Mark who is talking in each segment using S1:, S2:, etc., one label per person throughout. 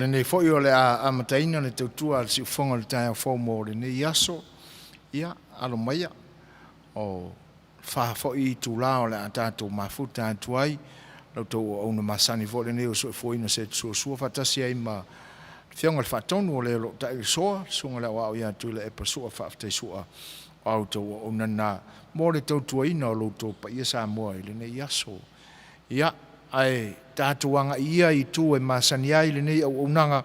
S1: lenei foi o le a amataina le tautua a le siufofoga o le taeao fou mo lenei aso. Ia, alo maia, o fa foi itula o le a tatou mafuta atu ai, la outou auauna masani foi lenei o soifuaina Setu Suasua faatasi ai ma le Afioga i le Faatonu o le o lo o ta'ilosoa, le Susuga i le Aoao ia Tuilaepa Sua Faafetai Sua. O a outou auauna na mo le tautuaina o lo outou paia Samoa i lenei aso. Ia, ae tatou aga'i ia i itu e masani ai lenei auaunaga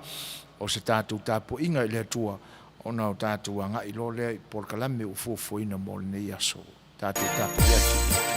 S1: o se tatou tapua'iga i le Atua ona o tatou aga'i loa lea i polokalame ua fuafuaina mo lenei aso. Tatou tapuai atu i le Atua.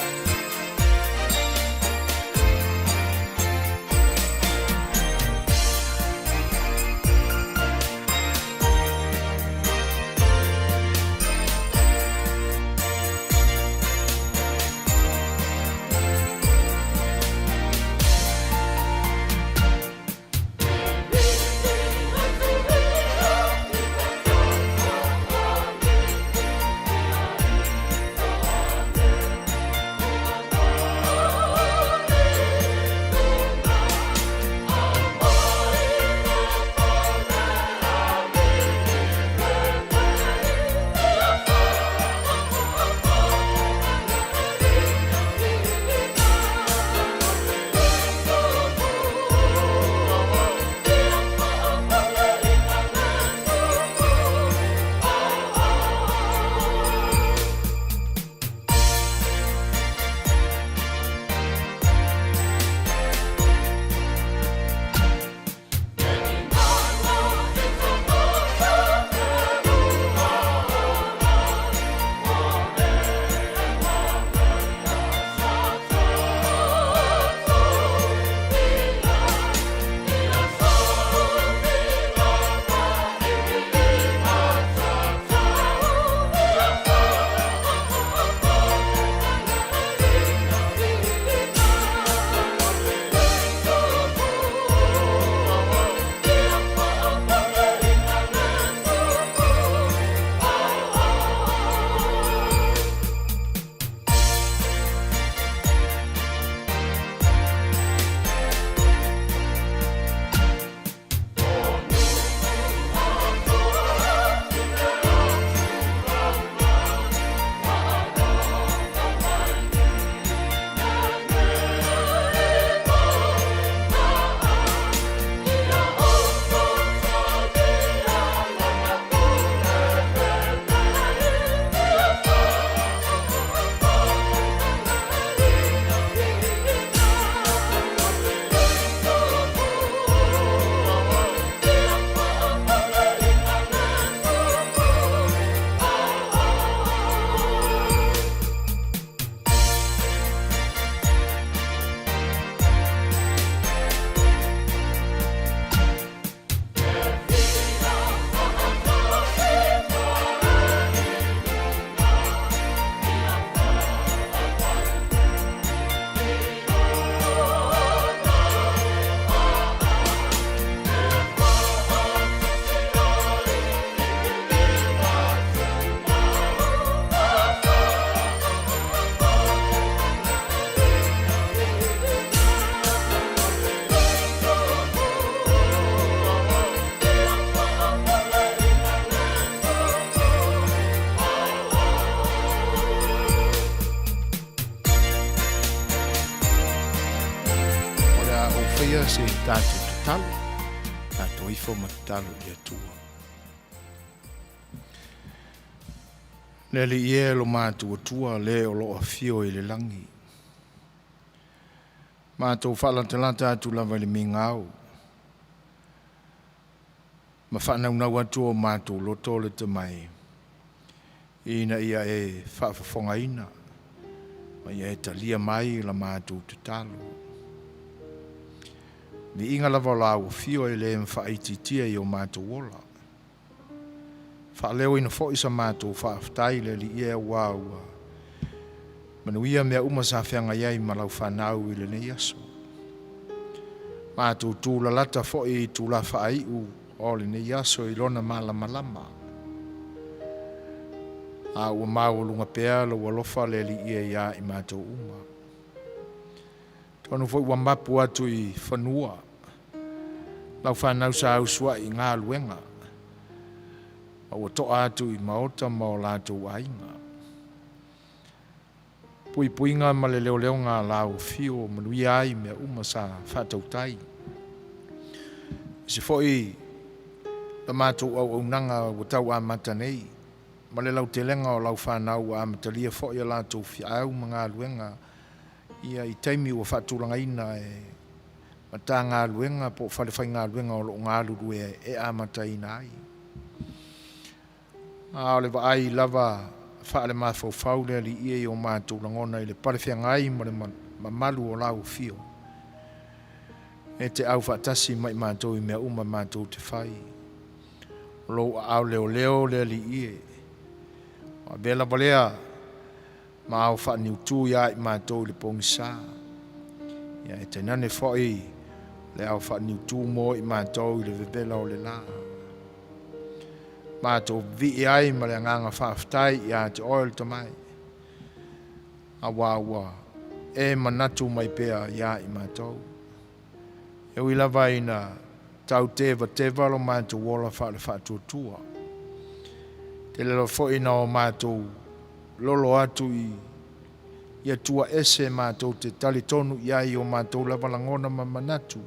S1: O le a ou faia se tatou tatalo, tatou ifo ma tatalo i le Atua. Le Alii e lo matou Atua, le o lo o afio i le lagi, matou faalatalata atu lava i le migao, ma faanaunau atu o matou loto le tamai, ina ia e faafofogaina, ma ia e talia mai la matou tatalo. Viiga lava o lau afio e le mafaaitiitia i o matou ola. Faaleoina foi sa matou faafetai le Alii e auā ua manuia mea uma sa feagai ai ma lau fanau i lenei aso. Matou tūlalata foi i tula faaiu o lenei aso i lona malamalama. A ua maualuga pea lou alofa le Alii e iā i matou uma. Tonu foi ua mapu atu i fanua. Lau fanau sa usuai i galuega, ma ua to'a atu i maota ma o latou aiga. Puipuiga ma le leoleoga a lau afio ua manuia ai mea uma sa faatautai. Aemaise foi la matou auaunaga ua tau amata nei, ma le lautelega o lau fanau ua amatalia foi a latou feau ma galuega ia i taimi ua faatulagaina e Matagaluega po o falefaigaluega o lo o galulue e amataina ai. A o le vaai lava faalemafaufau le Alii i o matou lagona i le palefeagai ma le mamalu o lau afio, e te aufaatasi ma i matou i mea uma matou te fai. O lou aao leoleo le Alii e, ua avea lava lea ma ao faaniutu ia i matou i le pogisa, ia e tainane foi le ao faaniutu mo i matou i le vevela o le la. Matou vivii ai ma le agaga faafetai ia te oe le Tamai, aua ua e manatu mai pea ia i matou. E ui lava ina tau tevateva lo matou ola faale-faatuatua, tele lava foi ina o matou lolo atu i Atua ese matou te talitonu i ai i o matou lava lagona ma manatu,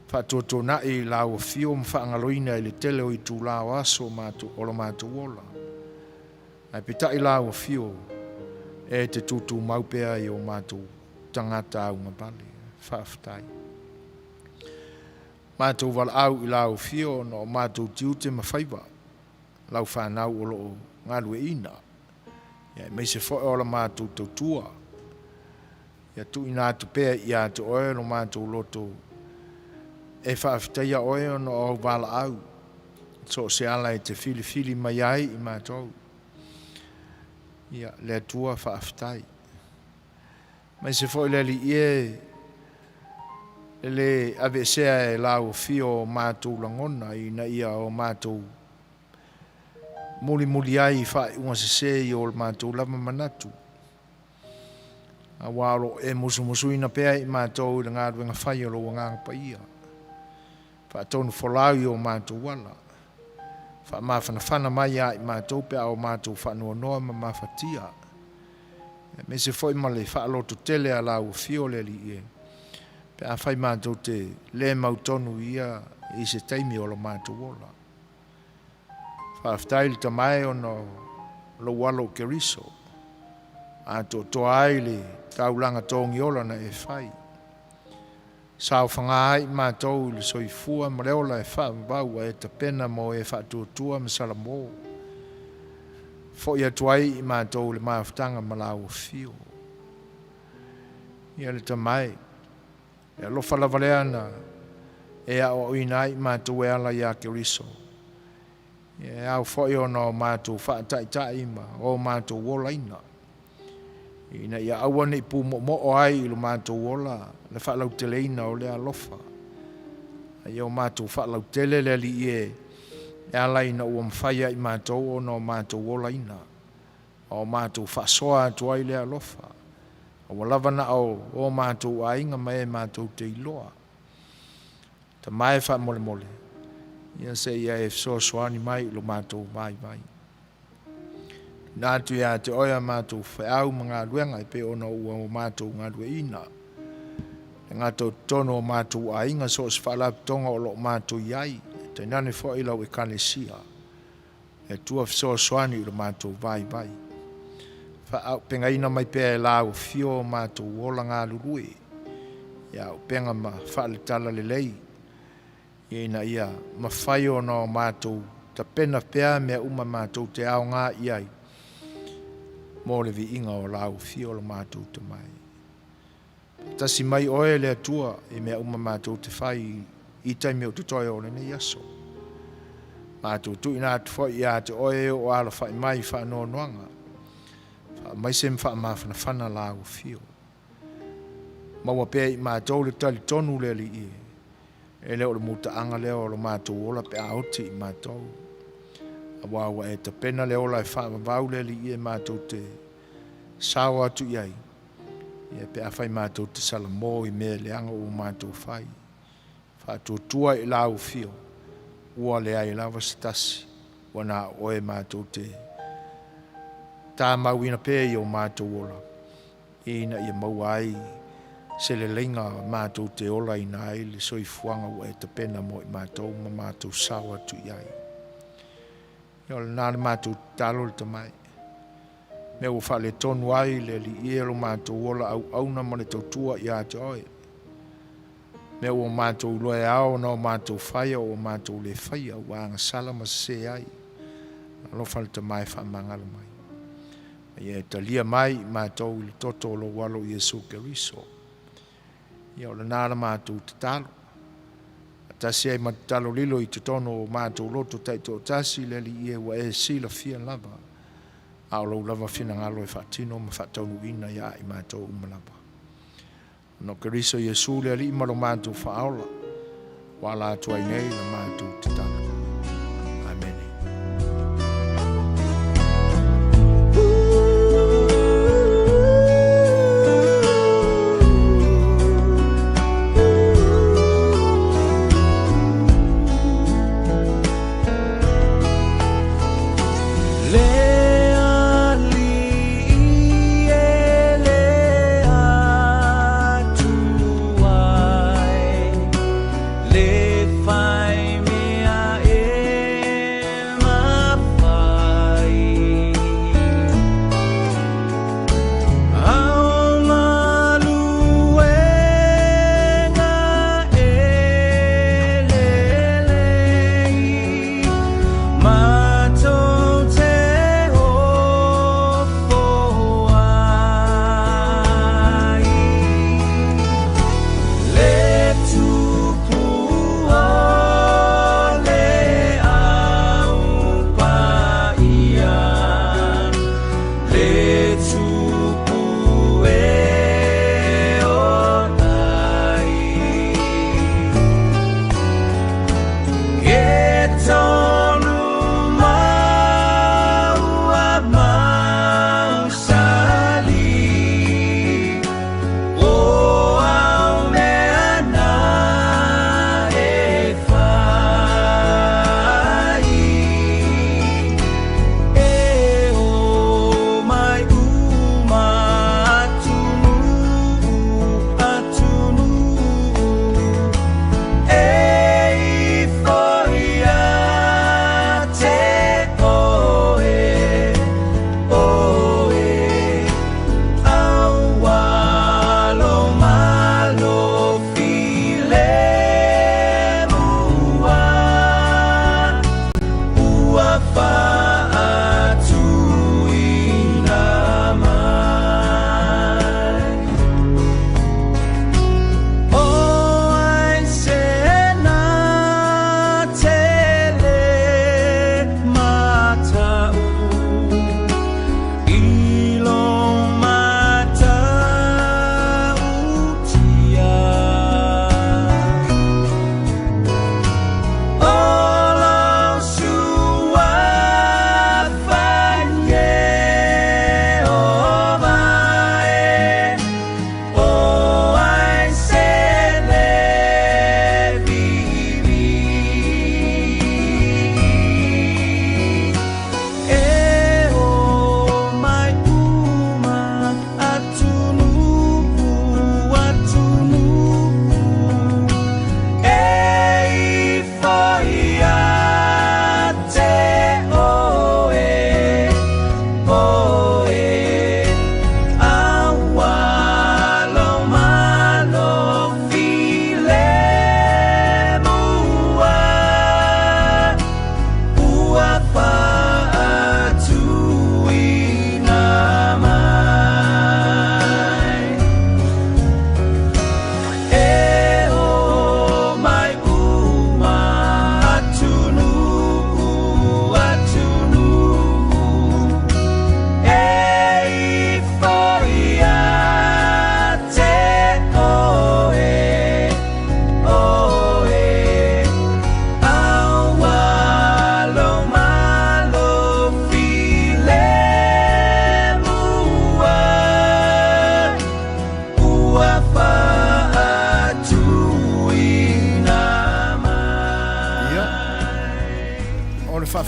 S1: faatuatuanai i lau afio ma faagaloina i le tele o itulā o aso o lo matou ola. Ae peitai lau afio e te tutumau pea i o matou tagata augavale. Faafetai. Matou valaau i lau afio ona o matou tiute ma faiva, lau fanau o lo o galueaiina, aemaise foi o la matou tautua. Ia tuuina atu pea ia te oe lo matou loto e faafetaia oe ona o au valaau, so o se ala e te filifili mai ai i matou. Ia, le Atua faafetai. Aemaise foi le Alii e, e le aveesea e lau afio o matou lagona ina ia o matou mulimuli ai i faaiuga sese i o matou lava manatu, aua o lo o e musumusuina pea i matou i le galuega fai o lou Agaga Paia. Faatonufolau i o matou ala, faamafanafana mai ia i matou pe a o matou faanoanoa ma mafatia, aemaise foi ma le faalototele a lau afio le Alii e, pe afai matou te le mautonu i ia i se taimi o lo matou ola. Faafetai le Tama e ona o lou alo o Keriso, atoatoa ai le taulaga togiola na e fai. Saofaga ai i matou i le soifua ma le ola e faavavau ua e tapena mo e faatuatua ma salamo. Foi atu ai i matou i le mafutaga ma lau afio. Ia le Tama e, le alofa lava lea na e aoaoina ai i matou e ala ia Keriso. E ao foi ona o matou faataitai ma o matou olaina, ina ia aua ne i pumoomoo ai i lo matou ola le faalauteleina o lea alofa. A ia o matou faalautele le Alii e, e ala ina ua mafai e i matou ona o matou olaina, ma o matou faasoa atu ai lea alofa. Ua lava na o o matou aiga ma e matou te iloa. Tama e faamolemole, ia se ia e fesoasoani mai i lo matou vaivai. Tuuina atu ia te oe a matou feau ma galuega e pei ona ua o matou galueaiina, e le gata o totonu o matou aiga, so o se faalapotopotoga o lo o matou i ai, tainane foi lau Ekalesia. Le Atua fesoasoani i lo matou vaivai. Faaauupegaina mai pea e lau afio o matou ola galulue, ia auupega ma faale-talalelei, ina ia mafai ona o matou tapena pea mea uma matou te aoga i ai, mo le viiga o lau afio lo matou Tamai. Tasi mai oe le Atua i mea uma matou te fai i taimi o totoe o lenei aso. Matou tuuina atu foi ia te oe o alafai mai i faanoanoaga, faamaise ma faamafanafana lau afio. Maua pea i matou le talitonu le Alii e, e le o le mutaaga lea o lo matou ola pe a oti i matou. Aua ua e tapena le ola e faavavau le Alii e matou te sao atu i ai, ia pe afai matou te salamo i mea leaga ua matou fai. Faatuatua i lau afio, ua leai lava se tasi, ua na o oe matou te tamauina pea i o matou ola, ina ia maua ai se leleiga matou te olaina ai le soifuaga ua e tapena mo i matou ma matou sao atu i ai. Ia o lena le matou tatalo le tamai. Mea ua faaletonu ai le Alii e lo matou ola auauna ma le tautua ia te oe. Mea ua matou iloa e ao ona o matou faia o matou le faia ua agasala ma sese ai. Alofa le Tama e faamagalo mai. Ia e talia mai i matou i le toto o lou alo Iesu Keriso. Ia o lena la matou tatalo. Tasi ai ma tatalo lilo i totonu o matou loto taitoatasi le Alii e ua e silafia lava. A o lou lava finagalo e faatino ma faataunuuina ia i matou uma lava. No Keriso Iesu le Alii ma lo matou faaola. Ua ala atu ai nei la matou tatalo. Amene.
S2: Le Alii e le Atua e, le fai mea e mafai. A o galuega e lelei, matou te ofo ai. Le Tupu o le Au Paia, le Tupu e ola ai. Ke tonu mau a mausali, o au mea na e fai. E o mai uma.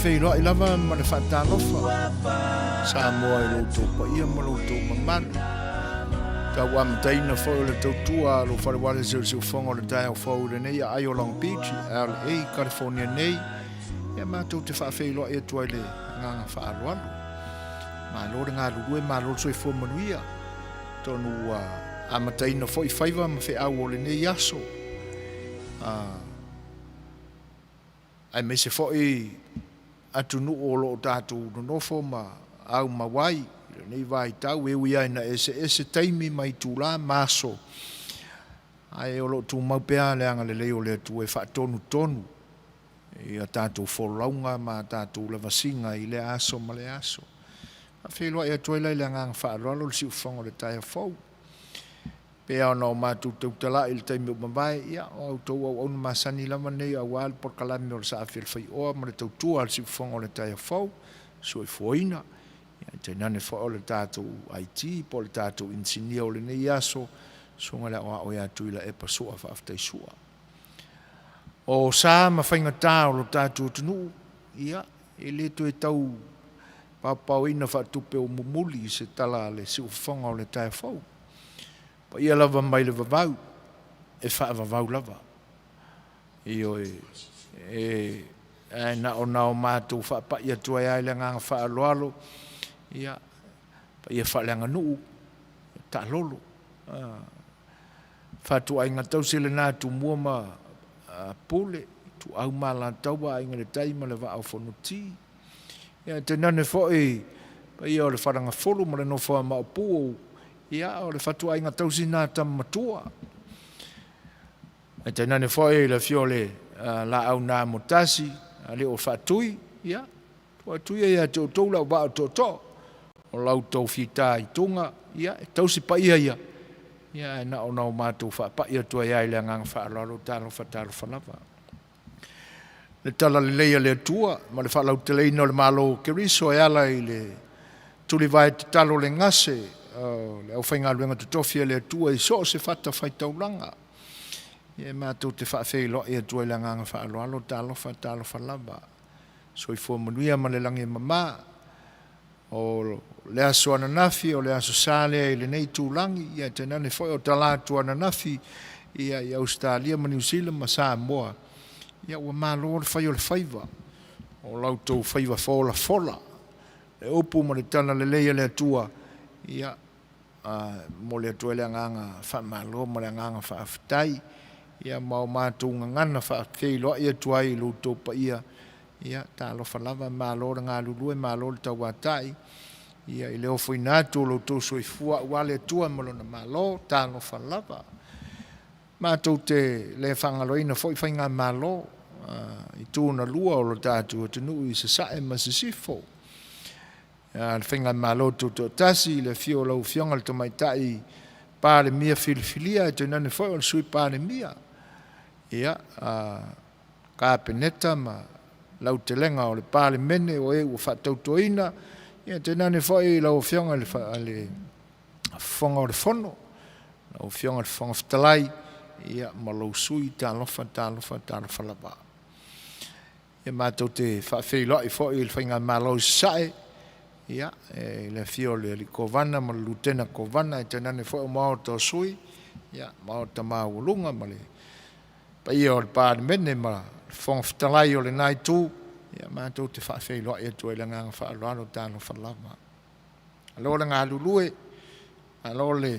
S1: faafeiloai lava ma le faatalofa Samoa i lo outou paia ma lo outou mamalu. Tau amataina foi o le tautua a lou fale Wireless o le siufofoga o le taeao fou i lenei aai o Long Beach, LA, California nei. Ia matou te faafeiloai atu ai le agaga faaaloalo. Malo le galulue, malo le soifua manuia. Atonu ua amataina foi faiva ma feau o lenei aso. Aemaise foi atunuu o lo o tatou nonofo ma aumau ai i lenei vaitau, e ui lava ina eseese taimi ma itula ma aso, ae o lo o tumau pea le agalelei o le Atua e faatonutonu i a tatou folauga ma a tatou lavasiga i lea aso ma lea aso. Faafeiloai atu ai la i le agaga faaaloalo le siufofoga o le taeao fou. Pei lava ona o matou tautalai i le taimi ua mavae, ia, o a outou auauna masani lava nei aua le polokalame o le Saafi a le Faioa ma le tautua a le Siufofoga o le Taeao Fou, soifuaina, ia, tainane foi o le tatou IT po o le tatou inisinia o lenei aso, Susuga i le Aoao ia Tuilaepa Sua Faafetai Sua. O sa ma faigata o lo tatou atunuu, ia, e le toe tau paopaoina faatupe o mumuli i se tala a le Siufofoga o le Taeao Fou. Paia lava mai le vavau, e faavavau lava. Ioe, e, ae na ona o matou faapai atu ai lava i le agaga faaaloalo, ia, paia faaleaganuu, taalolo. Fatuaiga tausi lena Tumua ma Pule, Ituau ma Alataua, Aiga i le Tai ma le Vaa o Fonoti. Ia tainane foi paia o le Faleagafulu ma le nofo a Maopu, ia o le fatuaiga tausi na tama matua. Ae tainane foi le afio o le Laau na Amotasi, Alii o Faatui, ia tuu atu ia ia te outou le auvaa o tootoo o la outou fita i tuga, ia e tausi paia ia, ia ae na ona o matou faapai atu ai lava i le agaga faaaloalo, talofa talofa lava. Le talalelei a le Atua ma le faalauteleina o le Malo o Keriso e ala i le tulivae tatalo le gase o le aufaigaluega totofi a le Atua i so o se fatafaitaulaga. Ia e matou te faafeiloai atu ai le agaga faaaloalo, talofa, talofa lava. Soifua manuia ma le lagi e mama. O le aso ananafi, o le aso sa lea i lenei itulagi, ia tainane foi o talaatu ananafi ia i Ausetalia ma Niu Sila ma Samoa, ia ua malo le fai o le faiva, o la outou faiva folafola, le upu ma le tala lelei a le Atua, ia momoli atu ai le agaga faamalo ma le agaga faafetai, ia ma o matou gagana faafeiloai atu ai i lo outou paia. Ia, talofa lava, malo le galulue, malo le tauatai, ia, i le ofoina atu o lo outou soifua aua le Atua ma Lona Malo, talofa lava. Matou te le faagaloina foi faigamalo i tu na lua o lo tatou atunuu i Sasae ma Sisifo. Le faigamalo tutoatasi i le afio o lau Afioga i le Tamaitai Palemia filifilia, e tainane foi o le Sui Palemia, ia, Kapeneta ma lautelega o le Palemene o e ua faatautoina, ia tainane foi lau Afioga i le Fofoga o le Fono, lau Afioga i le Fofoga Fetalai, ia ma lou sui, talofa, talofa, talofa lava. Ia matou te faafeiloai foi i le Faigamalo i Sasae, ia, i le afio o le Alii Kovana ma le Lutena Kovana, e tainane foi o Maota o Sui, ia, Maota Maualuga ma le paia o le Palemene ma le Fofoga Fetalai o lena itu, ia matou te faafeiloai atu ai i le agaga faaaloalo, talofa lava. Malo le galulue, malo le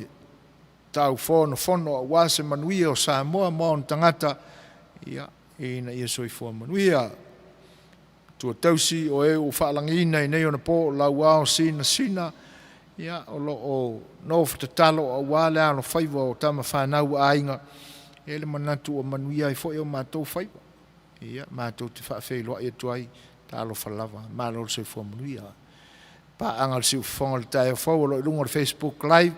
S1: taufonofono aua se manuia o Samoa ma ona tagata, ia, ina ia soifua manuia. Matua tausi o e ua faalagiina i nei ona po lauao sinasina, ia, o lo o nofo tatalo aua le alofaiva o tama fanau a aiga, e i ai le manatu ua manuia ai foi o matou faiva. Ia, matou te faafeiloai atu ai, talofa lava, malo le soifua manuia. Paaga o le Siufofoga o le Taeao Fou o lo o i luga o le Facebook Live,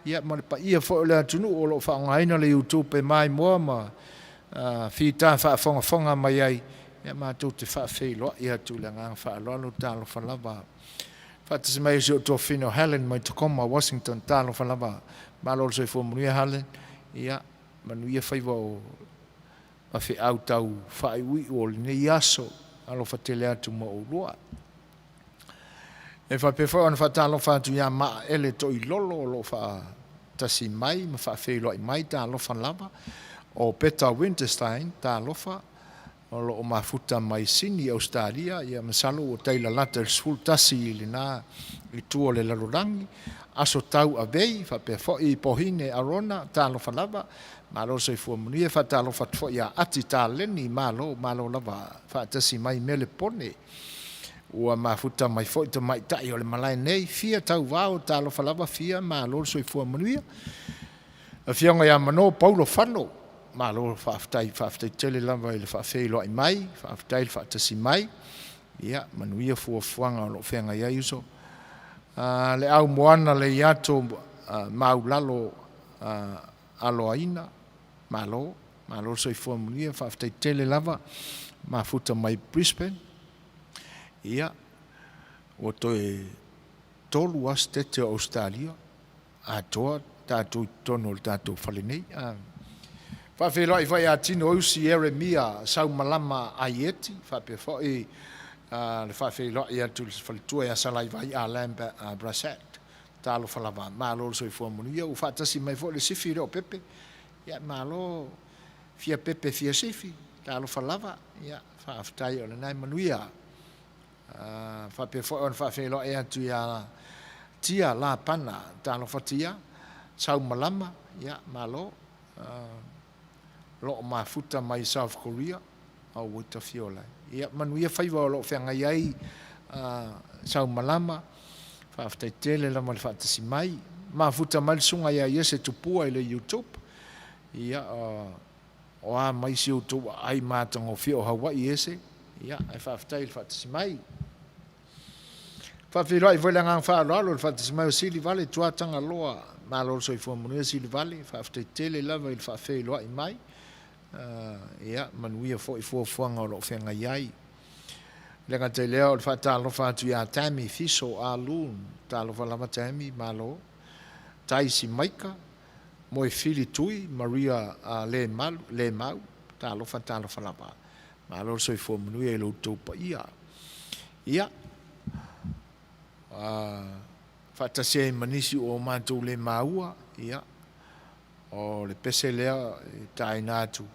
S1: ia ma le paia foi o le atunuu o lo o faaaogaina le YouTube e maimoa ma fita faafogafoga mai ai, ia matou te faafeiloai atu i le agaga faaaloalo, talofa lava. Faatasi mai si ou tuafafine o Helen mai Tacoma, Washington, talofa lava. Malo le soifua manuia Helen, ia manuia faiva o ma feau tau faaiuiu o lenei aso. Alofa tele atu mo oulua. E faapea foi ona faatalofa atu ia Maaele Toilolo o lo o faatasi mai ma faafeiloai mai, talofa lava. O Peta Winterstein, talofa, o lo o mafuta mai Sini, Ausetalia, ia masalo ua tai lalata i le 11 i lena itu o le lalolagi. Aso Tau Avei, faapea foi Pohine Arona, talofa lava, malo le soifua manuia. Faatalofa atu foi ia Ati Taleni, malo, malo lava faatasi mai Melepone. Ua mafuta mai foi tamaitai o le malae nei, Fia Tauvao, talofa lava Fia, malo le soifua manuia. Afioga ia Mano Paulo Fano, malo faafetai, faafetai tele lava i le faafeiloai mai, faafetai le faatasi mai. Ia, manuia fuafuaga o lo o feagai ai uso. Le au moana le iato maulalo aloaina, malo, malo le soifua manuia, faafetai tele lava, mafuta mai Brisbane. Ia, ua toe 3 lava setete o Ausetalia atoa tatou i totonu o le tatou fale nei. Faafeiloai foi ia Tino Usi Ieremia Saumalama Aieti, faapea foi le faafeiloai atu i le faletua ia Salaivai Alain Brassat. Talofa lava, malo le soifua manuia. Ua faatasi mai foi le sifi lea o Pepe. Ia, malo fia Pepe fia sifi, talofa lava. Ia, faafetai o lena e manuia. Faapea foi ona faafeiloai atu ia Tia Lapana, talofa Tia, Saumalama, ia, malo. Lo o mafuta mai South Korea, au tafiola. Ia, manuia faiva o lo o feagai ai Saumalama, faafetai tele lava le faatasi mai. Mafuta mai le susuga ia Iese Tupua i le YouTube. Ia, o a mai si outou aai matagofie o Hawaii Iese. Ia, ae faafetai i le faatasi mai. Faafeiloai foi le agaga faaaloalo i le faatasi mai o Silivale Tuatagaloa. Malo le soifua manuia Silivale, faafetai tele lava i le faafeiloai mai. Ia, manuia foi fuafuaga o lo o feagai ai. Le gata i lea o le faatalofa atu ia Tammy Fiso Alun, talofa lava Tammy, malo. Taisi Maika, Moefili Tui, Maria Lemalu, Lemau, talofa, talofa lava. Malo le soifua manuia i lo outou paia. Ia, faatasi ai ma nisi ua matou le maua, ia, o le pese lea e taina atu,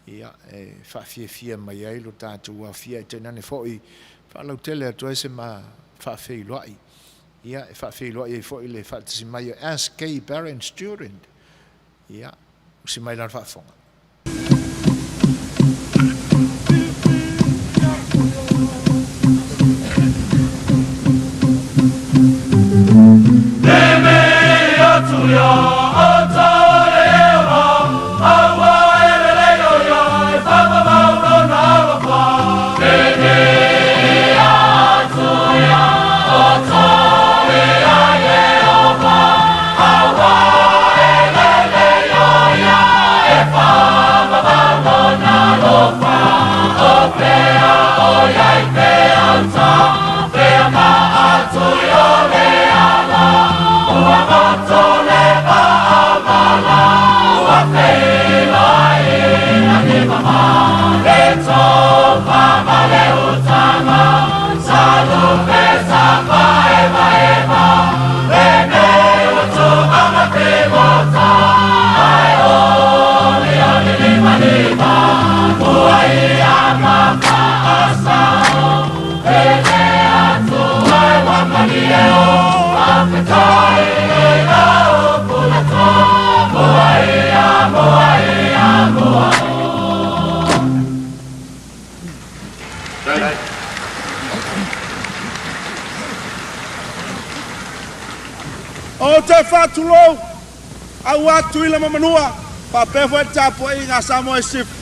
S1: ia, e faafiafia mai ai lo tatou aofia, e tainane foi faalautele atu ai se ma faafeiloai. Ia, e faafeiloai ai foi le faatasi mai o SK Barron Student. Ia, usi mai la le faafofoga.
S3: Ou te faatulou aua Tutuila ma Manua faapea foi le tapuaiga a Samoa i Sisifo.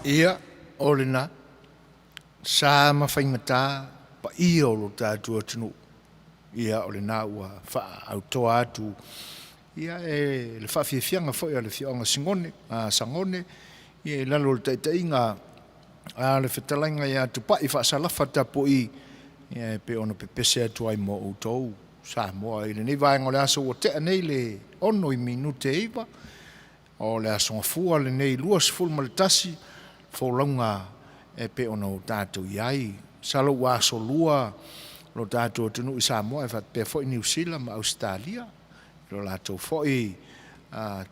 S1: Ia, o lena, sa ma faigata paia o lo tatou atunuu. Ia, o lena ua faaautoa atu ia e le faafiafiaga foi a le afioaga Sigone, a Sagone, ia i lalo o le taitaiga a le fetalaiga ia Tupai Faasalafa Tapuai, ia e pei ona pepese atu ai mo outou Samoa i lenei vaega o le aso ua tea nei le 8:56 o le Aso Gafua lenei 21 folauga e pei ona o tatou i ai. Masalo ua asolua lo tatou atunuu i Samoa e faapea foi Niu Sila ma Ausetalia i lo latou foi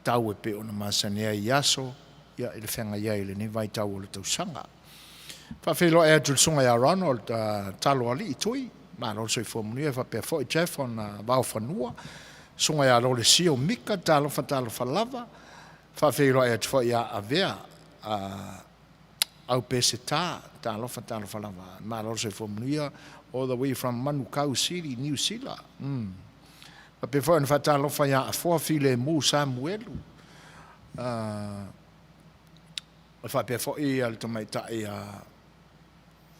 S1: tau e pei ona masani ai i aso ia i le feagai ai i lenei vaitau o le tausaga. Faafeiloai atu i le susuga ia Ronald Taloalii Tui, malo le soifua manuia, faapea foi Jeff ona Vaofanua, susuga ia Lolesio Mika, talofa talofa lava. Faafeiloai atu foi ia Avea Aupeseta, talofa talofa lava, malo le soifua manuia, all the way from Manukau City, New Zealand. Faapea foi ona faatalofa ia Afoa Filemu Samuelu, e faapea foi le tamaitai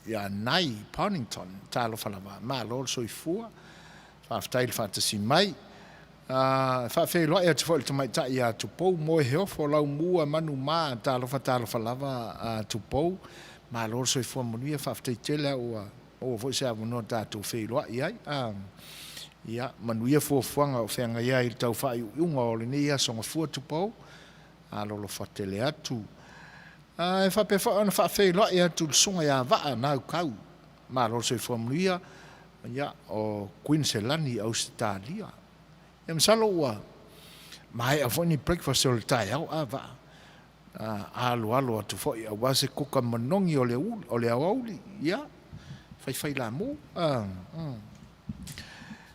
S1: ia Nai Ponington, talofa lava, malo le soifua, faafetai le faatasi mai. E faafeiloai atu foi i le tamaitai ia Tupou Moeheofo Laumua Manuma, talofa talofa lava Tupou, malo le soifua manuia, faafetai tele lava ua maua foi se avanoa tatou feiloai ai. Ia, manuia fuafuaga o feagai ai i le tau faaiuiuga o lenei aso Gafua Tupou, alolofa tele atu. E faapea foi ona faafeiloai atu i le susuga ia Vaa Naukau, malo le soifua manuia, ia, o Kuiniselani i Ausetalia. Ia masalo ua maea foi ni breakfast o le taeao a Vaa, aloalo atu foi aua se kuka manogi o le aoauli, ia, faifai lamu.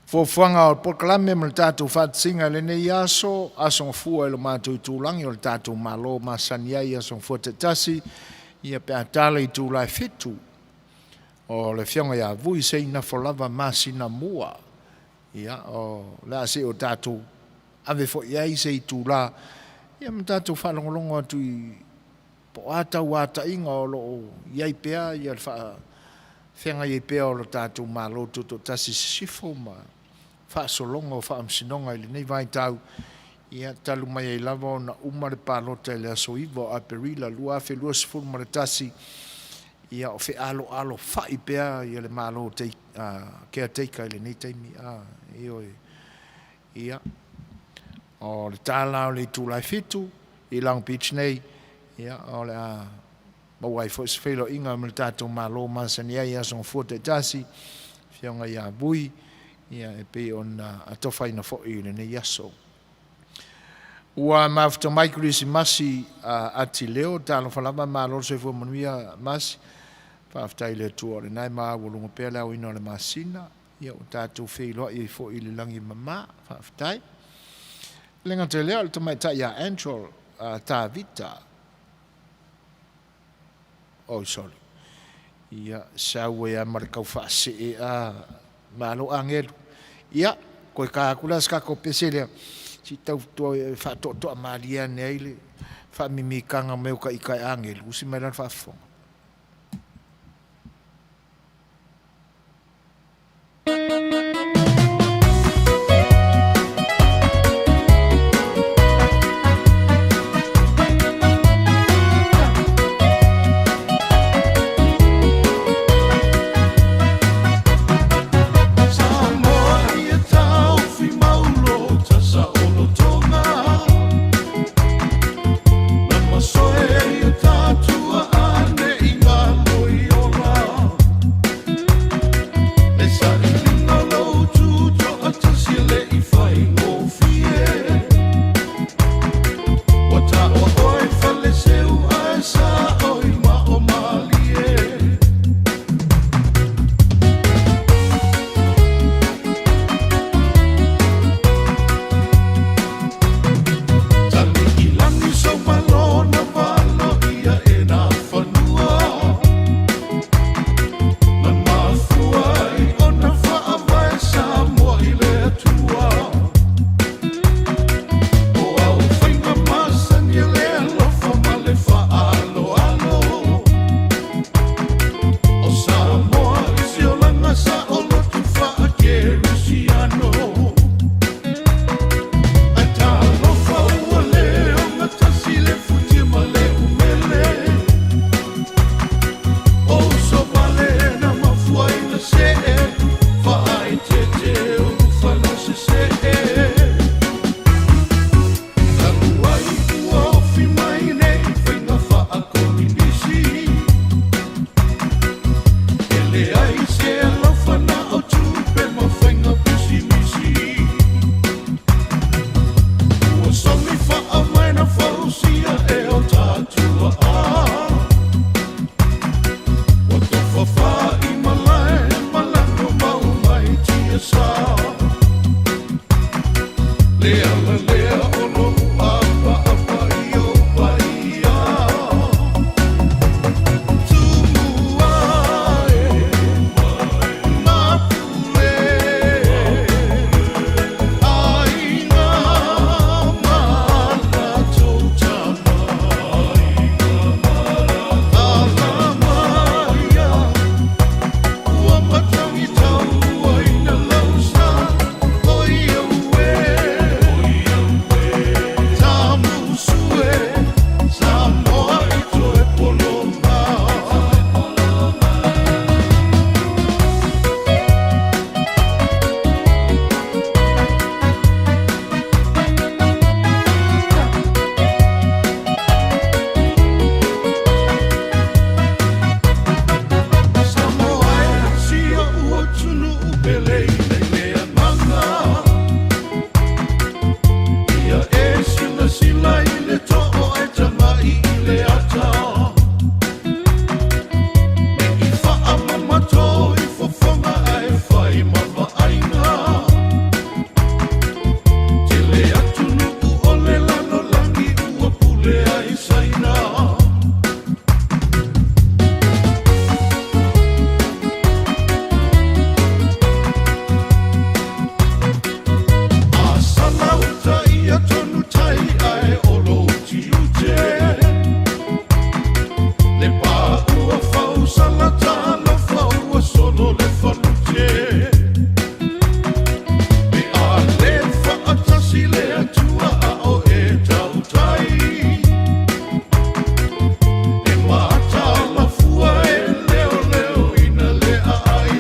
S1: Fuafuaga o le polokalame ma le tatou faatasiga i lenei aso, Aso Gafua i lo matou itulagi o le tatou Malo masani ai i Aso Gafua taitasi, ia pe a tala i itula e 7 o le afioga ia Vui Seinafolava Masina Mua, ia o le a se i o tatou ave foi i ai se itula, ia ma tatou faalogologo atu i Po o a tauataiga o lo o i ai pea le faafeagai ai pea o lo tatou Malo Tutoatasi i Sisifo ma faasologa o faamasinoga i lenei vaitau, ia, talu mai ai lava ona uma le palota i le aso 9 o Aperila 2021, ia, o fealoalofa'i pea le Malo caretaker i lenei taimi. Ioe. Ia, o le tala o le itula e 7 i Long Beach nei, ia, o le a maua ai foi se feiloaiga ma le tatou Malo masani ai i aso gafua taitasi, Afioga ia Vui, ia, e pei ona atofaina foi i lenei aso. Ua mafuta mai Kerisimasi a Atileo, talofa lava, malo le soifua manuia Masi, faafetai i le Atua o lena e maaualuga pea le aoina o le masina. Ia ua tatou feiloai ai foi i le lagi e mama. Faafetai. E le gata i lea, o le tamaitai ia Angel Tavita. Oi, sorry. Ia, sau ai lava ma le tau faasee a Malo Agelu. Ia, koe ka atu la se tatou pese lea, se i tau toe faatoatoa malie ane ai le faamimitaga mai o ta ita e Agelu, usi mai la le faafofoga.
S2: Le ala lea o lou apaapa i ou paia. Tumua e, Mapule, aiga ma latou tama. Alamaia, ua matagitau ai na lausa, oi au e. Tamusue, Samoa i toe poloma. Samoa e, si o'u atunuu pele i le agaga. Ia e silasila i le too ae tagai i le ata. Ne i faamamato i fofoga ae fai ma vaaiga. Tele atunuu o le lalolagi ua pule ai Saina. A salauta ia tonu tai ae o lou tiute. Le pā ua fau salata alofa ua solo le falute. Pe a le faatasi le Atua a o e tautai. E mataala fua e leoleoina le aai.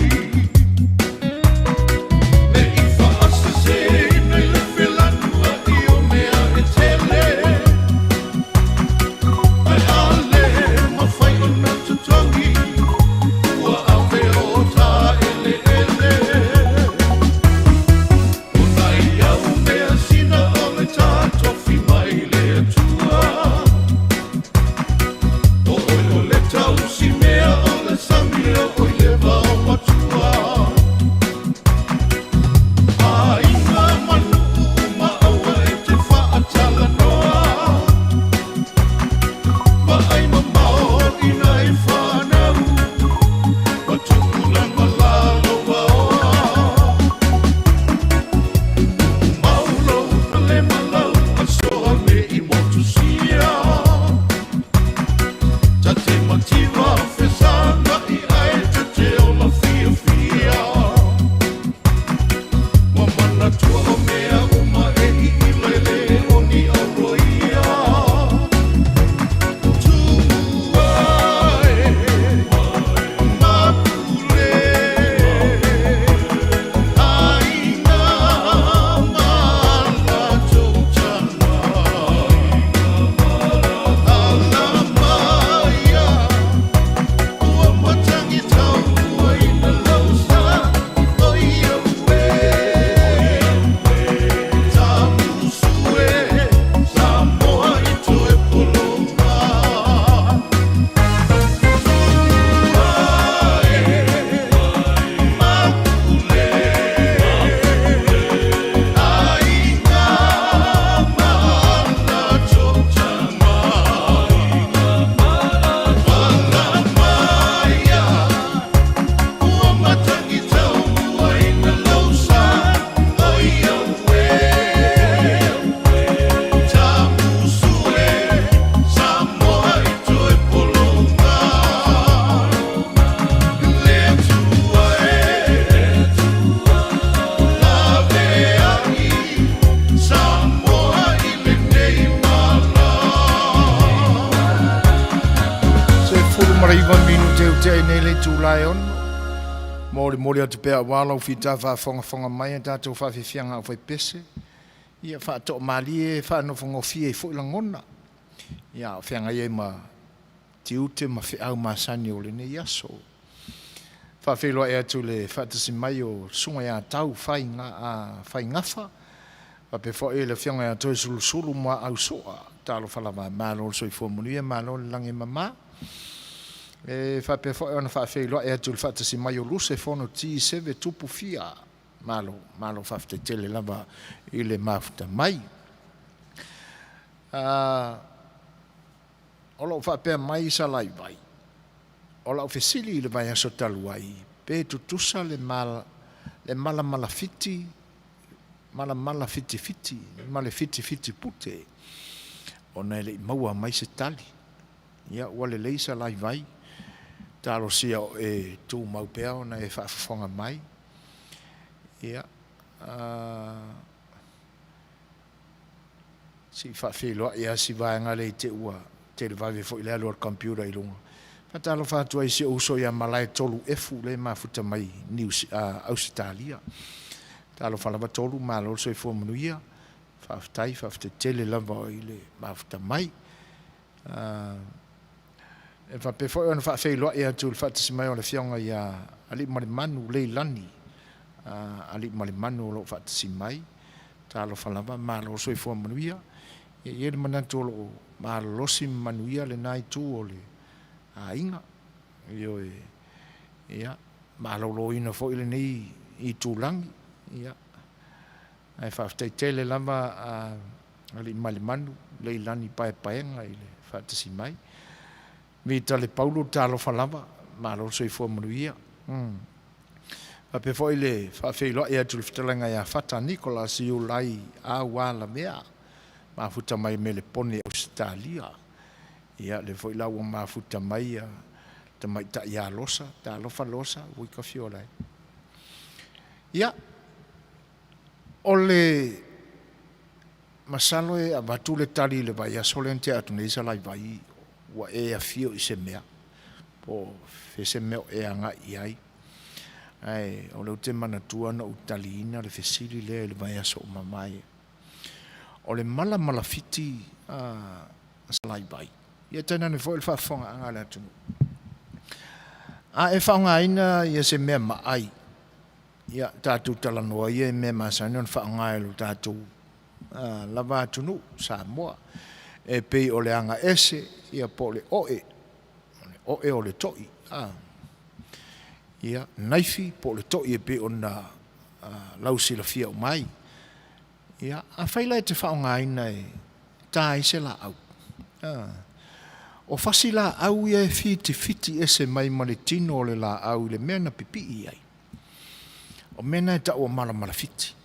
S2: Ne i faaseseina i le felanuai o mea e tele. Ae a le mafai ona totogi, ua ave o ta eleele. O nai au measina o le tatofi mai le Atua. O oe o le tausi mea o le sami o i le vao matua. Aiga ma nuu ma aua e te faatalanoa. Vaai mamao i nai fanau, ma tupulaga lalovaoa. Mau lou fale ma lau asoa ne i motusia. Ta te mativa fesagai ae ta te ola fiafia. Ua manatua o mea uma e iila e le o ni auroia. Tumua e, Mapule, aiga ma latou tama. Alamaia, ua matagitau ai na lausa, oi au e. Tamusue, Samoa i toe poloma. Tumua e, Mapule, aiga ma latou tama. Alamaia, ua matagitau ai na lausa, oi au e. Tamusue, Samoa i toe poloma. Le Atua e, laveai, Samoa i lenei mala.
S1: 19 minute o tea nei le itula e 6. Molimoli atu pea aua lau fita faafogafoga mai a tatou faafiafiaga aufaipese. Ia faatoamalie faanofogofie ai foi lagona. Ia a o feagai ai ma tiute ma feau masani o lenei aso. Faafeiloai atu i le faatasi mai o Susuga ia Tau Faigafa, faapea foi le Afioga ia Toesulusulu Muaau Soa. Talofa lava, malo le soifua manuia, malo le lagi e mama. E faapea foi ona faafeiloai atu i le faatasi mai o Luse Fono T Seve Tupu Fia. Malo, malo faafetai tele lava i le mafuta mai. O lo o faapea mai Salaivai, o lau fesili i le vaiaso talu ai, pe tutusa le malamalafiti, malamala fitifiti ma le fitifiti pute, ona e le i maua mai se tali. Ia, ua lelei Salaivai, talosia o e tumau pea ona e faafofoga mai. Ia, se i faafeiloai lava si vaega lea i te i ua televave foi le alu a le computer i luga. Faatalofa atu ai i si ou uso ia Malae Tolu Efu lea e mafuta mai Niu Ausetalia. Talofa lava Tolu, malo le soifua manuia. Faafetai, faafetai tele lava i le mafuta mai. E faapea foi ona faafeiloai atu i le faatasi mai o le Afioga ia Aliimalemanu Leilani, Aliimalemanu o lo o faatasi mai. Talofa lava, malo le soifua manuia. E i ai le manatu o lo o malolosi ma manuia lena itu o le aiga. Ioe, ia, maloloina foi lenei itulagi, ia, ae faafetai tele lava Aliimalemanu Leilani Paepaega i le faatasi mai. Vitale Paulo, talofa lava, malo le soifua manuia. Faapea foi le faafeiloai atu i le fetalaiga ia Fata Nicholas Iulai Aualavea, mafuta mai Melepone, Ausetalia. Ia, lea foi la ua mafuta mai le tamaitai ia Losa, talofa Losa, ui ka fio lai. Ia, o le masalo e avatu le tali i le vaiaso lea na tea atu nei Salaivai, ua e afio i se mea, po o fea se mea o e agai i ai. Ae o lea ou te manatua na ou taliina le fesili lea i le vaiaso ua mavae. O le malamalafiti a Salaivai, ia tainane foi le faafofogaaga a le atunuu. A e faaaogaina ia se mea maai, ia tatou talanoa ia i mea e masani ona faaaoga e lo tatou lava atunuu Samoa, e pei o le agaese ia po o le oe, o le oe o le to'i, ia, naifi po o le to'i e pei ona lausilafia uma ai. Ia, afai la e te faaaogaina e ta ai se laau, o fasi laau ia e fitifiti ese mai ma le tino o le laau i le mea na pipii ai, o mea na e tau o malamalafiti.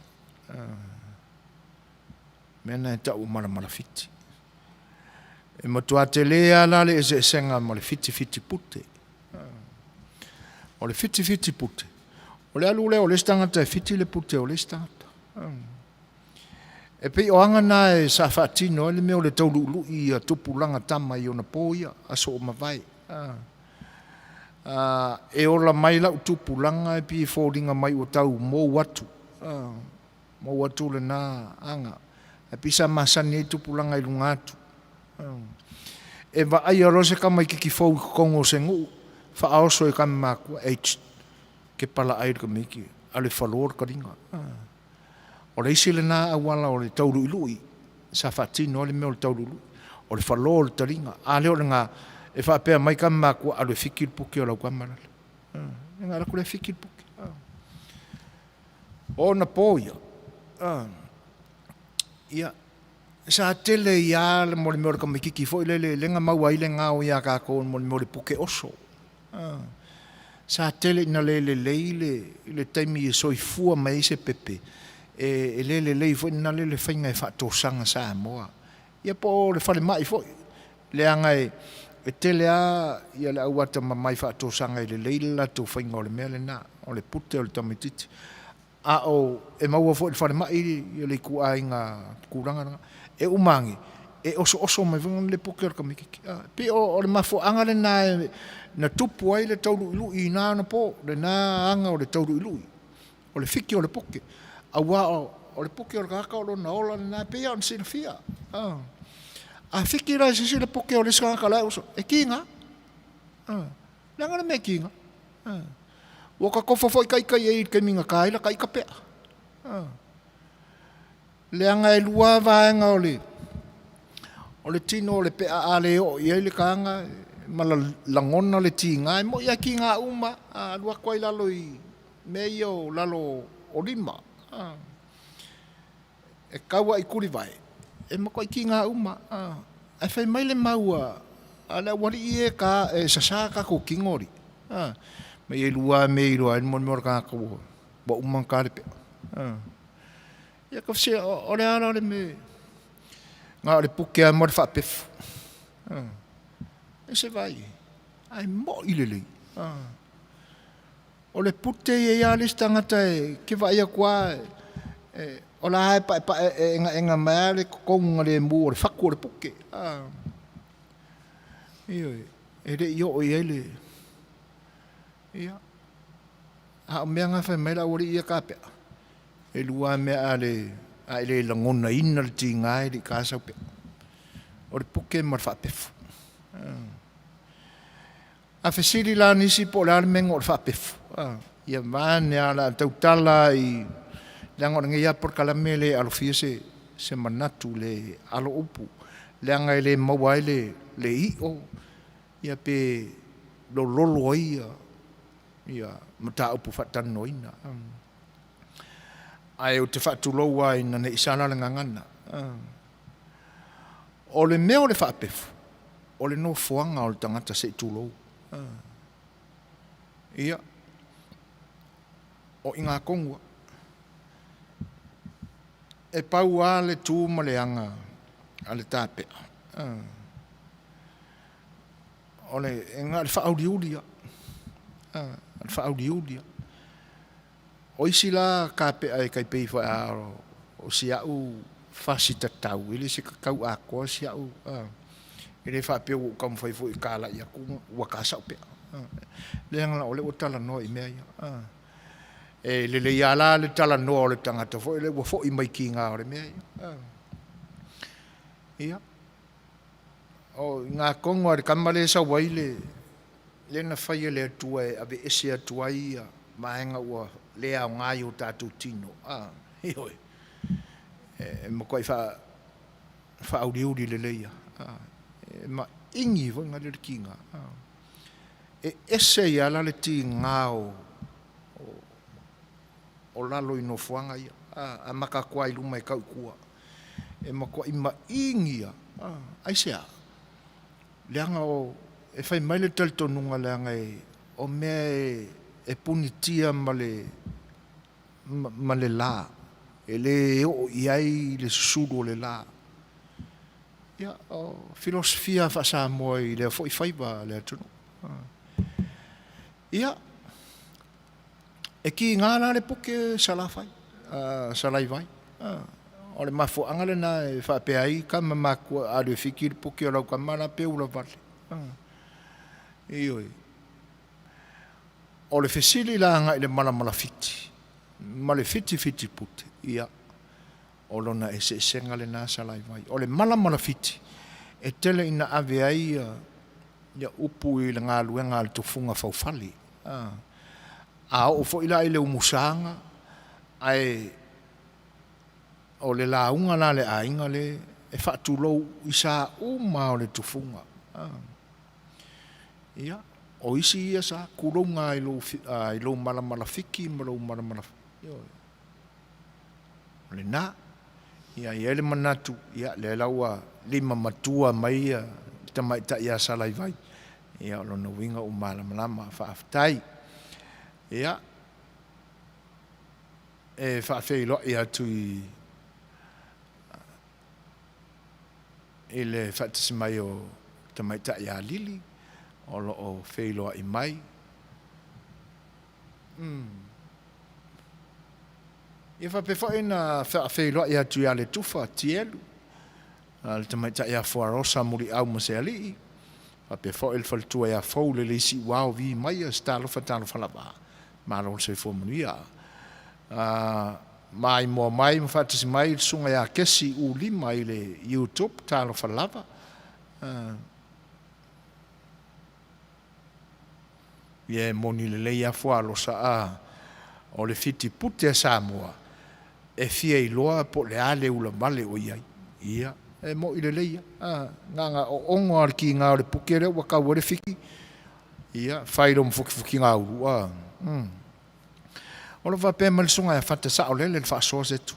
S1: Mea na e tau o malamalafiti. E matua tele lava la le eseesega ma le fitifiti pute. O le fitifiti pute, o le alu lea o le isi tagata e fiti le pute o le isi tagata. E pei o aga na e sa faatino ai le mea o le tauluului a tupulaga tama i ona po ia, aso ua mavae. E ola mai lau tupulaga e pei e foliga mai ua tau mou atu, mou atu lena aga. Ae pei sa masani ai tupulaga i luga atu. E vaaia loa se tamaititi fou i totonu o se nuu, faaoso e tama matua, ei, tst, ke palaai le tamaiti, alu e falo le taliga. O le isi lena auala o le tauluilui, sa faatino ai le mea o le tauluilui, o le falo o le taliga. A lea o lena, e faapea mai tama matua, alu e fiki le puke o lau tama lale. Ona alu atu lea fiki le puke. O ona po ia, ia, sa tele ai lava mo le mea o le tamaitiiti foi lele lea na maua ai le gao ia tatou mo le mea o le puke oso. Sa tele ina le lelei le taimi e soifua mai ai se pepe, e le lelei foi lena le faiga e faatosaga Samoa. Ia po o le falemai foi, leaga e tele lava le au atamamai faatosaga e lelei le latou faiga o le mea lena, o le pute o le tamaitiiti. A o e maua foi i le falemai le ituaiga tulaga lena. E uma ane, e osooso mai foi le pute o le tamaitiiti. E pei o le mafuaaga lena na tupu ai le tauluilui i na anapo, lena aga o le tauluilui, o le fiki o le pute. Aua o le pute o le tagata o lona ola lena, e pei lava ona silafia. A fiki la e se isi le pute o le isi tagata o la e oso, e tiga. Leaga le mea e tiga. Ua tatofa foi ta ita i ai i le taimi na ta ai lata ita pea. Leaga e lua lava vaega o le o le tino o le pea a le oo i ai le tagata ma lagona le tiga, e moni lava e tiga uma, a alu atu lava i lalo i mea ia o lalo O lima, e kau a i Tulivae, e matuai kiga uma, ae fai mai le mau a le aualii e ka e sasa tatou tino alii, ma e lua lava mea e iloa ai le molimau a le tagata ua uma ona ta le pea. Ia ta fesili, o le a la le mea, na o le pute lava ma le faapefu. E se vaai i ai, ae moi lelei. O le pute e i ai lava le isi tagata e te vaai atu lava o la e paepae egaega mai lava le totogigalemu o le fatu o le pute. Ioe, e le i oo i ai le... Ia, a o mea na fai mai le aualii ia tapea, e lua lava mea a e le lagonaina le tiga e le i taina sau pea. O le pute ma le faapefu. A fesili la nisi po o le a le mea e igoa o le faapefu, ia vaeane lava o le a tautala lava i... leaga o lenei lava polokalame e le alofia se manatu i le alo o upu, leaga e le maua ai le i'o pe lololo ai mataupu faatalanoaina. Ae ou te faatulou lava ina ne i sala le gagana. O le mea o le faapefu, o le nofoaga o le tagata se i tulou. Ia, o i ina tonu lava. E pau lava le tu ma le aga a le tapea, o le na o le faauliuli lava, o le faauliuli lava. O isi la tapea e tai pei foi lava o si au fasi tatau, e le o se tatau atoa si au, e le faapea ua ou taumafai foi e talai atu ua ta sau pea. Leaga o lea ua talanoa i mea ia. E lelei lava la le talanoa o le tagata foi lea ua foi mai tiga o le mea ia. Ia, o i ina tonu lava i le tama lea e sau ai le, lea na fai e le Atua e aveese atu ai vaega ua le aoga i o tatou tino, ioe, e matuai faauliuli lelei lava, e maigi foi lea le tiga. E ese ai lava la le tiga o lalo i nofoaga ia, amata atu lava i luma e tau i tua, e matuai maigi lava. Aisea? Leaga e fai mai le talitonuga leaga o mea e punitia ma le la, e le oo i ai le susulu o le la. Ia, o filosofia faa-Samoa i lea foi faiva a le atunuu. Ia, e tiga la le pute Salafai, Salaivai. O le mafuaaga lena e faapea ai tama matutua, a alu e fiki le pute o lau tama la pe ulavale. Ioe. O le fesili la agai i le malamala fiti ma le fitifiti pute, ia, o lona eseesega lena Salaivai. O le malamala fiti, e tele ina ave ai ia upu i le galuega a le tufuga faufale. A oo foi la i le umusaga, ae o le lauga la a le aiga lea e faatulou i sa uma lava o le tufuga. Ia, o isi ia sa, tulouna lava i lou malamala fiki ma lou malamala, ioe. O lena. Ia, e i ai le manatu, ia, lea la ua lima matua mai le tamaitai ia Salaivai, ia o lona uiga ua malamalama. Faafetai. Ia, e faafeiloai atu i i le faatasi mai o tamaitai ia Lili o lo o feiloai mai. Ia faapea foi ona faafeiloai atu ia Letufa Tielu, le tamaitai ia Fuarosa Muliau ma se alii, faapea foi le faletua ia Fou Leleisiuao Vi Maia, se talofa talofa lava, malo le soifua manuia. Maimoa mai ma faatasi mai le susuga ia Kesi U5 i le YouTube, talofa lava. Ia e moni lelei a Fuaalosa a o le fitipute a Samoa e fia iloa po o le a le ulavale o i ai. Ia, e moi lelei a, na ona oono lava o le kiga o le puke lea ua tau ai le fiki, ia fai lou mafukifukiga ulu a. O lo o faapea mai le Susuga ia Fata Saolele le faasoa setu,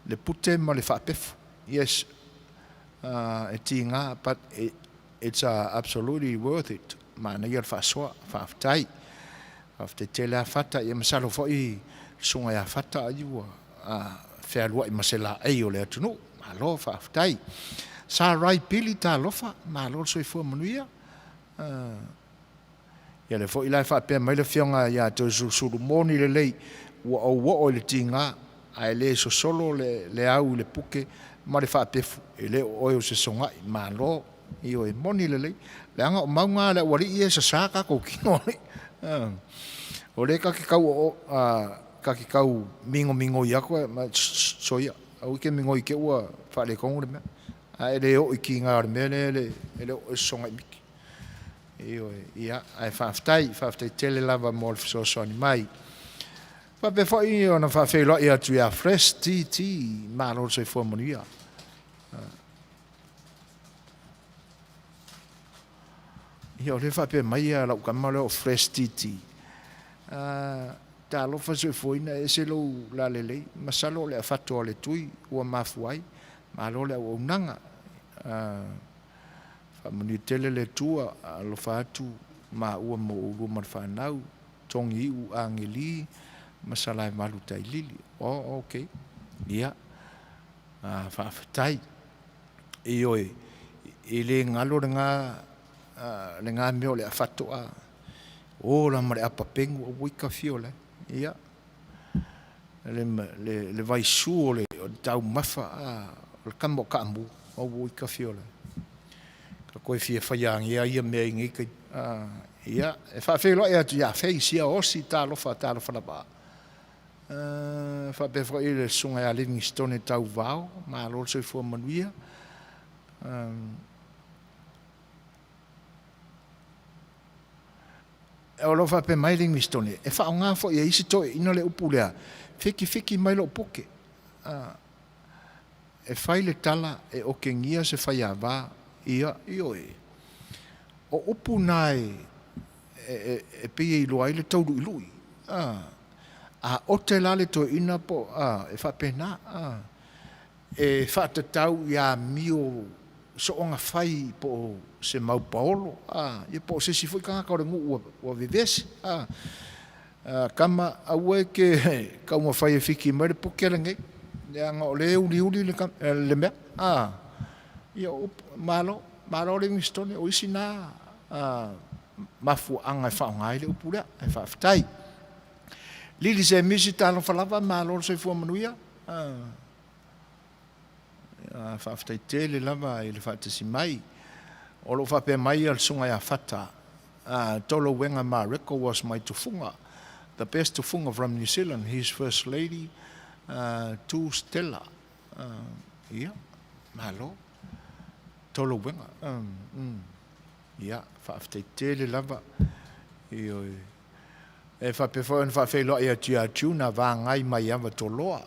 S1: le pute ma le faapefu. Yes, e tiga but it's absolutely worth it. Manaia le faasoa. Faafetai. Faafetai tele a Fata. Ia masalo foi le Susuga ia Fata ai ua fealuai ma se laei o le atunuu. Malo faafetai. Sa Rai Pili talofa, malo le soifua manuia. Ia lea foi la e faapea mai le Afioga ia Toesulusulu, moni lelei, ua ou oo i le tiga, ae le sosolo le au i le puke ma le faapefu, e le o oe o se sogai. Malo. Ioe, moni lelei. Leaga o mauga a le aualii ia e sasa tatou tino alii. O lea ta te tau oo, ta te tau migomigoi atu, soia, aua e te migoi te i ua faaletonu le mea. Ae le oo i tiga o le mea lea e le o oe o se sogai miti. Ioe, ia, ae faafetai, faafetai tele lava mo le fesoasoani mai. Faapea foi ona faafeiloai atu ia Fresh TT, malo le soifua manuia. Ia, o lea faapea mai ia lau tama lea o Fresh TT. Talofa soifuaina, e ese lou lalelei, masalo o le afato a le tui ua mafua ai, malo le auaunaga. Faamanuia tele le Atua, alofa atu maua mo oulua ma le fanau, Togi Iu Ageli ma Salaemalu Tailili. Oh, ok. Ia, faafetai. Ioe, e le galo lena, lena mea o le afatoa, ola ma le apapegu, auoi tafio lai. Ia, le vaisu o le taumafa, o le tama o Kaamu, auoi tafio lai. Ka toe fia faiagia ia mea i nei taimi. Ia, e faafeiloai atu ia Fei Siaosi, talofa, talofa lava. Faapea foi le susuga ia Livingstone Tauvao, malo le soifua manuia. O lo o faapea mai Livingstone, e faaaoga foi e isi toeaiina le upu lea, fekifeki mai lou poke. E fai le tala e okegia se faiava, ia, ioe. O upu na e pei e iloa ai le tauluilui. A ote la le toeaina po o, e faapena. E faatatau i amio soona fai po o se mau paolo, ia po o se isi foi tagata o le nuu ua vevesi. Tama, aua e te taumafai e fiki mai le poke lenei, leaga o lea e uliuli le mea. Ia, malo, malo Livingstone, o isi na mafuaaga e faaaoga ai le upu lea, ae faafetai. Lili Semisi, talofa lava, malo le soifua manuia. Faafetai tele lava i le faatasi mai. O lo o faapea mai le Susuga ia Fata, Tolowega Mareko was my tufuga, the best tufuga from New Zealand, his first lady, Tu Stella. Ia, malo. Tolowega. Ia, faafetai tele lava. Ioe. E faapea foi ona faafeiloai atu ia Juna Vagai mai Avatoloa.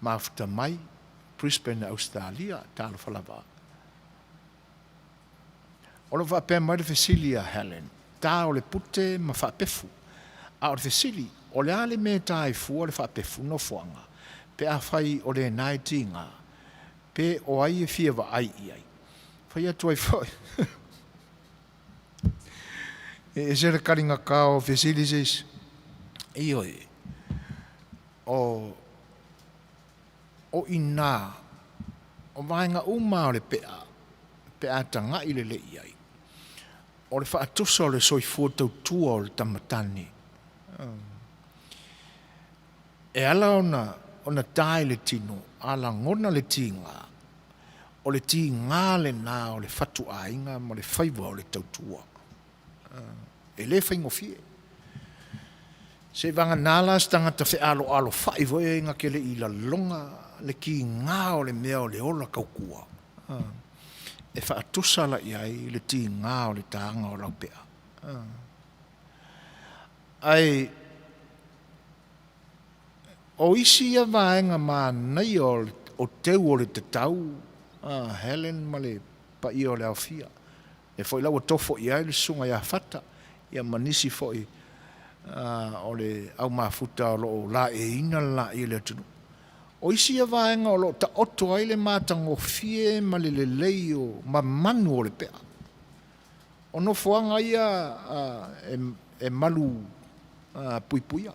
S1: Mafuta mai, Brisbane, Ausetalia, talofa lava. O lo o faapea mai le fesili a Helen, ta o le pute ma faapefu. A o le fesili, o le a le mea e ta ai fua le faapefu nofoaga pe afai o lena e tiga, pe o ai e fia vaai i ai? Fai atu ai foi. E ese le kaligata o fesili se isi. Ioe. O, o i inā, o vaega uma o le pea, pe a tagai lelei i ai, o le faatusa o le soifua tautua o le tamatane. E ala ona, ona ta i le tino, a lagona le tiga, o le tiga lena o le fatuaiga ma le faiva o le tautua. E le faigofie. Seiavagana la se tagata fealoalofa'i foi e na te le i lalona le tiga o le mea o le ola tautua, e faatusa la i ai le tiga o le taga o lau pea. Ae o isi ia vaega manaia o teu o le tatau a Helen ma le paia o le aofia, lea foi la ua tofo i ai le susuga ia Fata ia ma nisi foi. O le au mafuta o lo o laeiina le laei o le atunuu. O isi ia vaega o lo o taoto ai le matagofie ma le lelei o mamanu o le pea. O nofoaga ia e malu puipuia,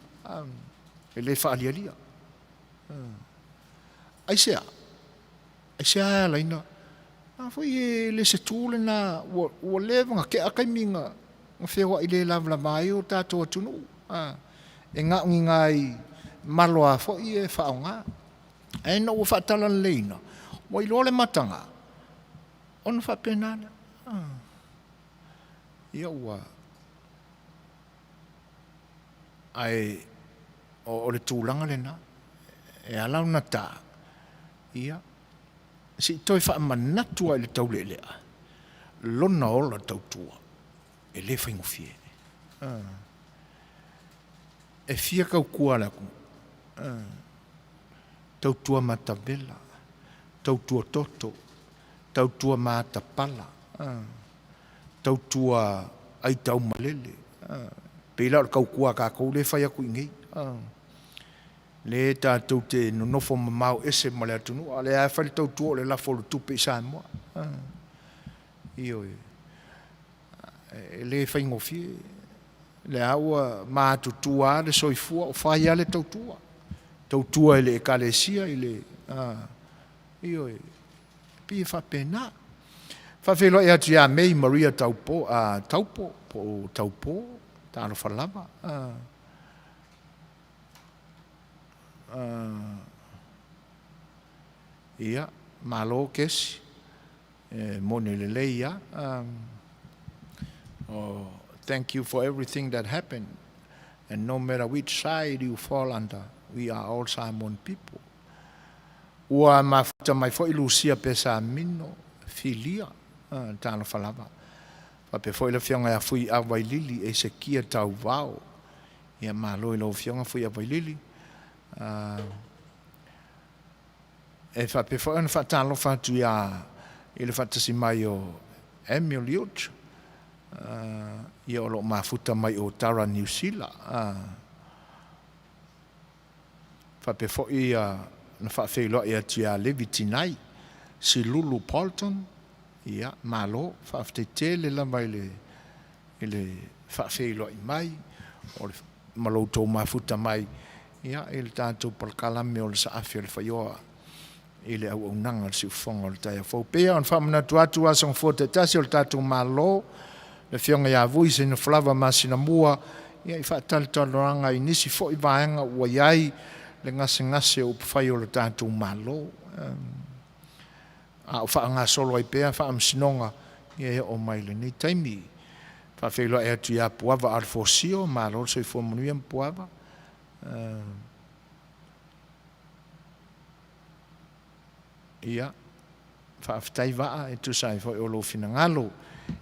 S1: e le faalialia. Aisea? Aisea e ala ai na? A foi e le se tu lena, ua leva ona tea taimi na feoai le lavalava ai o tatou atunuu. E na o ni nai malo lava foi e faaaoga. Ae ina ua faatalaleiina, ua iloa le mataga, ona faapena lea. Ia ua... Ae o le tulaga lena, e ala ona ta, ia, se i toe faamanatu lava i le taulealea lona ola tautua, e le faigofie. E fia tautua a le atunuu, tautua matavela, tautua toto, tautua matapala, tautua aitaumalele. Pei la o le tautua a tatou lea e fai atu i inei, lea tatou te nonofo mamao ese ma le atunuu, a o lea lava e fai le tautua o le lafo o le tupe i Samoa. Ioe. E le faigofie. O lea ua matutua lava le soifua o fai lava le tautua. Tautua i le Ekalesia, i le... Ioe. E pei e faapena. Faafeiloai atu ia Mei Maria Taupo, Taupo po o Taupo, talofa lava. Ia, malo Kesi, e moni lelei lava. Oh, thank you for everything that happened. And no matter which side you fall under, we are all Samoan people. Ua mafuta mai foi Lucia Pesamino, Filia, talofa lava. Faapea foi le afioga ia Fuiavailili Esekia Tauvao. Ia malo i lau afioga Fuiavailili. E faapea foi ona faatalofa atu ia i le faatasi mai o Emil Liut, ia o lo o mafuta mai o Tara Niu Sila. Faapea foi na faafeiloai atu ia Levi Tinai, Silulu Polton, ia malo, faafetai tele lava i le i le faafeiloai mai o le ma lo outou mafuta mai ia i le tatou polokalame o le Saafi o le Faioa i le auaunaga o le siufofoga o le taeao fou. Pei ona faamanatu atu aso gafua taitasi o le tatou Malo, le Afioga ia Vui Seinofalava Masinamua, ia i faatalatalanoaga i nisi foi vaega ua i ai le gasegase o upufai o le tatou Malo, a o faagasolo ai pea faamasinoga ia e oo mai lenei taimi. Faafeiloai atu ia Puava Alfosio, malo le soifua manuia Puava. Ia, faafetai Vaa e tusa ai foi o lou finagalo.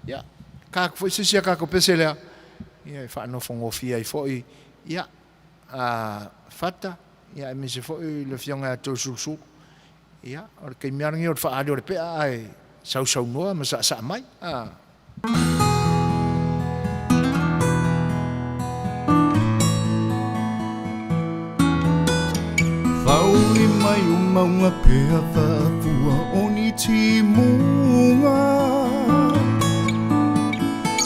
S1: Ia, ta atu foi se isi a tatou pese lea, ia e faanofogofie ai foi, ia, a Fata, ia aemaise foi le Afioga ia Toeolesulusulu. Ia, o le taimi lava lenei o le faaali o le pea ae sausaunoa ma saasaa mai. A.
S2: Whauri mai o maunga pea whafua o ni timunga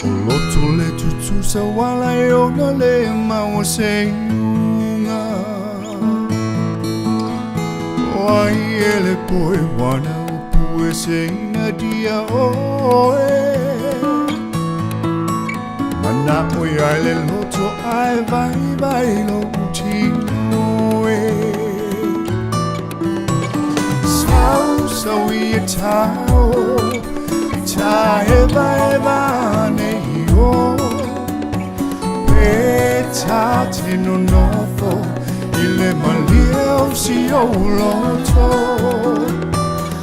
S2: O loto le tutusa wala e ona le maua se iuga O ai e le poe wana o pue se ina dia oe Mana'o ia i le loto ae vaivai lou tino e Sau sau i e tao i taevaeva nei o Pe ta te nonofo i le malie o si ou loto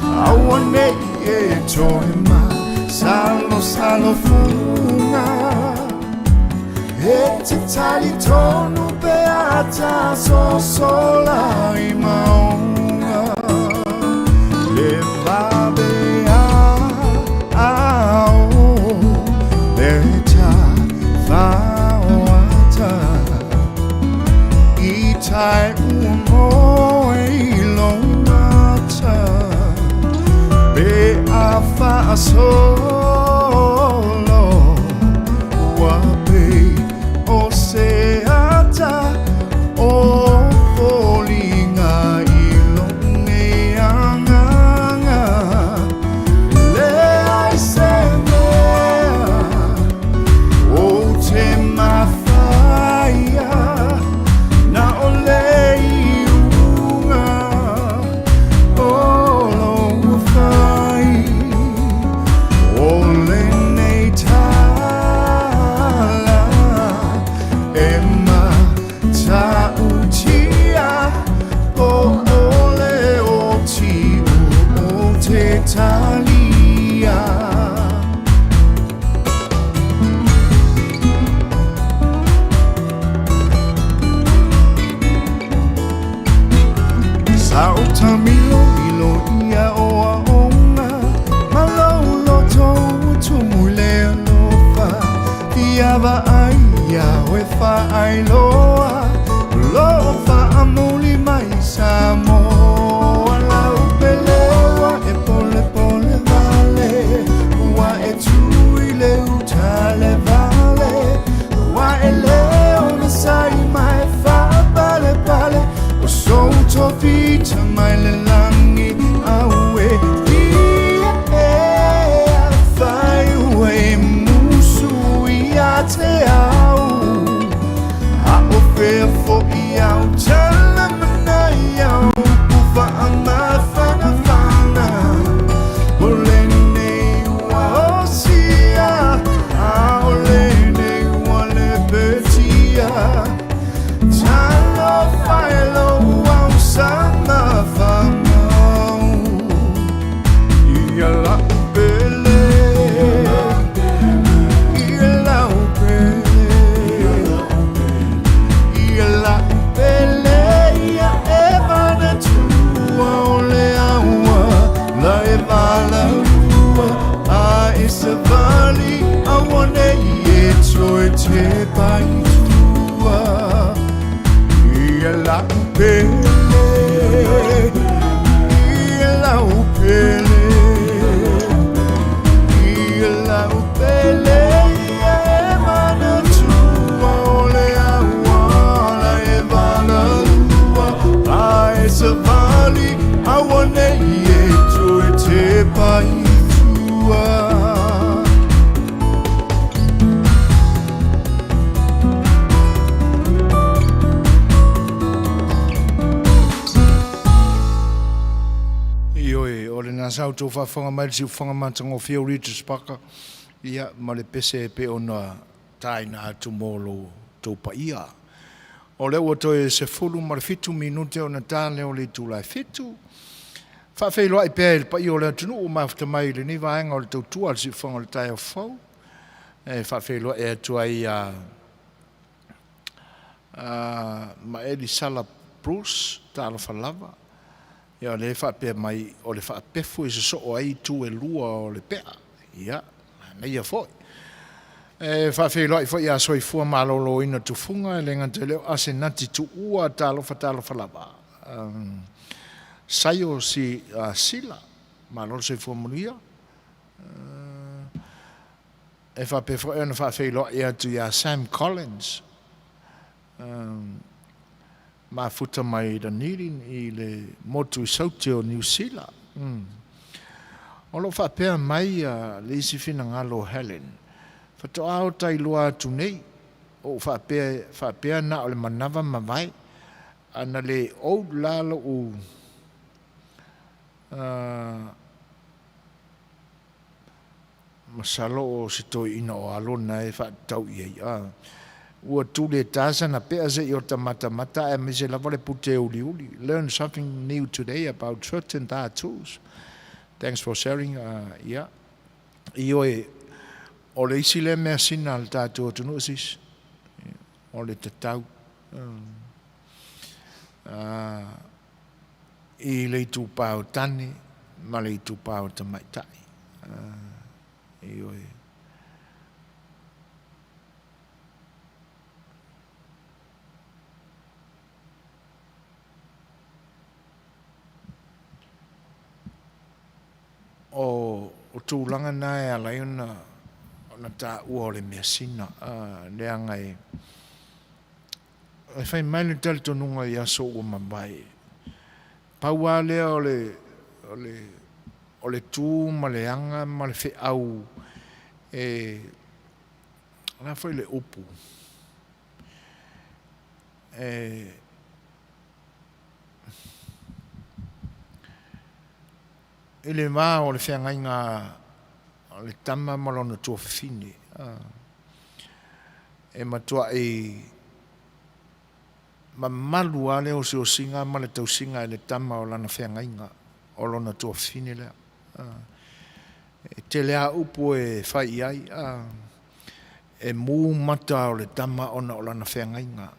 S2: Aua nei e toe ma salo salo fuga E te talitonu pe a ta sosola i maunga Le vave a ao le ta faoata. talia. Sa ou taamilomilo i aoaoga ma lou loto ua tumu i le alofa. Fia vaai iā oe faailoa o lo o faamuli mai Samoa. Lau pele ua e polepole wale, ua e tu i le uta le vale, ua e le onosai ma e faapalepale o sou tofi mai le lagi aue ia e afai ua e musu ia te au a o fea foʻi au tala mana au upu faamafanafana o lenei ua osia a o lenei ua lepetia talofa e lou ausama famau ia lau pele ia lau pele ia lau pele ia e manatua o le aua la e valaua a e savali auanei e toe tepa i tua ia lau pele ia lau pele ia lau pele ia e manatua o le aua la e valaua a e savali auanei e toe tepa i tua.
S1: Ioe, o lena sa outou faafofoga mai le siufofoga matagofie o Regis Parker, ia, ma le pese e pei ona taina atu mo lo outou paia. O lea ua toe 17 minute ona ta lea o le itula e 7. Faafeiloai pea i le paia o le atunuu ua mafuta mai i lenei vaega o le tautua a le siufofoga o le taeao fou. E faafeiloai atu ai ia Maeli Sala Bruce, talofa lava. Ia o lea e faapea mai o le faapefu e sosoo ai itu e lua o le pea. Ia, manaia foi. E faafeiloai foi ia Soifua Maloloina Tufuga, e le gata i lea o Asenati Tuua, talofa talofa lava. Um, Saio si, uh, Sila, malo le soifua manuia. Uh, e faapea foi ona faafeiloai atu ia Sam Collins, um, mafuta mai i Dunedin i le motu i Saute o Niu Sila. Mm. O lo o faapea mai uh, le isi finagalo o Helen, faatoa o tailoa atu nei, o faapea, faapea na o le manava mavae, ana le old la lou uh, Masalo o se toeaina o Alona e faatatau i ai, a ua tulētā sana pea seʻi ota matamata aemaise lava le pute uliuli. Learn something new today about certain tattoos. Thanks for sharing. Uh, yeah. Ioe, o le isi lea measina a le tatou atunuu sis, o le tatau. Uh, i le itupa o tane ma le itupa o tamaitai. Uh, ioe. O, o tulaga na e ala ai ona, ona taua o le measina, uh, leaga e, E fai mai le talitonuga i aso ua mavae, pau lava lea o le, o le, o le tu ma le aga ma le feau e, o le a foi le upu, e, i le va o le feagaiga a le tama ma lona tuafafine, e matuai mamalu lava le osiosiga ma le tausiga e le tama o lana feagaiga, o lona tuafafine lea. E tele lava upu e fai i ai, e mu mata o le tama ona o lana feagaiga.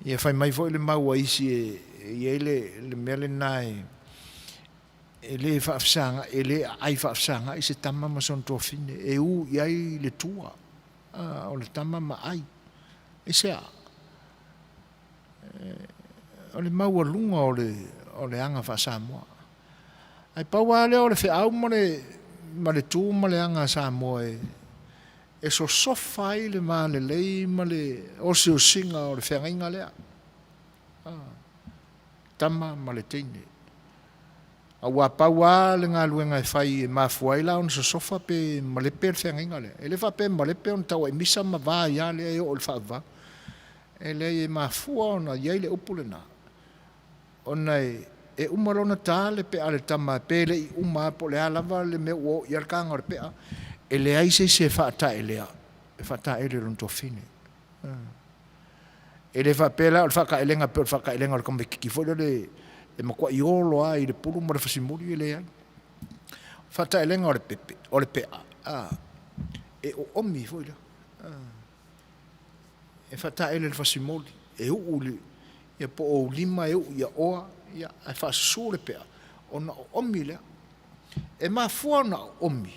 S1: Ia fai mai foi le mau a isi e i ai le mea lena e le faafesagai, e le aai faafesagai se tama ma sona tuafafine, e u i ai le tua o le tama ma ai. Aisea? O le maualuga o le aga faa-Samoa. Ae pau lava lea o le feau ma le tu ma le aga a Samoa e sosofa ai le va lelei ma le osiosiga o le feagaiga lea, tama ma le teine. Aua pau lava le galuega e fai e mafua ai la ona sosofa pe malepe le feagaiga lea, e le faapea e malepe ona tauaimisa ma va ai lava lea e oo i le faavavau. E leai e mafua ona i ai le upu lena, ona e uma loa ona ta le pea a le tama pe le i uma lava po o le a lava le mea ua oo i ai le taga o le pea, e leai se isi e faataelea e faataele i lona tuafafine. E le faapea la o le faataelega pei o le faataelega o le tamaitiiti foi lele e matuai olo lava i le pulu ma le fasimoli, e leai. O le faataelega o le pepe, o le pea, e oomi foi lea. E faataele i le fasimoli, e uu ia po o ou lima e uu ia oa ae faasusu le pea ona oomi lea. E mafua ona oomi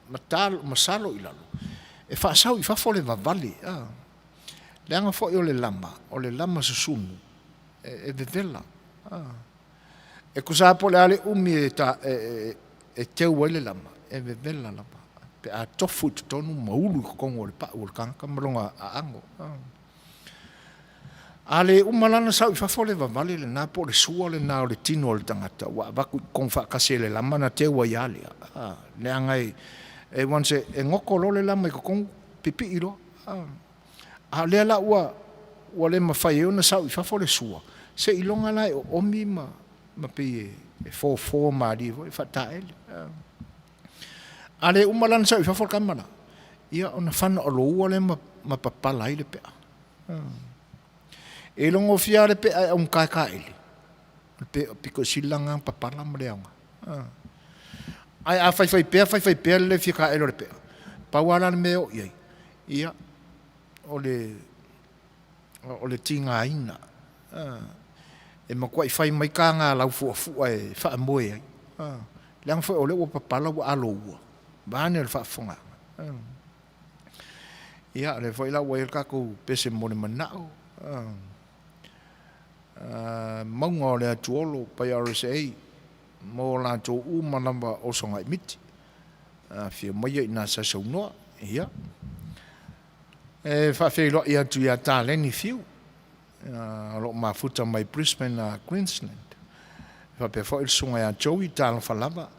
S1: ma salo i lalo, e faasau i fafo le vavale, leaga foi o le lama susunu e vevela. E tusa lava po o le a le umi e teu ai le lama, e vevela lava pe a tofu i totonu ma ulu i totonu o le pau o le tagata ma lona aano. A le uma la ona sau i fafo le vavale lena po o le sua lena o le tino o le tagata ua avatu i totonu faatasi e le lama ona teu ai lava lea, leaga e once e goto loa le lama i totonu pipii loa. A o lea la ua le mafai ai ona sau i fafo le sua, seiloga la e oomi ma pei e fofo malie foi e faataele. A le uma la ona sau i fafo le tama lea, ia ona fanaoloua lea ma papala ai le pea. E iloa gofie lava le pea e augata e taele, o le pea aupito sili la lena ona papala ma le aoga. Ae a faifai pea faifai pea le le fia taele o le pea, pau lava la le mea e oo i ai, ia, o le tigaina. E matuai fai mai taga laufuafua e faamoe ai, leaga foi o lea ua papala ua aloua, vaeane le faafofogaaga. Ia o lea foi la ua i ai le tatou pese mo le manao, Mauga o le Atuolo by RSA mo latou uma lava o Sogaiimiti. Afifio mai i ina sausaunoa. Ia, e faafeiloai atu ia Taleni Fiu, o lo o mafuta mai Brisbane, Queensland. E faapea foi le susuga ia Joey Talofa lava.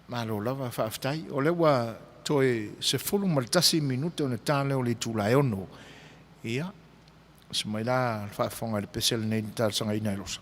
S1: Malo lava faafetai. O lea ua toe 11 minute ona ta lea o le itula e 6. Ia, oso mai la le faafofoga i le pese lenei na talosagaina e Losa.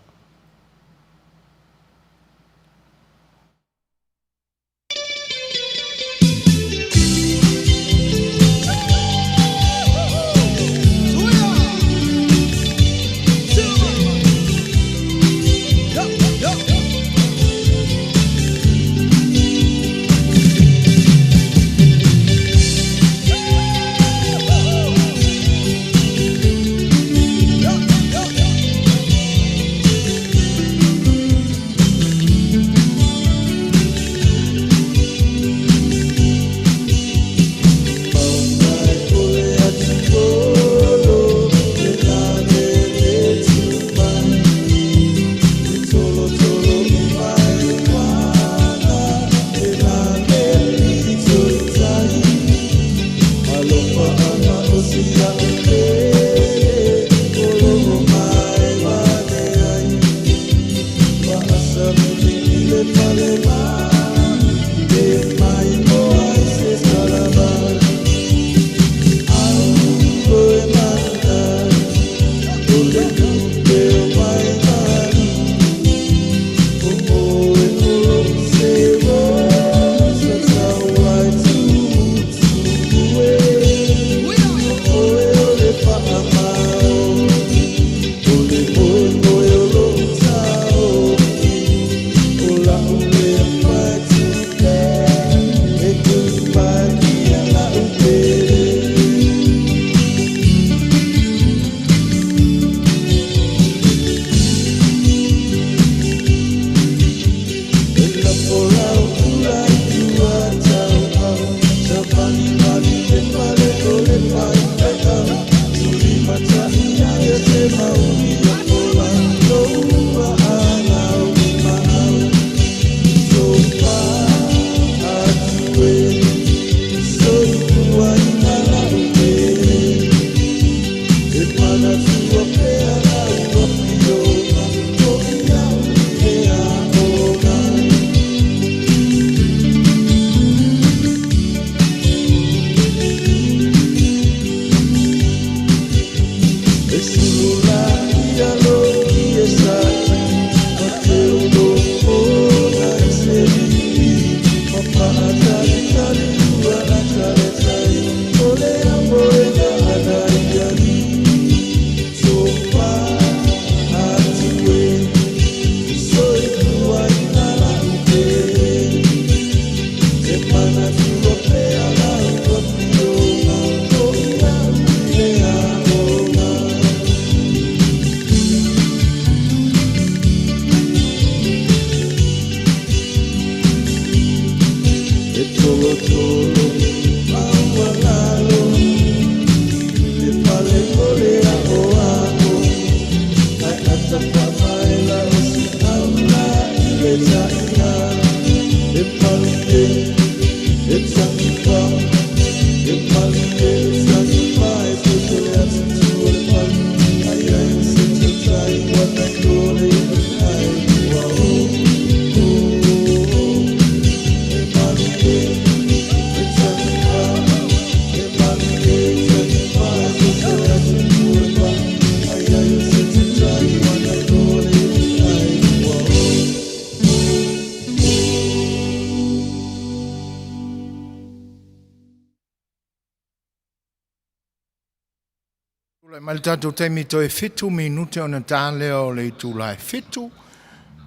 S1: Tulai mai le tatou taimi toe 7 minute ona ta lea o le itula e 7.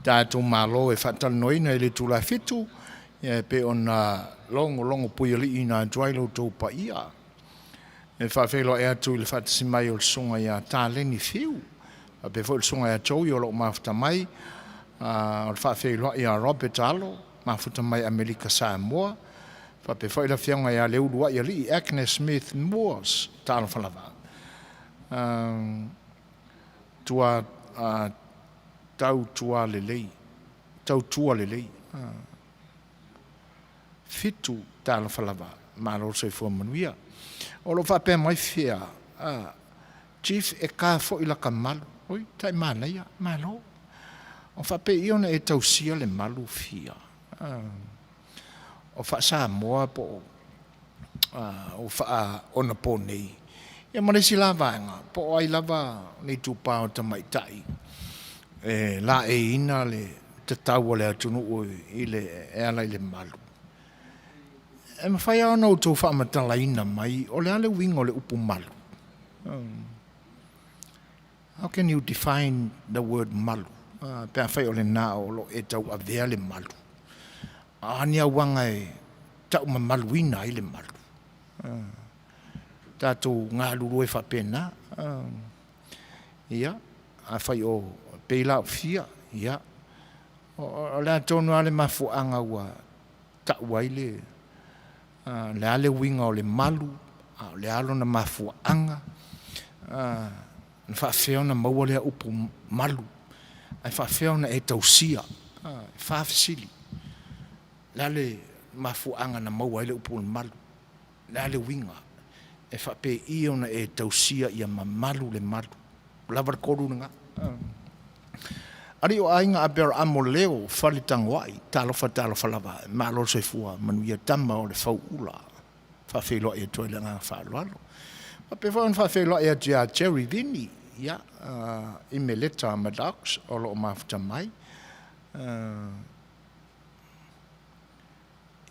S1: Tatou malo e faatalanoaina i le itula e 7, ia e pei ona logologo puialiiina atu ai lo outou paia. E faafeiloai atu i le faatasi mai o le susuga ia Taleni Fiu, faapea foi le susuga ia Joey o lo o mafuta mai, o le faafeiloai ia Robert Alo, mafuta mai Amerika Samoa, faapea foi le afioga ia Leuluai Alii Agnes Smith Moores, talofa lava. Tua tau tua lelei, tau tua lelei. 7 talofa lava, malo le soifua manuia. O lo o faapea mai fia, Chief e ka foi laka malu, oi tai manaia, malo. O faapei ona e tausia le malu fia. O faa-Samoa po o faa-onaponei. Ia ma le isi la vaega, po o ai lava le itupa o tamaitai e laeiina le tatau o le atunuu i le e ala i le malu. E mafai lava ona outou faamatalaina mai o le a le uiga o le upu malu. How can you define the word malu? Pe afai o lena o lo o e tauavea le malu. A ni auaga e taumamaluina ai le malu. Tatou galulue faapena. Ia, afai o pei la o fia, ia, o le a tonu lava le mafuaaga ua tau ai le le a le uiga o le malu, a o le a lona mafuaaga, na faafefea ona maua lea upu malu, ae faafefea ona e tausia. E 4 fesili. O le a le mafuaaga na maua ai le upu o le malu? O le a le uiga? E faapei ona e tausia ia mamalu le malu? Ua lava le 3 lena. Alii o aiga Aperaamo Leo Faletagoai, talofa talofa lava, malo le soifua manuia tama o le fauula. Faafeiloai atu ai le agaga faaaloalo. Faapea foi ona faafeiloai atu ia Jerry Vini, ia, Imeleta Maddox o lo o mafuta mai.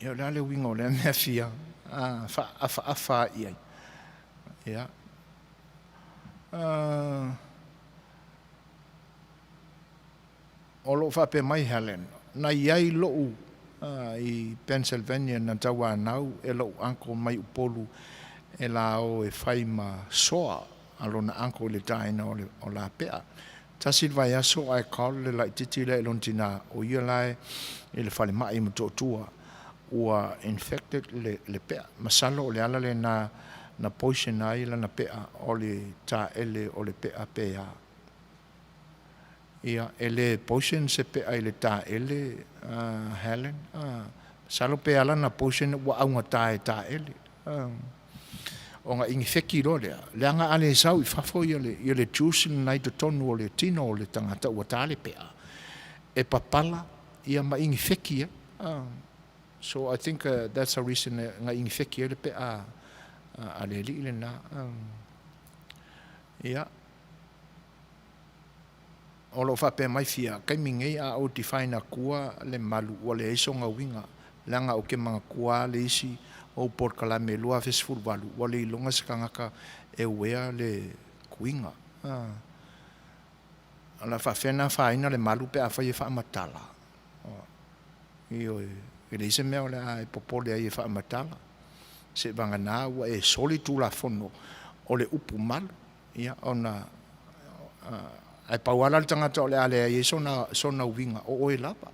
S1: Ia o le a le uiga o lea mea fia faaafaafa ai i ai. Ia. O lo o faapea mai Helen, na i ai lou i Pennsylvania na tauanau e lou uncle mai Upolu e la o e fai ma soa a lona uncle i le taina o lapea. Tasi le vaiaso ae call le laitiiti lea i lona tina, o ia la e i le falemai i Motootua, ua infected le pea. Masalo o le ala lena na poison ai lana pea o le taele o le pea pe a. Ia, e le poison se pea i le taele, Helen. Masalo pe ala na poison ua augata e taele. Ona inifeki loa lea, leaga a le sau i fafo ia le juice lena i totonu o le tino o le tagata ua ta le pea, e papala ia ma inifeki ai. So I think that's a reason na inifeki ai le pea a le alii lena. Ia. O lo o faapea mai fia, taimi nei a ou define atua le malu ua leai sona uiga, leaga ou te manatua lava le isi ou polokalame 2018 ua le iloga se tagata e uea le tuiga. O le a faapefea ona afaina le malu pe afai e faamatala? Ioe, e leai se mea o le a e popole ai e faamatala, seivagana ua e soli tulafono o le upu malu. Ia ona, ae pau lava la le tagata o le a leai ai sona uiga, o oe lava.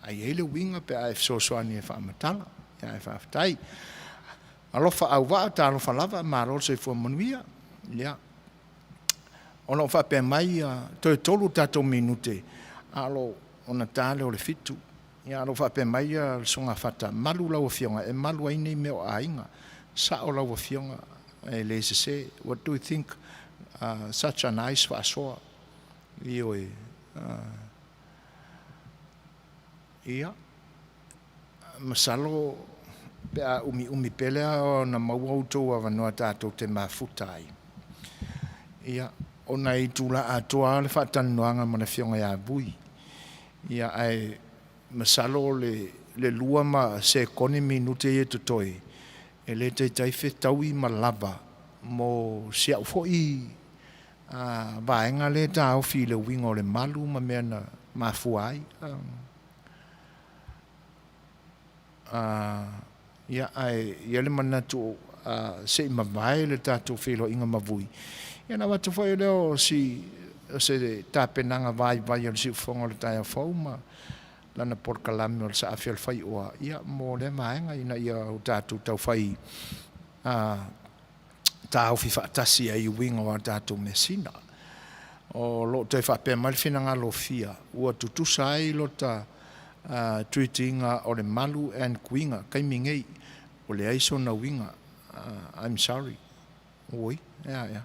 S1: Ae i ai le uiga pe a e fesoasoani e faamatala. Ae faafetai. Alofa auvaa, talofa lava, malo le soifua manuia. Ia, o lo o faapea mai, toe 3 tatou minute, a o lo o ona ta lea o le 7. Ia, o lo o faapea mai le Susuga Fata, malu lau Afioga e malu ai nei mea o aiga. Sao lau Afioga, e le sese. What do you think? Such a nice faasoa. Ioe. Ia, masalo pe a umiumi pea lea ona maua outou avanoa tatou te mafuta ai. Ia, ona e itula atoa lava le faatalanoaga ma le Afioga ia Vui. Ia, ae masalo le 2 ma sekone minute ia e totoe, e le taitai fetaui ma lava mo si au foi vaega lea e taofi i le uiga o le malu ma mea na mafua ai. Ia, ae i ai le manatu se i mavae le tatou feiloaiga ma Vui, ia ona avatu foi lea o se tapenaga vaivai a le siufofoga o le taeao fou ma lana polokalame o le Saafi o le Faioa mo lea vaega ina ia o tatou taufai taofi faatasi ai i uiga o a tatou measina. O lo o toe faapea mai le finagalo o Fia, ua tutusa ai lota treat ina o le malu and tuiga, taimi nei, ua leai sona uiga. I'm sorry. Oi, ea ea.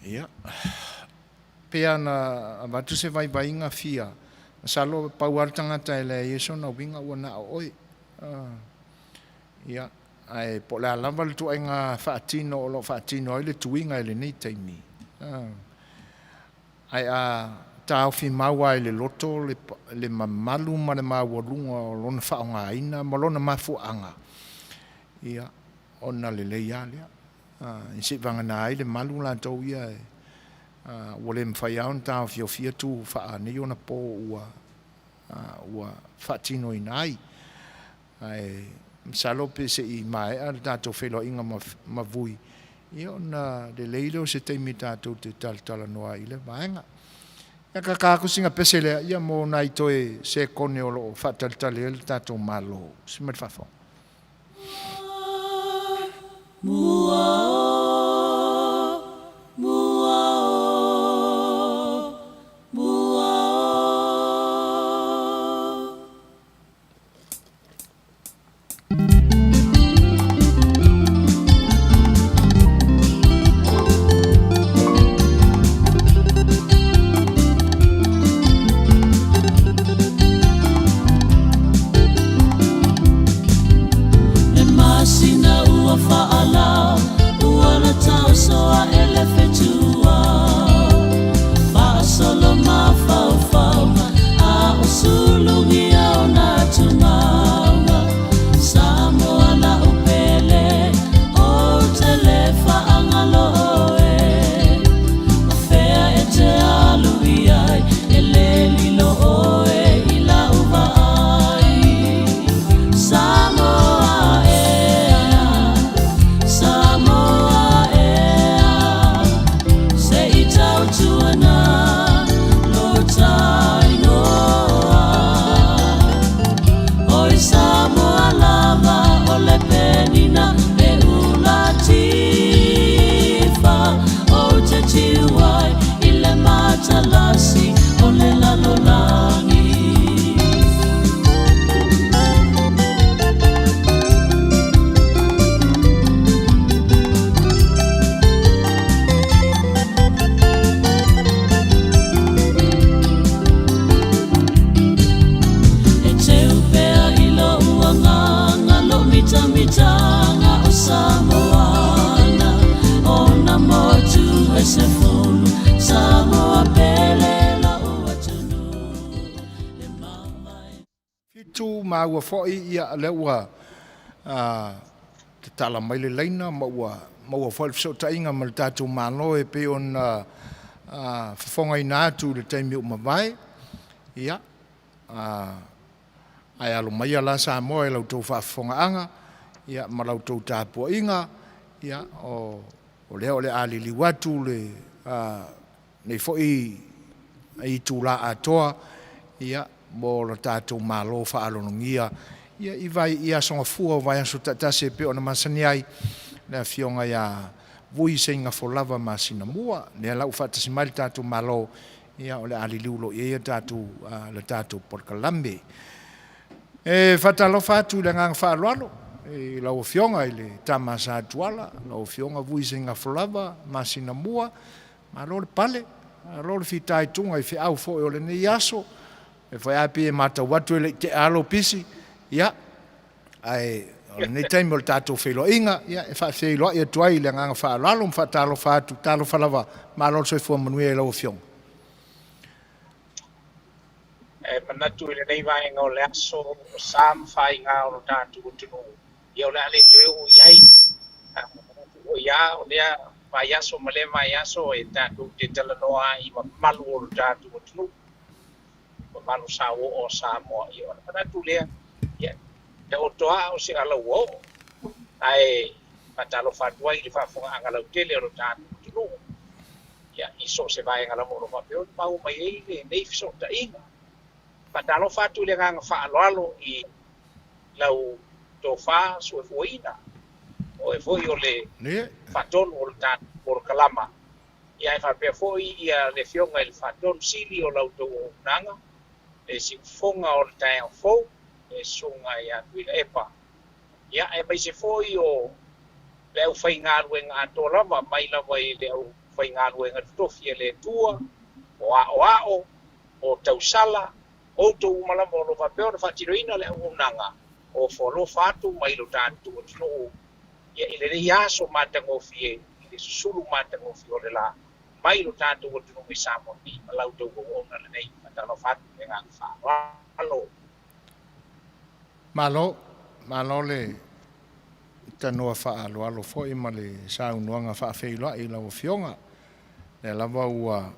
S1: Ia, pei lava ona avatu se vaivaiga Fia, masalo pau lava le tagata e leai ai sona uiga ua na o oe. Ia, ae po o le a lava le ituaiga faatino o lo o faatino ai le tuiga i lenei taimi, ae a taofi mau lava i le loto le mamalu ma le maualuga o lona faaaogaina ma lona mafuaaga, ia, ona lelei lava lea. Seivagana ai le malu latou ia ua le mafai lava ona taofiofia tu faaneionapo ua faatinoina ai. Ae masalo pe se i maea le tatou feiloaiga ma Vui, ia ona lelei lea o se taimi tatou te talatalanoa ai i lea vaega. Ia kaka atu sina pese lea ia mo nai toe sekone o lo o faatalitali ai le tatou Malo. Si mai le faafofoga.
S4: Le masina ua faalao, ua lataoso ae le fetua. Faasolo mafaufauga, a o sulugia ona tumauga. Samoa lau pele, ou te le faagalo oe. O fea e te alu i ai, e le lilo oe i lau vaai. Samoa ea, Samoa ea, se i tautuana lo ta inoa. Oi Samoa lava o le penina e ula tifa, ou te tiu ai i le matalasi o le lalolagi. E teu pea i lou agaga lou mitamitaga o Samoana, o nā motu e sefulu.
S1: maua foi ia o lea ua tatala mai le laina ma ua maua foi le fesootaiga ma le tatou Malo e pei ona fofogaina atu i le taimi ua mavae. Ia, ae alo maia la Samoa i la outou faafofogaaga ia ma la outou tapuaiga, ia o lea o le a liliu atu le nei foi itula atoa ia mo lo tatou Malo faalologia ia i vai i aso gafua o vaiaso taitasi e pei ona masani ai le Afioga ia Vui Seigafolava Masinamua. Lea la ua faatasi mai le tatou Malo, ia o le a liliu loa i ai tatou le tatou polokalame. E faatalofa atu i le agaga faaaloalo i lau Afioga i le Tama Sa Tuala, lau Afioga Vui Seigafolava Masinamua. Malo le pale, malo le fitaituga i feau foi o lenei aso. E fai lava pei e matau atu e le i tea lava lou pisi, ia, ae o lenei taimi o le tatou feiloaiga, ia, e faafeiloai atu ai i le agaga faaaloalo ma faatalofa atu. Talofa lava, malo le soifua manuia i lau Afioga.
S5: E manatu i lenei vaega o le aso, o sa ma faiga o lo tatou atunuu, ia o le a le toe oo i ai. A manatu foi lava o lea vaiaso ma lea vaiaso e tatou te talanoa ai i mamalu o lo tatou atunuu, mamalu sauoo o Samoa. Ia ona manatu lea, ia taoto lava o se ala ua oo, ae faatalofa atu ai i le faafofogaaga lautele o lo tatou atunuu. Ia, i so o se vaega lava o lo o faapea ona maua mai ai lenei fesootaiga. Faatalofa atu i le agaga faaaloalo i lau tofa suefuaina, o oe foi o le faatonu o le tatou polokalama, ia ae faapea foi ia le Afioga i le Faatonu Sili o la outou auaunaga, le siufofoga o le taeao fou, le Susuga ia Tuilaepa. Ia, aemaise foi o le aufaigaluega atoa lava, mai lava i le aufaigaluega totofi a le Atua, o aoao, o tausala, outou uma lava o lo o faapea ona faatinoina le auaunaga o foalofa atu mai lo tatou atunuu, ia, i lenei aso matagofie, i le susulu matagofie o le la, mai lo tatou atunuu i Samoa nei, ma la outou auauna lenei. Faatalofa atu i le agaga faaaloalo.
S1: Malo, malo le tanoa faaaloalo foi ma le saunoaga faafeiloai i lau Afioga. Lea lava ua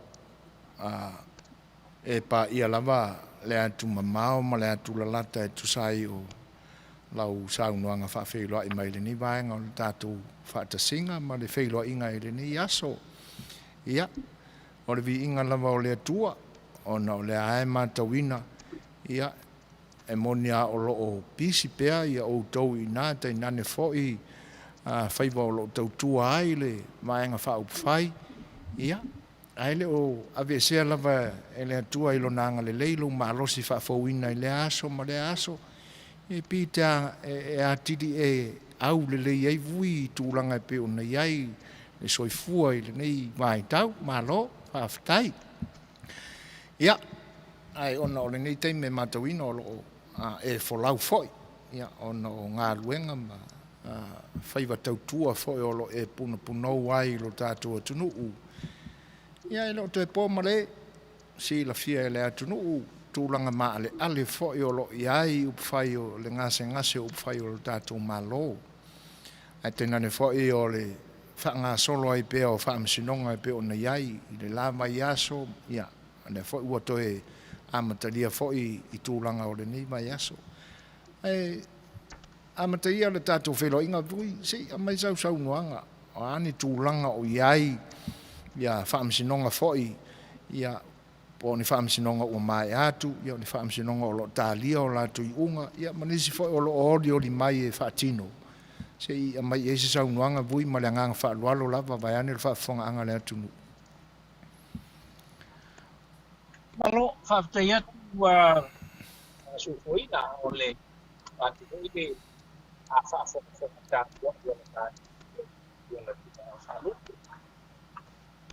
S1: e paia lava le atu mamao ma le atu lalata e tusa ai o lau saunoaga faafeiloai mai lenei vaega o le tatou faatasiga ma le feiloaiga i lenei aso. Ia, o le viiga lava o le Atua, ona o lea lava e matauina, ia, E moni a o lo o pisi pea ia outou i ina, tainane foi faiva o lo o tautua ai le Vaega Faaupufai, ia, ae le o aveesea lava e le Atua i Lona agalelei lou malosi faafouina i lea aso ma lea aso, e pei te e atili e aulelei ai vui i tulaga e pei ona i ai le soifua i lenei vaitau. Malo, faafetai. Ia, ae ona o lenei taimi e matauina o lo o e folau foi, ia, ona o galuega ma faiva tautua foi o lo o e punopunou ai i lo tatou atunuu. Ia, e le o toe po ma le silafia e le atunuu tulaga maaleale foi o lo o i ai upufai o le gasegase o upufai o lo tatou Malo. Ae tainane foi o le faagasolo ai pea o faamasinoga e pei ona i ai i le la vaiaso, ia, lea foi ua toe amatalia foi i tulaga o lenei vaiaso. Ae amataia le tatou feiloaiga, Vui, se i aumai sau saunoaga, o a ni tulaga o i ai ia faamasinoga foi, ia, po o ni faamasinoga ua maea atu, ia, o ni faamasinoga o lo o talia o latou iuga, ia, ma nisi foi o lo o olioli mai e faatino. Se i aumai i ai se saunoaga, Vui, ma le agaga faaaloalo lava, vaeane le faafofogaaga a le atunuu.
S5: Malo, faafetai atu ua suefuaina o le tatou foi le a faafogafoga tapuai o le tatou i ona tulaga faalupe.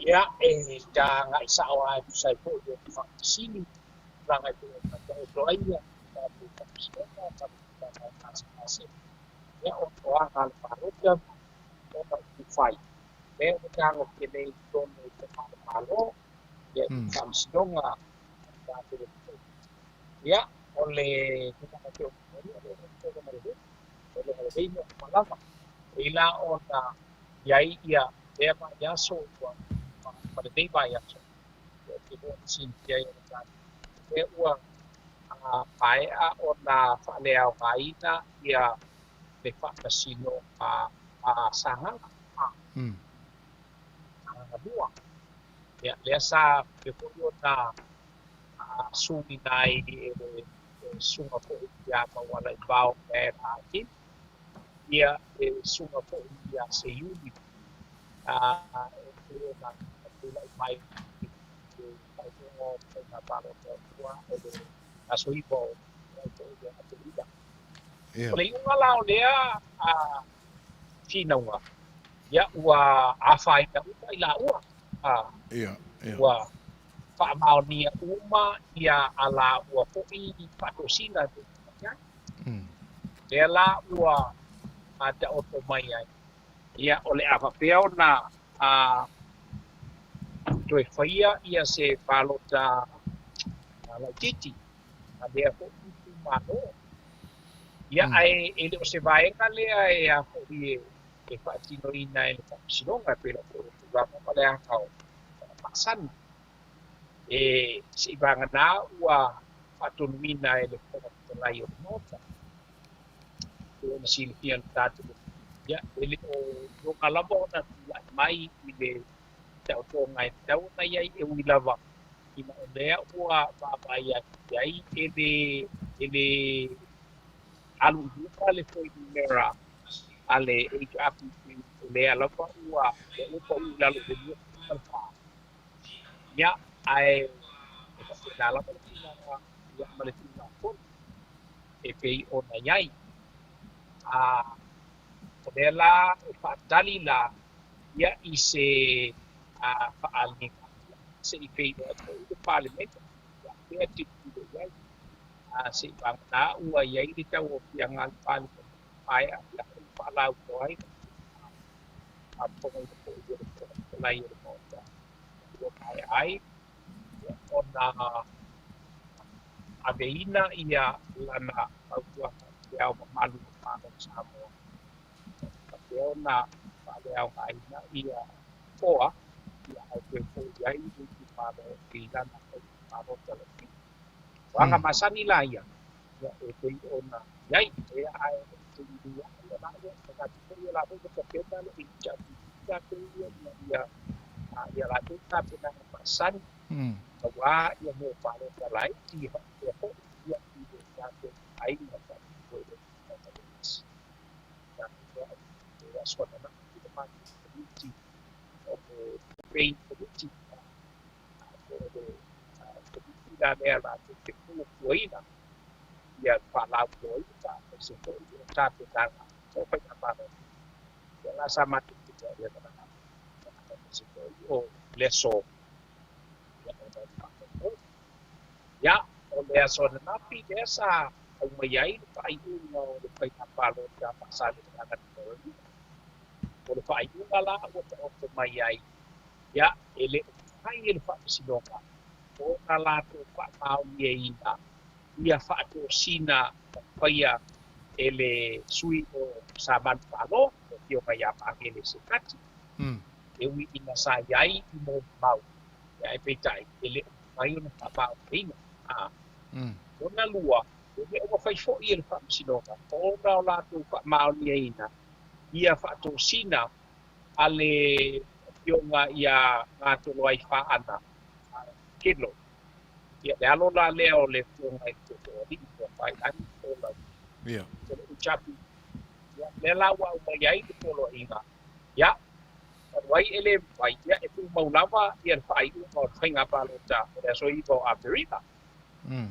S5: Ia, e ta agai sao lava e tusa ai foi o le faafesili, tulaga e pei ona faataoto ai ia tatou faamasinoga ma le tulaga o gasegase, ia, o toaga a le palota ma ona upufai. Lea ua tagofia nei i totonu o le Malo, ia, i faamasinoga a le tatou atunuu. Ia, o le tulaga e pei ona Le malava e la ona iai ia lea vaiaso ua ma lenei vaiaso e te silafia ai o tatou lea ua maea ona faaleaogaina ia le faamasino a Sagaga lua. Ia lea sa faapea foi ona suiina ai e le susuga foi ia Maualaivao Hakim, ia le susuga foi ia Seiuli e pei ona tulai mai i le faaiuga o le faiga palota ua o le aso 9 o Aperila. O le iuga la o lea finauga, ia ua afaina uma i laua. Ua faamaonia uma ia a laua foi faatosina. Lea la ua taoto mai ai. Ia o le a faapea ona toe faia ia se palota laitiiti a lea foi itumalo. Ia ae e le o se vaega lea e a foi e faatinoina e le faamasinoga e pei foi o tulaga ma le aga o masani. E seivagana ua faatonuina e le Fofoga Fetalai o le Maota. E ona silafia le tatou. Ia e le o iloga lava ona tulai mai i le taotoga e tatau ona i ai e ui lava ina o lea ua vaavaai atu i ai e le alu i luma le fuainumera a le HRPP o lea lava ua pau i lalo i le 24. Ia ae e faapena lava le tulaga ia ma le tulafono e pei ona i ai. O lea la e faatali la ia i se faaaliga se i feiloai foi le Palemene ia pea tilotilo i ai. Seivagana ua i ai le tauaofiaga a le Palemene maea ia ona faalauiloa ai faafofogaina foi e le Fofoga Fetalai o le Maota ua maea ai ona aveina ia lana fautuaga i le Ao Mamalu o le Malo o Samoa faapea ona faaleaogaina ia toa ia ae toe foi ai le itumalo i lana palota laitiiti. O aga masani la ia e pei ona i ai e ae ia la ia manatu foi ia latou tapena le HRPP ia ia latou tapenaga masani aua ia mo palota laiti faapea foi ia i le tatou aiga faapea le aso na i le matou komiti o le campaign committee o le komiti la lea latou te fuafuaina ia faalauiloaina aemaise foi o tapenaga o faiga palota. Ia la sa matou ia aemaise foi o le aso ia ona faamoemoe. Ia o le aso ananafi lea sa aumai ai le faaiuga o le faiga palota Faasaleleaga Nu.5. O le faaiuga la ua taoto mai ai ia e le o mafai e le faamasinoga ona latou faamaoniaina ia faatosina na faia e le sui o Samanuvalo, le afioga ia Magele Sekati, e ui ina sa i ai i molimau, ae peitai e le o mafai ona faamaoniaina. Lona lua, e le o mafai foi e le faamasinoga ona o latou faamaoniaina ia faatosina a le afioga ia Gatoloaifaana Kelo. Ia le alo la lea o le afioga i le Totoalii ua faiani o
S1: Ia.
S5: le HRPP. Ia lea la ua aumai ai le poloaiga. Ia talu ai e le mafai, ia e tumau lava ia le faaiuga o le faiga palota o le aso 9 o Aperila.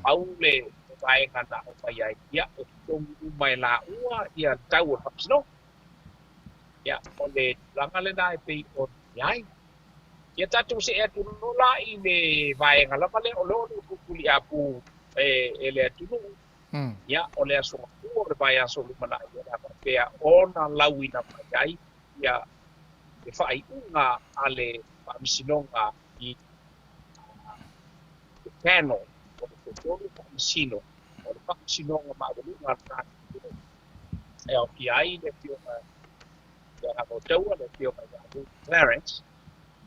S5: Pau le vaega na aumai ai, ia e totogi uma e laua ia le tau o le faamasinoga. Ia o le tulaga lena e pei ona i ai. Ia tatou see atu loa la i le vaega lava lea o lea o lo o tuliapu e le atunuu. Ia o le aso Gafua o le vaiaso lumanai o le a faapea ona lauina mai ai ia le faaiuga a le faamasinoga i le panel o le toatolu faamasino O le faamasinoga maualuga a le tatou e aofia ai le Afioga ia Gagautaua, le Afioga ia Ruth Clarence,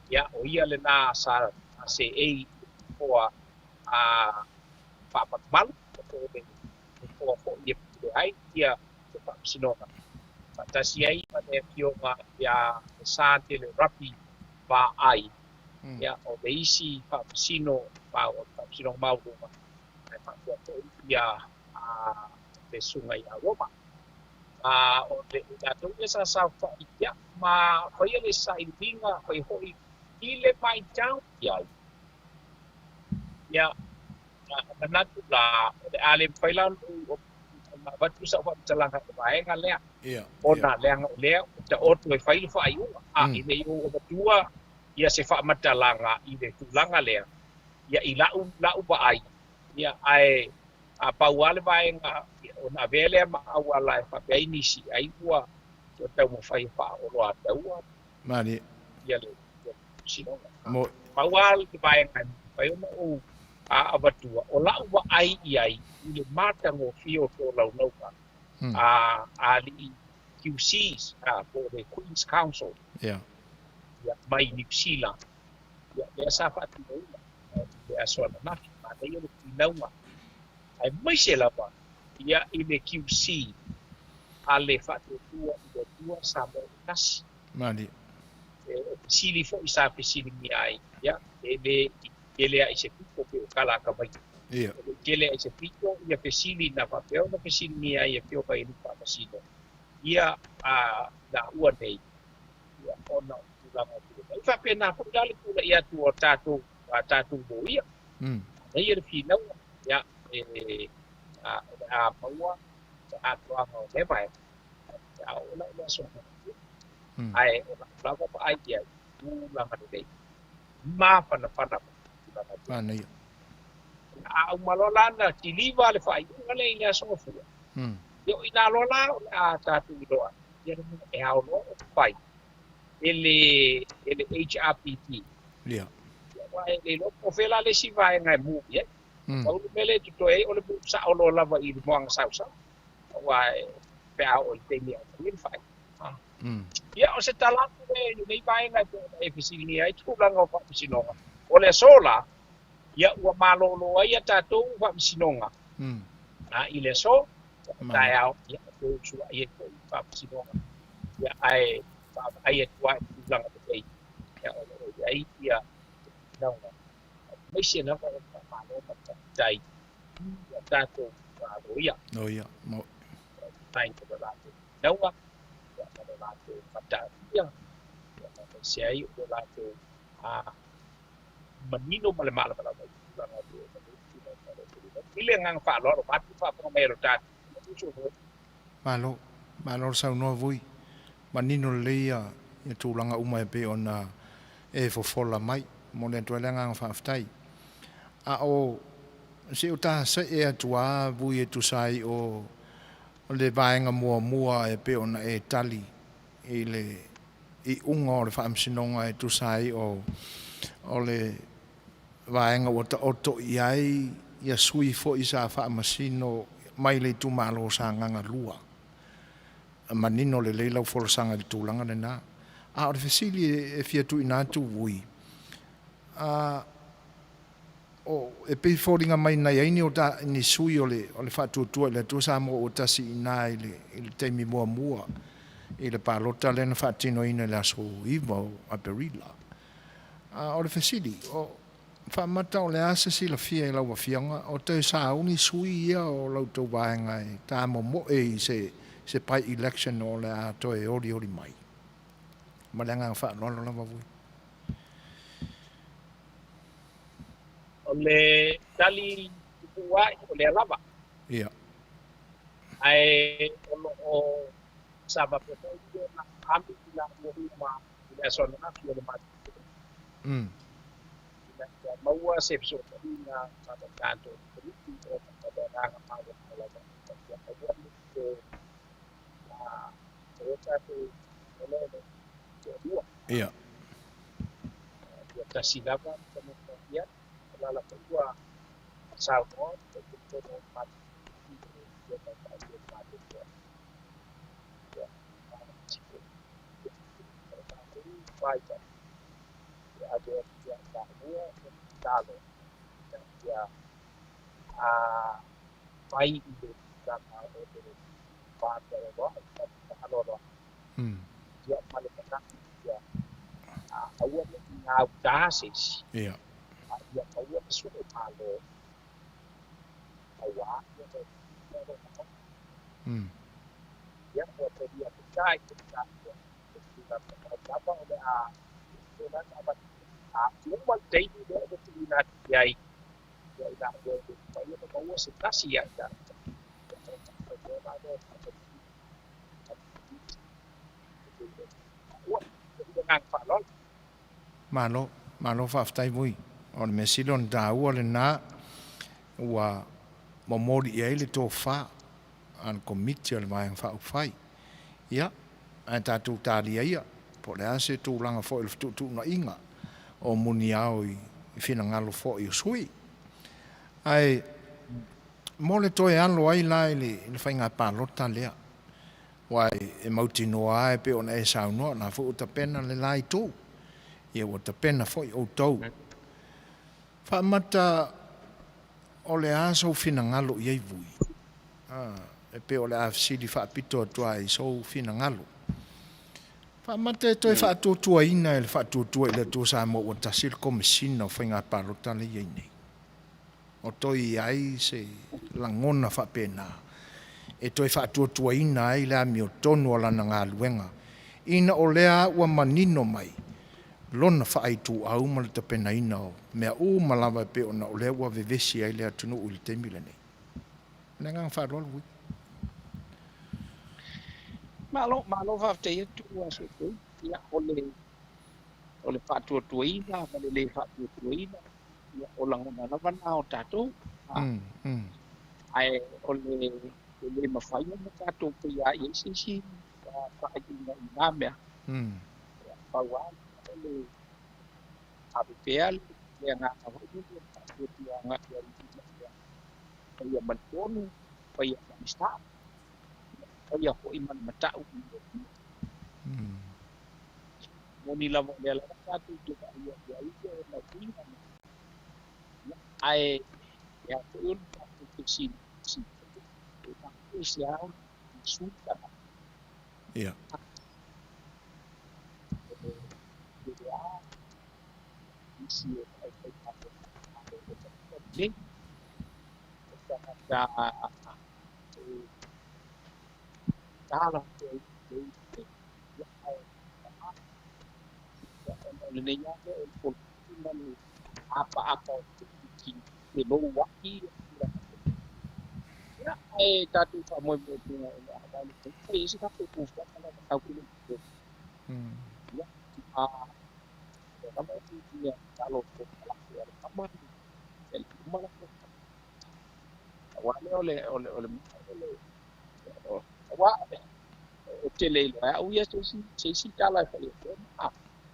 S5: ia o ia lena sa seei i le nofoa a faamalumalu, po o le nofoa foi e pule ai ia le faamasinoga, faatasi ai ma le Afioga ia Lesatele Rapi Vaai, ia o le isi faamasino o le Faamasinoga Maualuga, ae faapea foi ia le Susuga ia Roma. O le latou ia sa saofai ia ma faia le sailiiliga, faia foi i le vaitau i ai. Ia, manatu la, o le a le mafai la ona avatu sau faamatalaga i le vaega lea. Ona leaga o lea ua taoto e fai le faaiuga, a i le i ou avatua ia se faamatalaga i le tulaga lea, ia i lau lau vaai, ia ae a pau lava le vaega ona avea lea ma auala e faapea ai nisi, ai ua taumafai e faaoloataua
S1: Malie.
S5: ia le faamasinoga.
S1: Mo.
S5: Pau lava le vaega e mafai ona ou avatua, o lau vaai i ai i le matagofie o tolaulauga a alii QCs, po o le Queen's Counsel mai Niu Sila, ia lea sa faatinoina i le aso ananafi, manaia le finauga, aemaise lava ia i le QC a le Faatuatua i le Atua Samoa ua Tasi.
S1: Malie.
S5: O fesili foi sa fesiligia ai, ia, e le i tele ai se pito pei o tala a tamaiti. E le i tele ai se pito ia fesili na faapea ona fesiligia ai e Afioga i Alii Faamasino ia a laua nei, ia, ona o tulaga o tulaga. E faapena foi la le tulai atu o tatou, a tatou loia. Manaia le finauga, ia, e, a, o le a maua le atoaga o lea vaega, pe a oo la i le aso ananafi. Ae o lau lava vaai i ai, tulaga lelei, mafanafana foi tulaga e pei.
S1: Manaia.
S5: A uma loa la ona kiliva le faaiuga lea i le aso Gafua, ia o i ina loa la o le a tatou iloa ai, ia le mea e ao loa ona fai e le, e le HRPP. Ia, aua e le iloa po o fea la le isi vaega e move i ai. Pau le mea lea e totoe ai o le move sao loa lava i le moana sausau, aua pe a oo i le taimi e aumai ai le faaiuga. Ia, o se tala atu lea i lenei vaega e pei ona e fesiligia ai tulaga o faamasinoga. O le aso la, ia ua malolo ai a tatou faamasinoga i le aso, taeao, ia toe usuai ai foi i faamasinoga, ia ae vaavaai atu lava i tulaga lelei, ia o lo o i ai ia finauga, aemaise lava o le faamalo ma le faafetai i a tatou loia.
S1: Loia, mo.
S5: Faafetai mo le latou finauga, ia ma le latou mataulia, ia aemaise ai o le latou manino ma le malamalama i tulaga e pei ona i ai. I le agaga faaaloalo, vaeatu le faafofoga mai a lo tatou uso foi.
S1: Malo, malo le saunoa Vui. Manino lelei ia tulaga uma e pei ona e fofola mai. Momoli atu ai le agaga faafetai. A o se o ta see atu lava Vui e tusa ai o le vaega muamua e pei ona e tali i le iuga o le faamasinoga e tusa ai o le vaega ua taoto i ai ia sui foi sa faamasino mai le itumalo o Sagaga 2. Manino lelei lau folasaga i le tulaga lena. A o le fesili e fia tuuina atu Vui, a o e pei e foliga mai na i ai ni o ta ni sui o le o le Faatuatua i le Atua Samoa ua tasi i ina i le i le taimi muamua i le palota lea na faatinoina i le aso 9 o Aperila. A o le fesili, o faamata o le a se silafia i lau afioga o toe sauni sui ia o la outou vaega e tamomoe i se se by-election o le a toe olioli mai? Ma le agaga faaaloalo lava Vui.
S5: O le tali tupua'i o lea lava. Ae o lo o sa faapea foi ona alu i laua uma i le aso ananafi o le matou ina ia maua se fesootaiga ma le tatou Komiti ona o le agaga maualuga lava ina ia aua ne i toe maua tatou lele toalua. Ia tasi lava le tagata, ia o le ala foi ua saunoa le Taitaifono o le matou
S1: Ia. Malo, malo faafetai Vui. O le mea sili ona taua lena ua momoli i ai le tofa a le Komiti o le Vaega Faaupufai. Ia, ae tatou talia ia, po o le a se tulaga foi o le fetuutuunaiga o muniao i finagalo foi o sui usufono. Ae mo le toe alo ai la i le faiga palota lea, aua e mautinoa lava e pei ona e saunoa, o la foi ua tapena le la itu, ia ua tapena foi outou. Faamata o le a sou finagalo i ai Vui? E pei o le a fesili faapito atu lava i sou finagalo. Faamata e toe faatuatuaina e le Faatuatua i le Atua Samoa ua Tasi le Komesina o Faiga Palota lea e i ai nei. O toe i ai se lagona faapena e toe faatuatuaina ai le amiotonu o lana galuega ina o lea ua manino mai lona faaituau ma le tapenaina o mea uma lava e pei ona o lea ua vevesi ai le atunuu i le taimi lenei. Ma le agaga faaaloalo Vui.
S5: Malo, malo faafetai atu Sopei. Ia, o le o le faatuatuaina ma le lē faatuatuaina, ia, o lagona lava na o tatou. Ae o le e lē mafai ona tatou paia i ai se isi faaiuga i na mea. Pau lava o le ave pea le agaga foi lele o le faatuatuaga i ai ina ia faia ma le tonu, faia ma le sao, faia foi ma le matau i le Atua. Moni lava o lea lava tatou te vaaia i ai ona uiga, ae e ao foi ona tatou fesili e faapea ona sui tagata.
S1: Ia.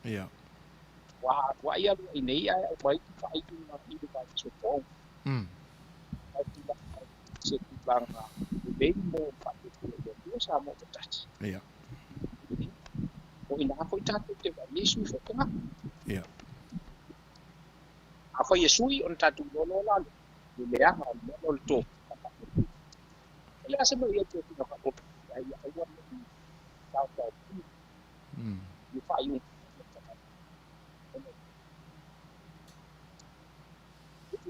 S1: Ia. Ia. Ia.
S5: Afai e sui ona tatou iloa la le leaga o le mea o le tofu. E le a se mea ia te tino ka ai ia aua ne i tau tau i faaiuga.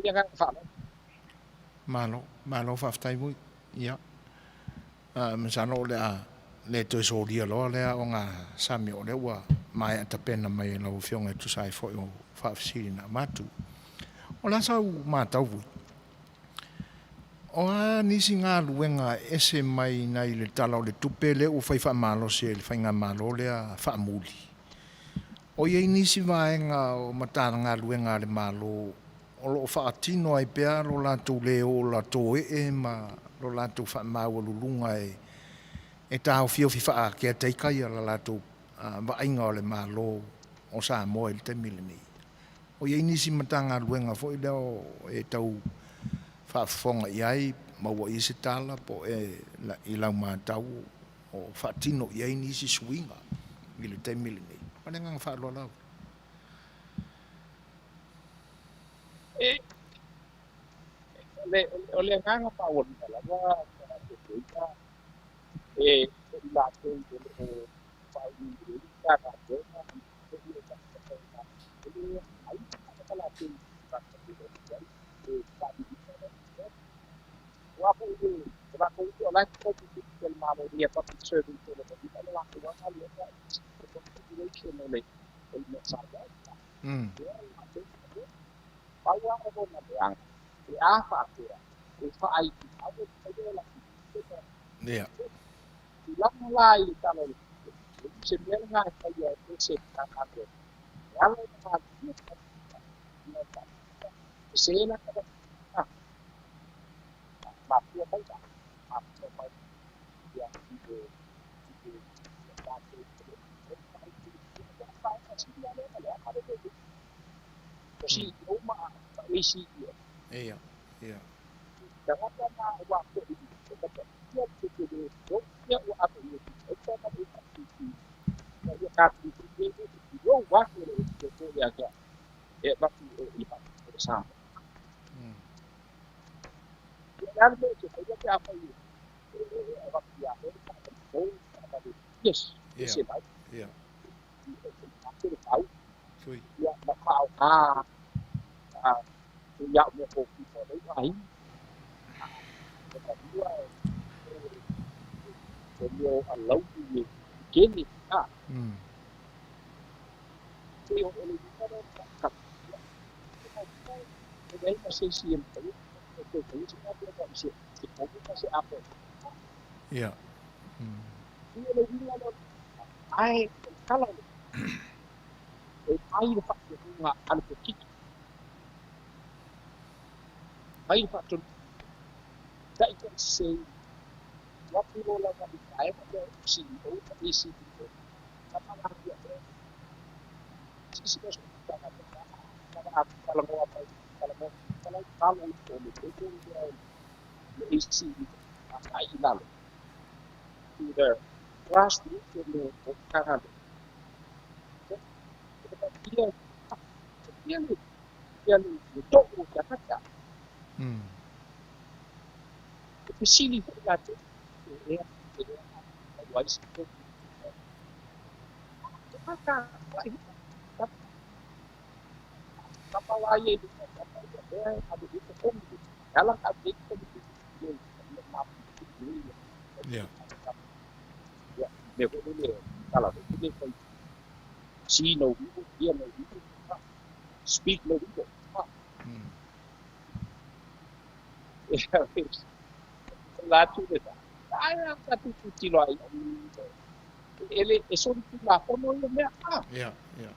S5: Ia agaga faaaloalo.
S1: Malo, malo faafetai Vui. Ia. Masalo o le a le toe solia loa lea ogasami o lea ua maea tapena mai e lau Afioga e tusa ai foi o faafesili na avatu. O le a sau matau Vui? O a nisi galuega e ese mai nai le Tala o le Tupe lea ua fai faamalosi e le Faigamalo lea faamuli? O i ai nisi vaega o Matagaluega a le Malo o lo o faatino ai pea lo latou le ola toe'e ma lo latou faamaualuluga e taofiofi faakeataika ia la latou vaaiga o le Malo o Samoa i le taimi lenei. O i ai nisi Matagaluega foi lea e tau faafofoga i ai maua i ai se tala po o ea i lau matau o faatino i ai nisi suiga i le taimi lenei. Ma le agaga faaaloalo lava.
S5: E, o le agaga maualuga lava e i latou o lo o faauiina galuega
S1: Ia.
S5: Tulaga la i le Tala o le Tupe, e le o se mea lena e faia e se Matagaluega e ala i le galulue ina ia sese la mafua mai la mafua mai ia i le tatou o si uma isi
S1: ia ia
S5: tagata na ua foi ia te te ia ua ave i le ia ka tu te yo wa ko le te ia ka e va tu i pa sa ia le te te ia ka fa i e va ia e ka ko yes
S1: Ia.
S5: se vai
S1: Ia.
S5: te au
S1: Sui.
S5: ia ma fa a a ia mo ko ko le ai ka ua e mea o alau i kene a te o le ka e ai ma se si e te te te se ka te ka se se ka ka se apo
S1: Ia.
S5: i le winga lo ai kala e ai le fa nga al ko kiki ai fa to ta i se wa pu lo la ka ai ka si o ka si ka pa la ya si si ka ka ka ka ka la mo pa ka la mo ka la ka lo o le te te le si ai la to the grassroots o le o ka ka ia ia le ia le to o ka ka e fesili foi la te e e ai se ka ka ka pa la ye ka pa e a de ko ko ala ka de ko
S1: Ia.
S5: ia me ko le kala le ko see no evil, hear no evil, speak no evil. La tu le ai a ka tu tu tilo ai ele e so tu la fono ia mea a
S1: Ia. Ia.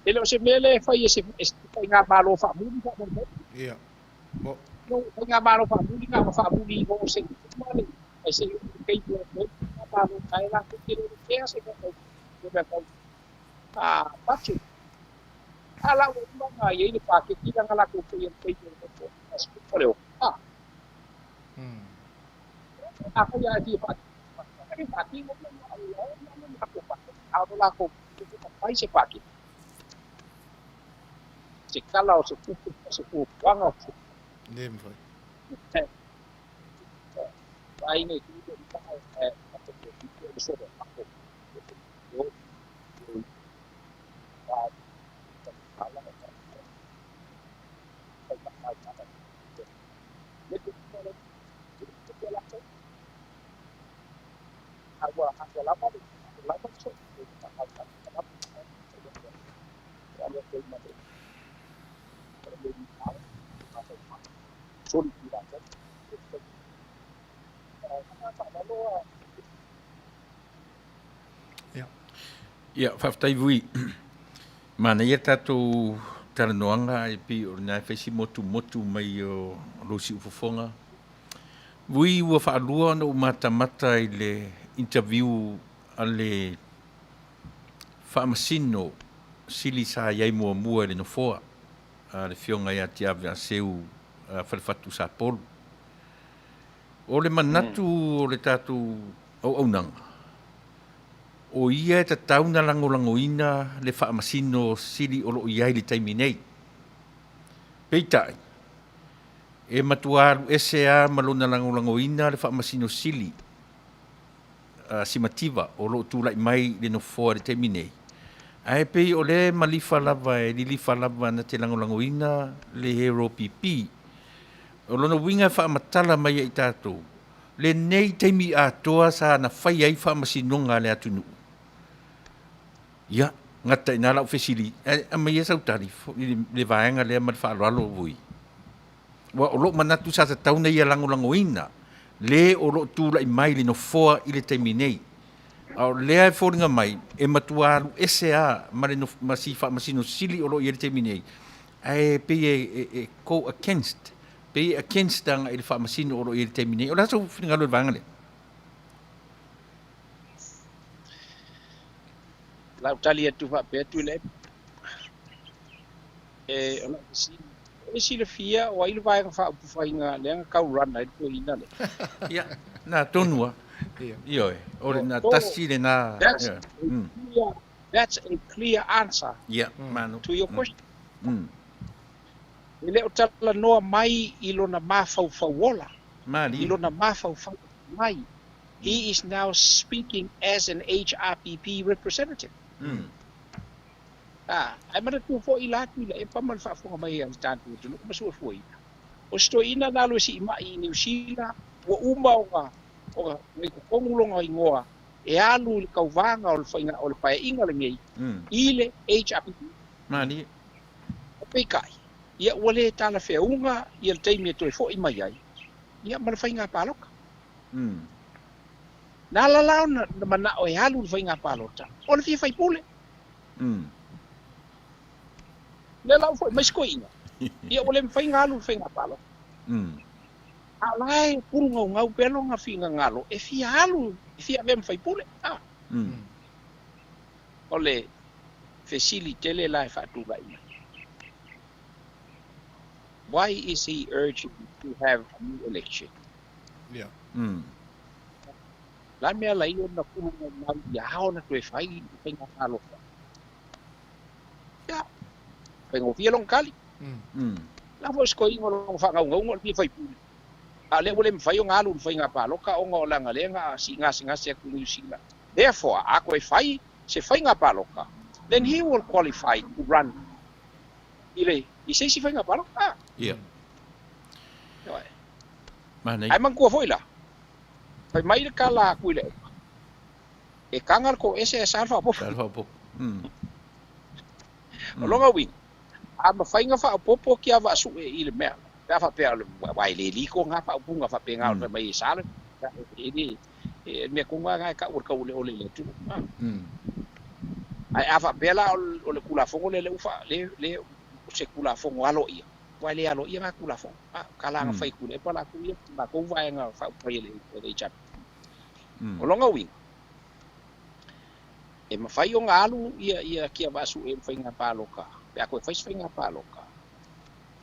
S5: Ele o se mea le fai e se e fai ngā malo whaamuri wha mo
S1: Ia. Bo.
S5: no fai ngā malo whaamuri ngā whaamuri ho se male ai se kei tu mo ngā malo kai la ku te le ke se ka ko me ka a budget ala o uma ngā i le paketi la ngā la ko ko i te ko ko ko le a a ko ia ti pa pa pa ti mo mo a ko pa a la ko ko pa se pa ki se kala o se kupu se kupu wanga o se
S1: Le mafai.
S5: ai nei tu te pa e a te te te so pa ko o pa pa la
S1: Ia.
S6: Ia, faafetai Vui. Manaia tatou talanoaga e pei o lena e fai si motumotu mai o lou siufofoga. Vui ua faalua ona ou matamata i le interview a le Faamasino Sili sa i ai muamua i le nofoa a le Afioga ia Tiave Aseu Falefatu Sapolu. O le manatu o le tatou auaunaga, o ia e tatau ona lagolagoina le Faamasino Sili o lo o i ai i le taimi nei. Peitai, e matua alu ese lava ma lona lagolagoina le Faamasino Sili a Simativa o lo o tulai mai i le Nofoa i le taimi nei, ae pei o lea e malifa lava, e lilifa lava na te lagolagoina le HRPP. O lona uiga e faamatala mai ia i tatou lenei taimi atoa sa na fai ai faamasinoga a le atunuu. Ia, gata i ina lau fesili, ae aumaia sau tali i le vaega lea ma le faaaloalo Vui. Aua o lou manatu sa tatau ona ia lagolagoina le o lo o tulai mai i le Nofoa i le taimi nei. A o lea e foliga mai e matua alu ese lava ma le ma si Faamasino Sili o lo o i ai i le taimi nei, ae pei e go against, pei e against agai i le Faamasino o lo o i ai i le taimi nei. O le a sou finagalo i le vaega lea?
S5: Lau tali atu faapea Tuilaepa. E, o lau fesili, e silafia o ai le Vaega Faaupufaiga lea na tau run ai le toeaina lea?
S6: Ia, na tonu lava. Ioe, o le na tasi lena.
S5: That's a clear, that's a clear answer
S6: Ia, manu.
S5: to your question. E le o talanoa mai i lona mafaufau ola, i lona mafaufau mai. He is now speaking as an HRPP representative. Ā, ae manatua foi la Tuilaepa ma le faafofoga mai a le tatou atunuu ma suafuaina. O se toeaina na alu e sii mai i Niu Sila, ua uma ona ona i totonu lona igoa e alu i le tauvaga o le faiga o le paeaiga lenei i le HRPP.
S6: Malie.
S5: Peitai, ia ua le talafeauga ia le taimi e toe foi mai ai ia ma le faiga palota. Na ala la ona manao e alu i le faiga palota, o le fia faipule. Lea la ua foi mai si toeaina, ia ua le mafai ona alu i le faiga palota. A o la e pulugaugau pea lona finagalo e fia alu, e fia avea ma faipule. O le fesili tele la e faatulai mai, why is he urging to have a new election? La mea la ia ona pulugaugau ia ao ona toe fai le faiga palota. Ia, faigofie lona tali. La foi se toeaina o lona faagaugauga o le fia faipule. A o lea ua le mafai ona alu i le faiga palota ona o lana lea na sii gasegase atu i Niu Sila. Therefore, a toe fai se faiga palota, then he will qualify to run i le i se isi faiga palota.
S6: Ia. Manaia.
S5: Ae manatua foi la, Fai mai le tala a Tuilaepa, E taga le toese ae sa le faaopoopo.
S6: Sa le faaopoopo.
S5: O lona uiga, a mafai ona faaopoopo kia vaasue i le mea, pe a faapea aua e le legal na faaupuga faapena o le fai mai e sa le, e le, e le mea tonu lava lena e tau o le tauoleole i le atunuu. Ae a faapea la o le Tulafono lea ua faa, le, o se Tulafono aloaia, Aua e le aloaia na Tulafono. A, kala na fai Tuilaepa latou ia, matou vaega faaupufai e le HRPP. O lona uiga, e mafai ona alu ia ia kia vaasue i le faiga palota, pe a toe fai se faiga palota,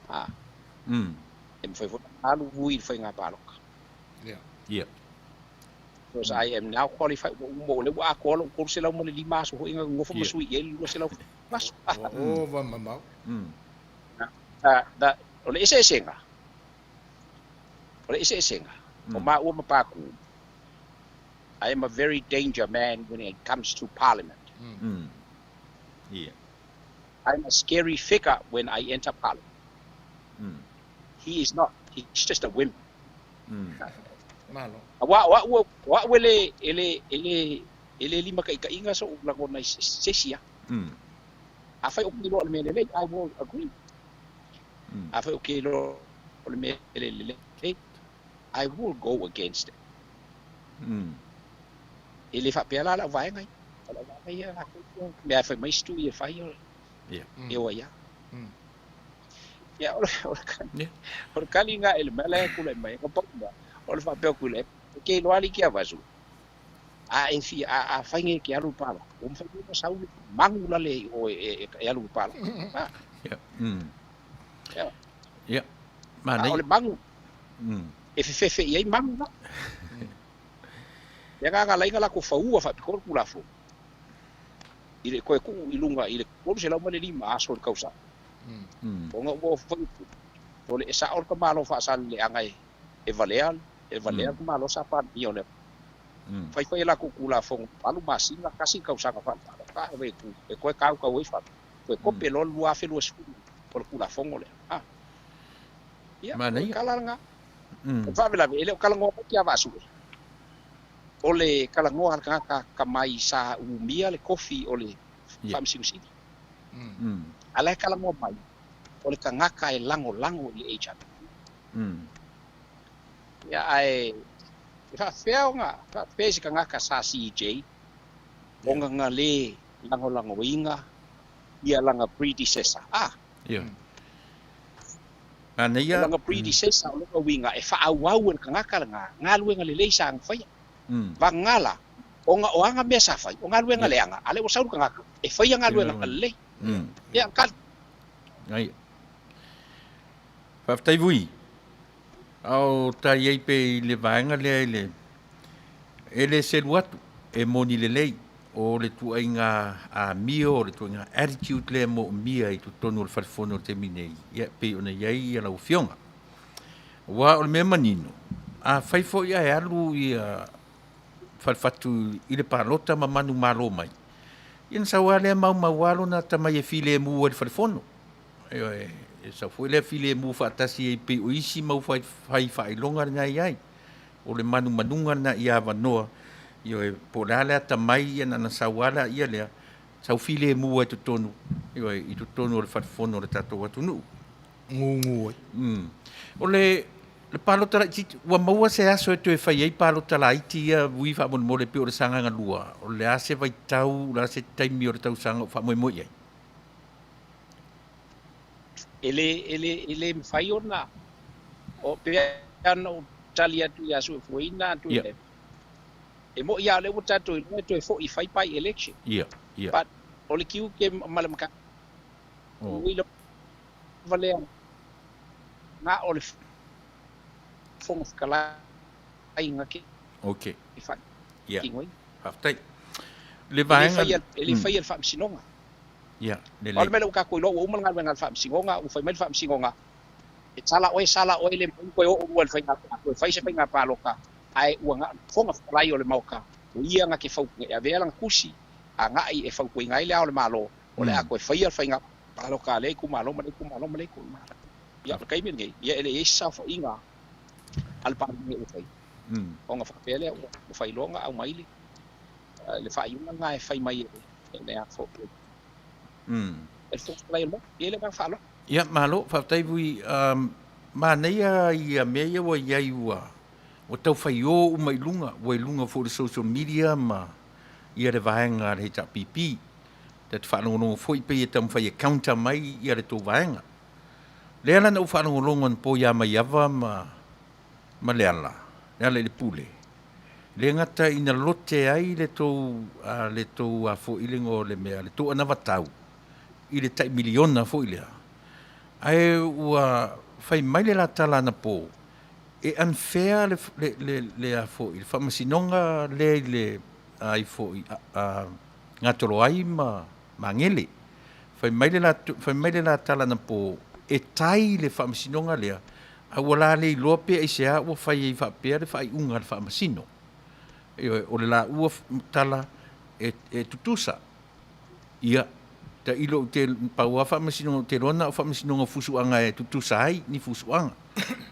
S5: a, e mafai foi ona alu vui i le faiga palota.
S6: Ia.
S5: Because I am now qualified, ua uma, o lea ua atoa lou 305 aso foi na nofo ma sui i ai le 200 aso.
S1: Ua ova mamao.
S5: O le eseesega, o le eseesega o maua ma Pākū, I am a very danger man when it comes to parliament. I'm a scary figure when I enter parliament. He is not, he's just a whim.
S1: Malo.
S5: Aua o au, o au e le, e le, e le, e le limataitaiina soʻu lagona i se isi a. Afai ou te iloa o le mea lelei, I will agree. Afai ou te iloa o le mea e le lelei, I will go against it. E le faapea la lau vaega ia. O lau vaega ia latou ia, mea e fai mai si tui e fai o e o ai lava. Ia, o le, o le, o le kali lena i le mea la e tulai mai, na pau lea, o le faapea atu i le, e te iloa alii Keavazu, A e fia, a, afai nei e te alu i le palota, ua mafai foi ona sau le manu lale i o e, e, e alu i le palota. A.
S6: Ia.
S5: Ia.
S6: Ia.
S5: A o le manu, E fefefe i ai manu la. Le agaga ala ai ona latou faua faapitoa le Tulafono i le toe tuu i luga i le 305 aso o le tausaga. Ona ua fai o le e sao le tamaloa faasaleleaga e valea e valea le tamaloa sa Palemia o le fai foi e latou Tulafono 8 masina tasi le tausaga faapalota e vai e toe tautau ai fale toe kope loa le 2020 o le Tulafono lea. Ah. Ia, o le tala lena. O le faalavelave, e le o talanoa mai Tiavaasue. O le talanoa a le tagata atamai sa umia le tofi o le Faamasino Sili. A o la e talanoa mai, o le tagata e lagolago i le HRPP. Ia, ae e faapefea ona faapefea i se tagata sa CJ ona na le lagolagoina ia lana predecessor? Ah!
S6: Ia. Manaia.
S5: O lana predecessor, o lona uiga e faaauau e le tagata lena galuega lelei sa ana faia. Vagana la, ona o ana mea sa fai, o galuega leaga, a o lea ua sau le tagata e faia galuega lelei. Ia, tali.
S6: Ai. Faafetai Vui. A o ta i ai pe i le vaega lea i le e le selu atu, e moni lelei, o le tuuaiga amio, o le tuuaiga attitude lea e moomia i totonu o le Fale Fono i le taimi nei, ia, e pei ona i ai lau Afioga. Aua o le mea manino, afai foi ae alu ia Falefatu i le palota ma manumalo mai, ia na sau lava lea maumau lava lona atamai e filemu ai i le Fale Fono. Ioe, e sau foi lea filemu faatasi ai pei o isi mau fai faailoga lena e i ai. O le manumanuga lena ia avanoa, ioe, po o le a le atamai, ia na ona sau lava laia lea, sau filemu ai i totonu, ioe, i totonu o le Fale Fono o le tatou atunuu.
S1: Gugu ai.
S6: O le le palota laitiiti, ua maua se aso e toe fai ai palota laiti ia Vui faamolemole pei o le Sagaga 2, o le a se vaitau, o le a se taimi o le tausaga o faamoemoe i ai?
S5: E le, e le, e le mafai ona, o, pei lava ona ou tali atu ia Suefueina atu yeah. E mo'i lava o lea ua tatou iloa e toe foi e fai by election.
S6: Yeah, yeah.
S5: But o le tiute ma le mataupu oh. Lava lea na o le Fofoga Fetalai na te
S6: okay.
S5: faatino ai.
S6: Faafetai. Le vaega
S5: e le faia le Faamasinoga.
S6: Ia,
S5: lelei. O le mea lea ua tatou iloa ua uma le galuega a le Faamasinoga, ua fai mai le Faamasinoga, e sala oe, sala oe, le mafai ona toe oo lua i le faiga, toe fai se faiga palota, ae ua na o le Fofoga Fetalai o le Maota, o ia na te fautuaina e avea lana tusi agai e fautuaina ai Le Ao o le Malo, o le a toe faia le faiga palota a lea itumalo ma lea itumalo ma lea itumalo. Ia, o le taimi lenei, ia e le i ai se saofaiga a le Palemene ua faia, ona faapea lea ua fai loa ona aumai le faaiuga lena e fai mai e le Fofoga Fetalai o le Maota. E i ai le agaga faaaloalo.
S6: Ia, malo, faafetai Vui. Manaia ia mea ia ua i ai ua tau faiō uma i luga, ua i luga foi o le social media ma ia le vaega a le HRPP. Ta te faalogologo foi pei e taumafai e counter mai ia le tou vaega. Lea la na ou faalogologo anapo ia Maiava ma ma Leala, Leala i le Pule, le gata ina lote ai le tou le tou a foi le igoa o le mea, le tou anavatau i le tai miliona foi lea, ae ua fai mai le la tala anapo, e unfair le le le a foi le faamasinoga lea i le ai foi a Gatoloai ma Magele. Fai mai le la fai mai le la tala anapo, e tai le faamasinoga lea, A ua la le iloa pe aisea ua fai ai faapea le faaiuga a le Faamasino. Ioe, o le laua tala e, e tutusa. Ia, tailo ou te, pau lava faamasinoga ou te iloa na o faamasinoga o fusuaga e tutusa ai ni fusuaga.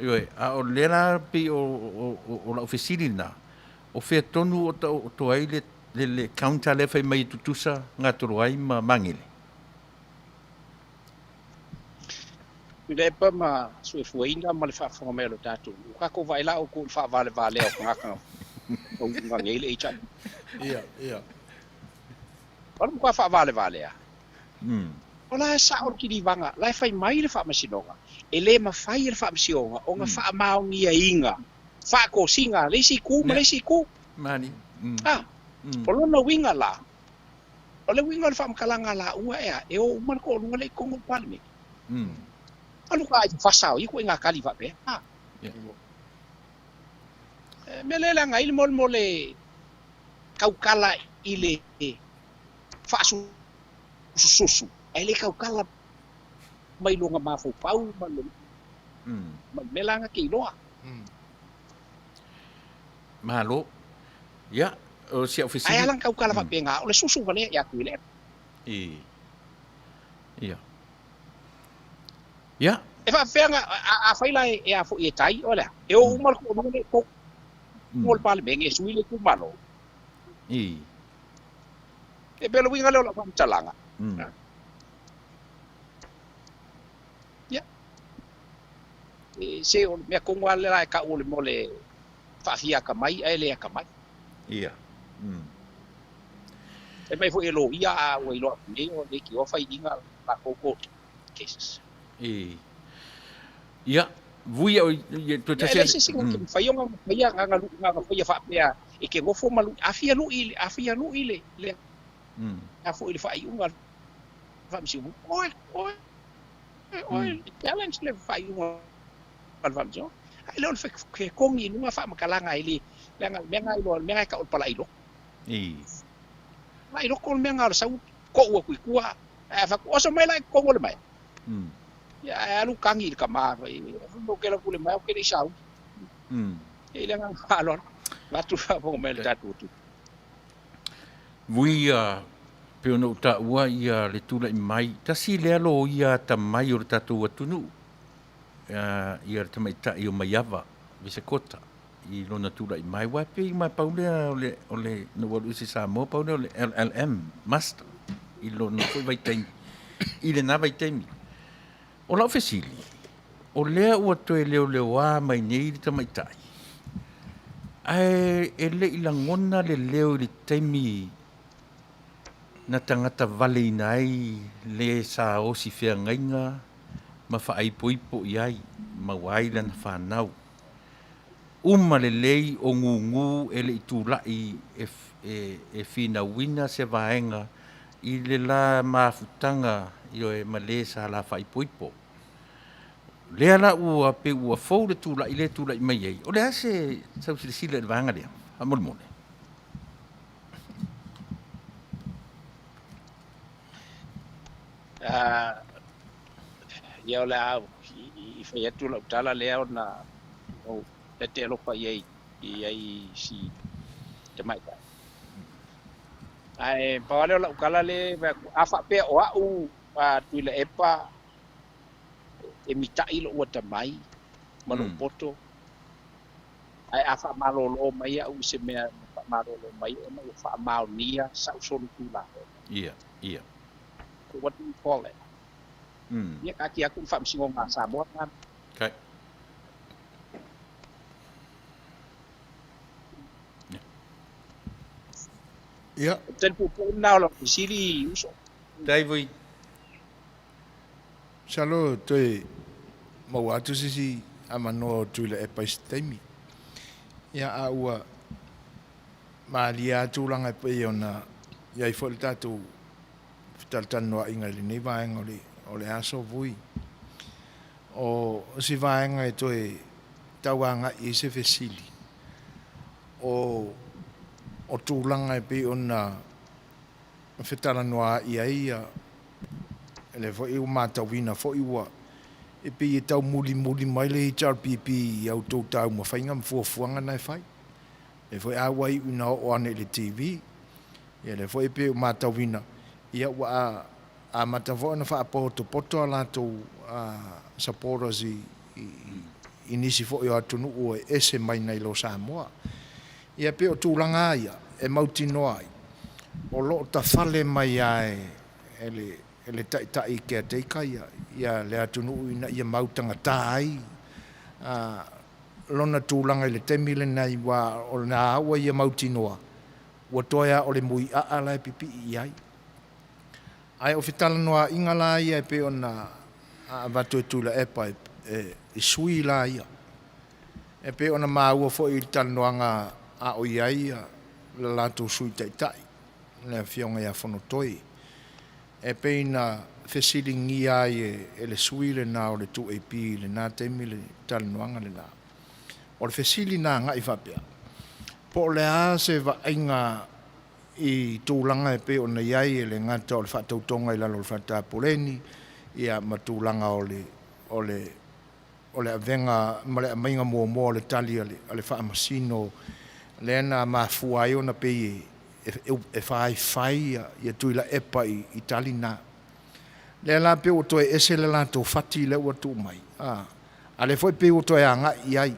S6: Ioe, a o lea la pei o, o, o, o lau fesili lena, o fea tonu o taoto ai le, le, le counter lea fai mai e tutusa Gatoloai ma Magele?
S5: Tuilaepa ma Suefuaina ma le faafofoga mai a lo tatou nuu. Ua tatou vaai la outou i le faavalevalea o tagata na nei le HIV.
S1: Ia, ia.
S5: O le matua faavalevalea. O la e sao le kilivaga, la e fai mai le faamasinoga, e le mafai e le faamasinoga ona faamaoniaina faatosina a le isi itu ma le isi itu.
S6: Mani.
S5: A, o lona uiga la, O le uiga o le faamatalaga a laua ea, e o uma le toaluga lea i totonu o le Palemene. Alu ka ai fasa o ia ituaiga tali faapea. Mea lea e leaga ai le molemole taukala i le faasusususu, ae le taukala mai lona mafaufau ma le mea la na te iloa.
S6: Malo. Ia, o si au fesili.
S5: Ae a la na taukala faapena, o le susu valea ia Tuilaepa.
S6: Ia. Ia.
S5: E faapefea na, afai la e a foi e tai, o le a? E o uma le toalua lea i totonu o le Palemene e sui le itumalo. E pei o le uiga lea o lau faamatalaga. Ia. E, se o le mea tonu lava lea e tau o le mea o le faafia atamai ae le atamai.
S6: Ia.
S5: Fai mai foi e loia a ua iloa atu nei o leitioa faiina latou court cases.
S6: E. Ia, vui au i toe
S5: tasi. Ia, e leai se isi na te mafai ona faia na na faia faapea e te nofo ma lui, a fia lui, a fia lui le, le, a foi le faaiuga a le Faamasinoga, oe, oe, oe, challenge le faaiuga a le Faamasinoga. Ae le o le fetogi i luga faamatalaga e le, leaga o le mea lena o le mea lena e tau o le palai loto. Palai loto le mea lena o le sau tou atu i tua, ae a fai atu, oso mai la i totonu o le maea. Ia ae alu tagi i le tama, fai mai ou te alu atu i le maea ou te le i sauni. Ia i le agaga faaaloalo, vaeatu le faafofoga mai a le tatou atunuu.
S6: Vui ia, pei ona ou taua ia le tulai mai, tasi lea loia atamai o le tatou atunuu, ia le tamaitai o Maiava Visekota i lona tulai mai, aua e pei ma pau lea o le, o le, na ou alu ese i Samoa, pau lea o le LLM Master i lona foi vaitaimi, i lena vaitaimi. O lau fesili, o lea ua toe leoleoa mai nei le tamaitai, ae e le i lagona le leo i le taimi na tagata valeina ai le sa osi feagaiga ma faaipoipo i ai, maua ai lana fanau. Uma lelei o gugu e le i tulai e finauina se vaega i le la mafutaga ioe ma le sa la faaipoipo. Lea la ua pei ua fou le tulai lea e tulai mai ai. O le a se sau silasila i le vaega lea? Faamolemole.
S5: Ia o le a i fai atu lau tala lea ona ou te alofa i ai i ai si tamaitai. Ae pau lava lea o lau tala lea e fai atu, a faapea o au a Tuilaepa e mita'i lou atamai ma lou poto, ae a faamalolo mai au i se mea na faamalolo mai ona ua faamaonia sau solitulafono.
S6: Ia, ia.
S5: So what do you call that? Ia, taatia atu le Faamasinoga a Samoa lena.
S6: Okay.
S1: Ia.
S5: O le tali puupuu lena o lau fesili, uso.
S6: Dai vui.
S1: Masalo toe maua atu se isi avanoa o Tuilaepa i se taimi. Ia, a ua malie lava tulaga e pei ona i ai foi le tatou fetalanoaiga i lenei vaega o le aso vui. O si vaega e toe tau agai i ai se fesili, o tulaga e pei ona fetalanoaai ai lea foi ua matauina foi ua e pei e tau mulimuli mai le HRPP i a outou taumafaiga ma fuafuaga na e fai. Lea foi a ua iu ina oo ane i le TV, ia lea foi e pei ua matauina, ia ua amata foi ona faapotopoto a latou supporters i nisi foi o atunuu e ese mai nai lo Samoa. Ia pei o tulaga lava ia e mautinoa ai, o lo o tafale mai lava e le taitai caretaker ia le atunuu ina ia mautagata ai lona tulaga i le taimi lenei, aua o lena ua ia mautinoa, ua toe lava o le muiaa la e pipii i ai. Ae o fetalanoaiga la ia e pei ona avatu e Tuilaepa i sui la ia, e pei ona maua foi i le talanoaga a o i ai le latou Sui Taitai, le Afioga ia Fonotoe, e pei na fesiligia ai e le sui lena o le 2AP i lena taimi le talanoaga lena. O le fesili na agai faapea, Po o le a se vaaiga i tulaga e pei ona i ai e le gata o le faatautoga i lalo o le Fale Tapuleni, ia ma tulaga o le o le o le avega ma le aumaiga muamua o le tali a le a le Faamasino lea na mafua ai ona pei e e faifai ia Tuilaepa i tali na. Lea la pei ua toe ese le latou fati lea ua tuu mai, a lea foi pei ua toe agai i ai.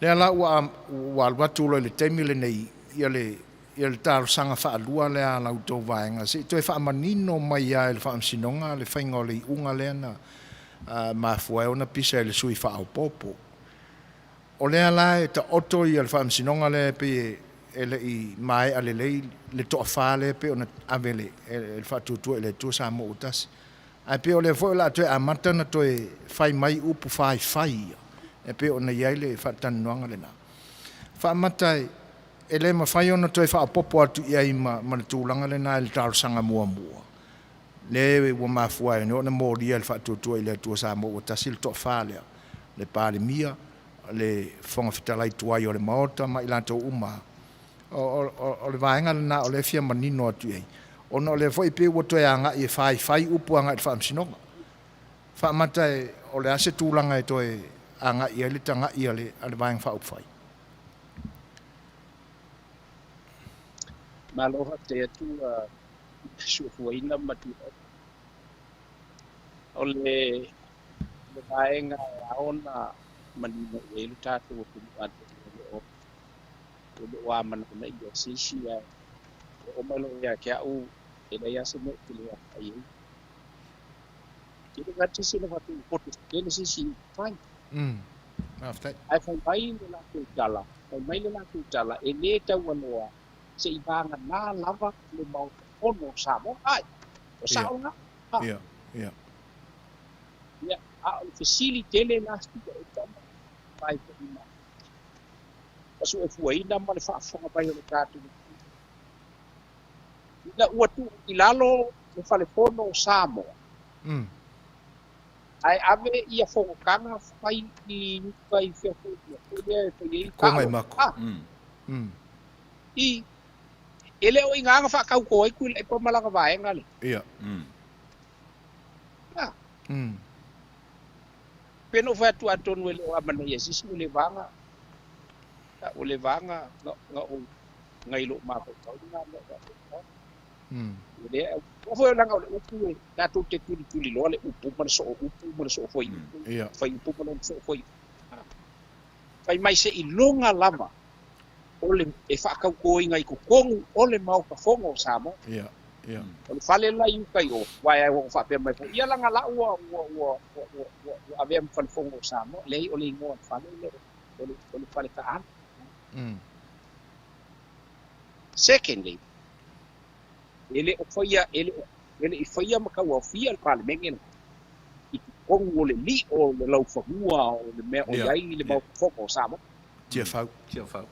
S1: Lea la ua ua alu atu loa i le taimi lenei ia le ia le talosaga faalua lea a la outou vaega se i toe faamanino mai lava e le Faamasinoga le faiga o le iuga lea na mafua ai ona pisa i le sui faaopoopo. O lea la e taoto ia le Faamasinoga lea e pei e le i maea lelei le toafa lea e pei ona ave e le Faatuatua i le Atua Samoa ua Tasi. Ae pei o lea foi o le a toe amata ona toe fai mai upu faifai ia e pei ona i ai le faatalanoaga lena. Faamata e le mafai ona toe faaopoopo atu i ai ma le tulaga lena i le talosaga muamua lea ua mafua ai ona molia e le Faatuatua i le Atua Samoa ua Tasi le toafa lea, le Palemia, le Fofoga Fetalai tuai o le Maota ma i latou uma. O le vaega lena o lea e fia manino atu i ai, ona o lea foi e pei ua toe agai e faifai upu agai i le Faamasinoga. Faamata o le a se tulaga e toe agai ai le tagai a le Vaega Faaupufai?
S5: Malo faafetai atu suafuaina ma o le vaega e ao ona manino i ai le tatou atunuu atoa o lo o amanaia ia se isi ae oo mai loa ia te au e leai lava se mea ou te le aofai ai. Ke le gata se na faatu poto tele se isi fai.
S1: Faafetai.
S5: Ae fai mai le latou tala, fai mai le latou tala e le taualoa se i vagana lava le Maota Fono o Samoa. Ai, o sao lena.
S1: Ia, ia.
S5: Ia, a o le fesili tele la e tama mai foi ma pasuefuaina ma le faafofoga mai o le tatou ina ua tuu i lalo le Fale Fono o Samoa. Ae ave ia fonotaga fai i uka i fea foi lea e fai ai
S1: Kogaimako.
S5: I e le o i na faatauto ai Tuilaepa ma lana vaega le.
S1: Ia.
S5: Pe no fai atu atonu e le o amanaia se isi o le vaga o le vaga na o ngai lo mafaufau na mea faapena. Le o foi langa o le upu e tatou te tulituli loa le upu ma le soo upu ma le soo foi upu. Fai upu ma le soo foi. Fai mai se iloga lava o le e faatautoina i totonu o le Maota Fono o Samoa.
S1: Ia, ia.
S5: O le fale la i uka i o, uae ai ua faapea mai foi, ia laga lau ua ua ua ua ua avea ma Fale Fono o Samoa, leai o le igoa o le fale le o le fale taalo. Secondly, e le o faia e le i faia ma tauaofia le Palemene la i totonu o le lio o le laufanua o le mea o i ai le Maota Fono o Samoa.
S1: Tiafau.
S6: Tiafau.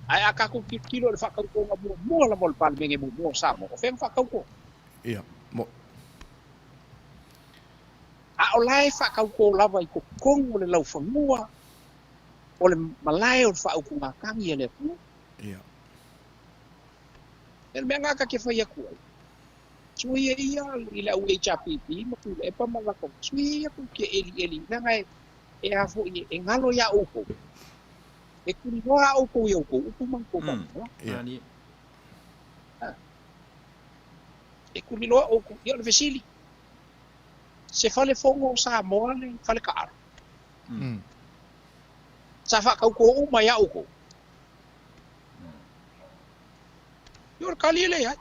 S5: Ae a tatou tilotilo i le faatautoga muamua lava o le Palemene muamua o Samoa, o fea na faatauto?
S1: Ia, mo.
S5: A o la e faatauto lava i totonu o le laufanua o le malae o le faautugatagi a le atunuu.
S1: Ia.
S5: E le mea ngā ka ke whai aku ai. Sui e ia i le au HRPP ma Tuilaepa ma latou. Sui e ia ku ke eli eli. Nanga e a fo i e ngalo ia oukou. E kuri noa oukou i oukou. Upu mankou mm.
S1: Ia.
S5: E kuri noa oukou. Ia o le fesili. Se fale fono o Samoa le fale kaalo. Sa whakauko uma ia oukou. Ia o le kali le ai.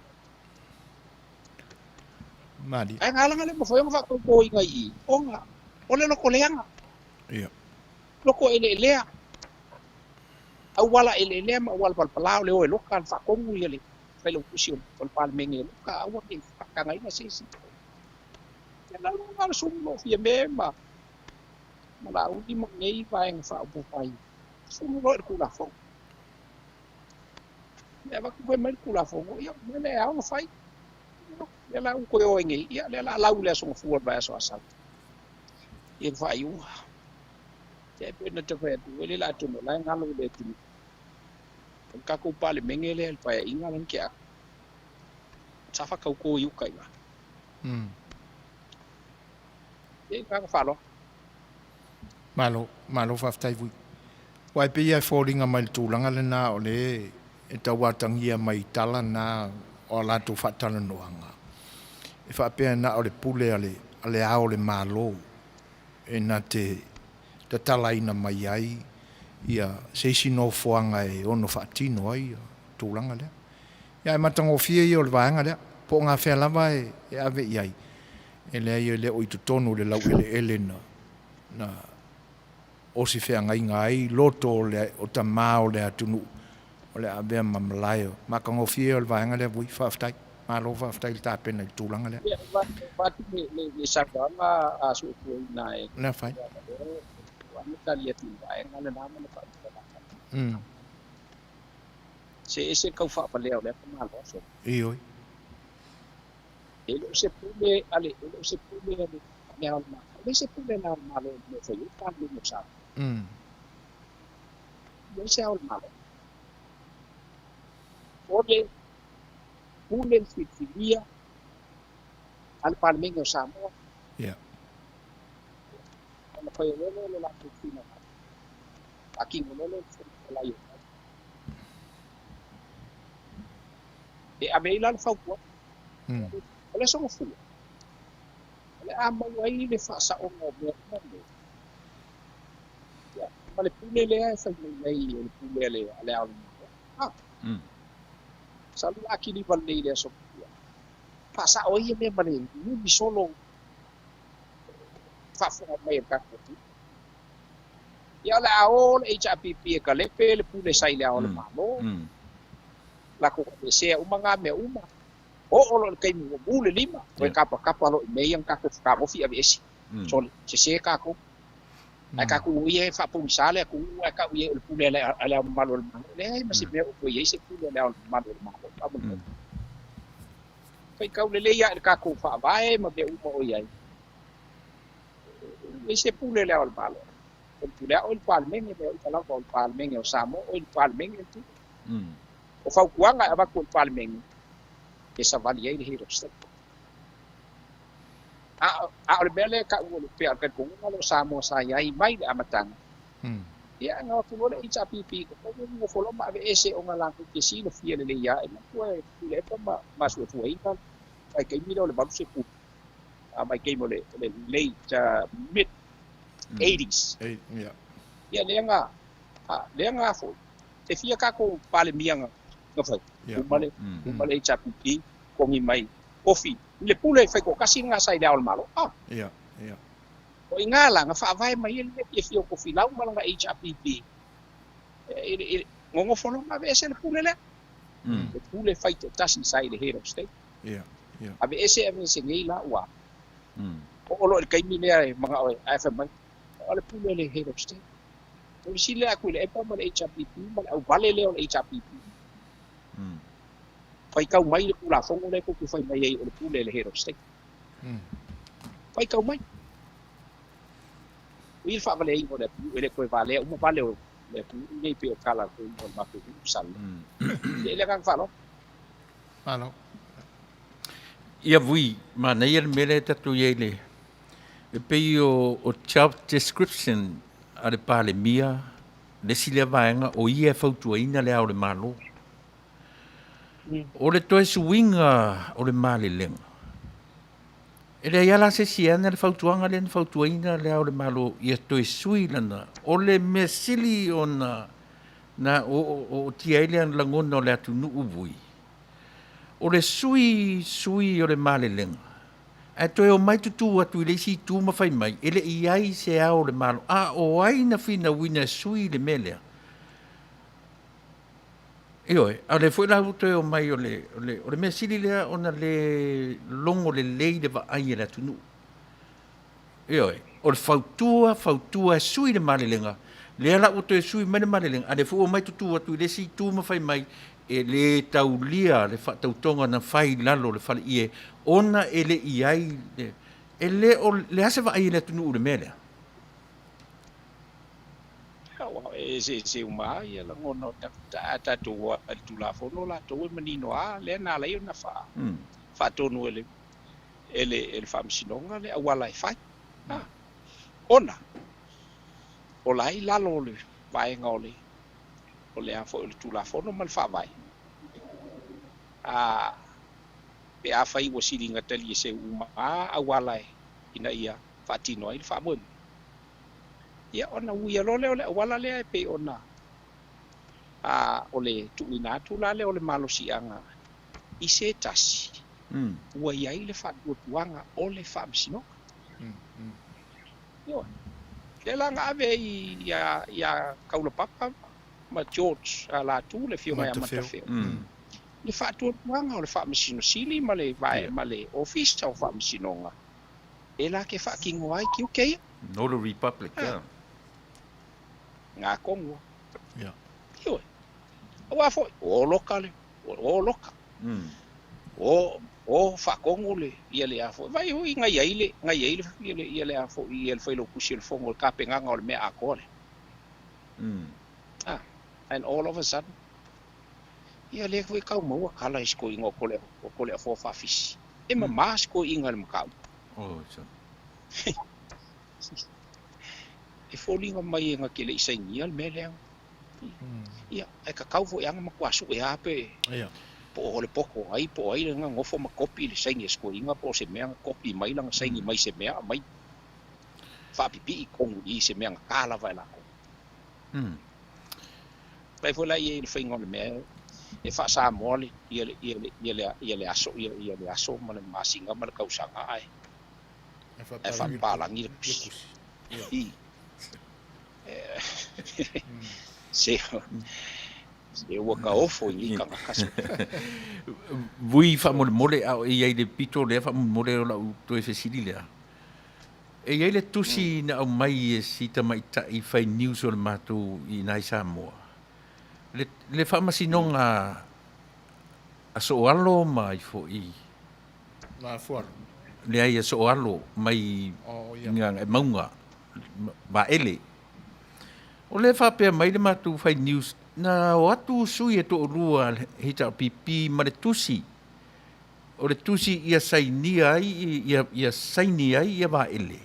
S1: Mali.
S5: Ai ngā le mawhai o whakauko i ngai i. Onga. O le loko leanga.
S1: Ia.
S5: Loko e le lea. Au wala e le lea ma wala palpalau le oe loka le whakongu ia le whaila upusi o le palemenge loka aua ke whakangaina se isi. Ia la lunga le sumu lo fia me ma la uli ma nei vaenga whaopopaiga. Sumu lo e le kulafono. Ia vaku fai mai le kulafono, ia me le ao na fai. Ia la uko e oe ngei, ia le la lau le aso ngafua le vai aso asau. Ia le whaiuga. E pei ona tau fai atu, e le la atonu o la e galo i le atunuu. O le tatou Palemene lea i le Paeaiga lea na tea atu, sa faatauto i uta i ina. Ia, i le agaga faaaloalo.
S1: Malo, malo faafetai foi. Aua e pei lava e foliga mai i le tulaga lena o lea e tauatagia mai i tala na o a latou faatalanoaga, e faapea na o le pule a le Ao o le Malo e na te tatalaina mai ai ia se isi nofoaga e ono faatino ai ia tulaga lea. Ia ae matagofie ia o le vaega lea, po o gafea lava e ave i ai, e leai e le o i totonu o le laueleele na na osi feagaiga ai loto o le o tama o le atunuu o le a avea ma malae o matagofie ia o le vaega lea Vui. Faafetai. Malo faafetai le tapena i le tulaga lea.
S5: Ia, avatu le saunoaga a Suetuaina e
S1: Le fai.
S5: Ua tali atu i le vaega lena ma le faamatalaga. Se ese le tau faavalea o lea tamaloa solo.
S1: Ioe.
S5: E le o se pule a le, e le o se pule a le, a le Ao o le Malo. E le se pule a le Ao o le Malo i le mea e fai ai le Palemene o Samoa. E leai se Ao o le Malo. O le pule le filifilia a le Palemene o Samoa. Ona fai loa lea o le latou finagalo, faatino loa lea e le Fofoga Fetalai o le E ave ai la le fautuaga. O le Aso Gafua, o le a maua ai le faasaoga o mea uma nei, ia, ma le pule lea e fai mai nei o le pule a le, a le Ao o le Malo. Ah, masalo o le a kiliva lelei i le Aso Gafua, faasao ai ia mea ma le numi solo faafofoga mai a le tatou atunuu. Ia o le a o le HRPP e kalepe le pule sa i le Ao o le Malo, latou aveesea uma na mea uma. Oo loa i le taimi ua mu le lima, toe tapatapa loa i mea ia na tatou fetagofi aveese. Sole, sese tatou. Ae tatou o ia e faapogisa le atunuu ae tau i ai o le pule a le Ao Mamalu o le Malo. E leai ma se mea o toe i ai se pule a le Ao Mamalu o le Malo. Faamolemole. Faitau lelei lava i le tatou Faavae ma mea uma o i ai. E leai se pule a le Ao o le Malo. O le pule a oe i le Palemene, mea uma lava o le Palemene o Samoa, o oe le Palemene le pule. O fautuaga e avatu e le Palemene, e savali ai le Head of State. A, a o le mea lea e tau o le pea o le talitonuga lea o Samoa sa i ai mai le amataga, ia na o atu loa le HRPP i totonu nofo loa ma aveese ona latou te silafia lelei lava e manatua e Tuilaepa ma masuafuaina vaitaimi lea o le 80, a vaitaimi o le late mid eighties. Ia lea na, lea na foi, e fia tatou Palemia na fai, uma le, uma le HRPP, togi mai ofi i le pule faitoatasi lena sa i le Ao o le Malo. Ah. O i ina la na faavae mai ai le mea fiafia o Tofilau ma lana HRPP i le nonofo loa ma aveese le pule lea. Le pule faitoatasi sa i le Head of State. Aveese aveese nei la ua oo loa i le taimi lea e manao ai ae fai mai o le pule a le Head of State. O le fesili atu i le EPA ma le HRPP ma le auvale lea o le HRPP. Faitau mai le Tulafono lea tou te fai mai ai o le pule a le Head of State. Faitau mai. O i le faavaleaina o le atunuu, e le toe valea uma vale o le atunuu nei pei o tala foi o le matou nuu sale. Ia i le agaga faaaloalo.
S1: Malo.
S6: Ia vui, manaia le mea lea tatou i ai le e pei o job description a le Palemia le isi lea vaega o ia e fautuaina le Ao o le Malo. O le toe suiga o le malelega, e leai lava la se isi e ana le fautuaga lea na fautuaina le Ao o le Malo ia toe sui lana. O le mea sili ona na ootia ai le lagona o le atunuu vui, o le sui sui o le malelega, ae toe omai tutu atu i le isi itu ma fai mai, e le i i ai se Ao o le Malo, a o ai na finauina e sui le mea lea? Ioe, a o lea foi la ua toe omai o le, o le, o le mea sili lea ona le logo lelei le vaai a le atunuu. Ioe, o le fautua, fautua e sui le malelega, lea la ua toe sui mai le malelega, a o lea foi ua omai tutu atu i le isi itu ma fai mai, e le taulia le faatautoga na fai i lalo o le faleie ona e le i ai, e le o le a se vaai a le atunuu i le mea lea?
S5: E eseese uma lava ia lagona o tagata, ae a tatou o i le Tulafono latou e manino lava lea na ala ai ona faatonu e le e le e le Faamasinoga le auala e fai. A, ona o la e i lalo o le vaega o le o le a foi o le Tulafono ma le Faavae, a pe afai ua siliga talieseu uma lava auala ina ia faatino ai le faamoemoe. Ia ona uia loa lea o le auala lea e pei ona a o le tuuina atu la lea o le malosiaga i se tasi ua i ai le faatuatuaga o le Faamasinoga. Ioe. Lea la na ave ai ia Kaulapapa ma George Latu le afioga ia Matafeo le faatuatuaga o le Faamasino Sili ma le ma le Ofisa o Faamasinoga e la te faatino ai tiute ia.
S6: Notary Public, ia.
S5: Ngā konua. Ia. Ioe. Aua foi, o loka le, o loka. O, o faatonu le, ia le a foi. Vai hui ngai ai le, ngai ai le, ia le, ia le a foi, ia le Failautusi o le Fono, le tapenaga o le mea atoa lea. Ah, and all of a sudden, ia lea foi tau maua tala i si toeaina o Tole, o Toleafoa Faafisi. E mama si toeaina i le mataupu.
S6: Oh, sa.
S5: E foliga mai e na te le i sainia le mea lea. Ia, ae tatau foi lava ona matua sue lava pe po o le poto o ai po o ai lena nofo ma kopi le saini a si toeaina po o se mea na kopi mai lana saini mai se mea aumai faapipii i totonu i i se mea na ta lava e latou. Vaai foi la i ai i le faiga o le mea e faa-Samoa le ia le ia le ia le ia le aso ia ia le aso ma le masina ma le tausaga ae ae faapapalagi le tusi. I se se ua taofo i nei tagata se.
S6: Vui faamolemole a o e i ai i le pito lea faamolemole o lau toe fesili lea. E i ai le tusi na aumai e si tamaitai fai news o le matou i ina i Samoa, le, le faamasinoga a Sooalo ma ai foi.
S1: Ma Fualo.
S6: Leai, a Sooalo mai
S1: oh, yeah.
S6: Gagaemauga, Vaele. O lea faapea mai le matou fai news, na o atu sui e toalua a le HRPP ma le tusi O le tusi ia sainia ai, ia, ia saini ai ia Vaele.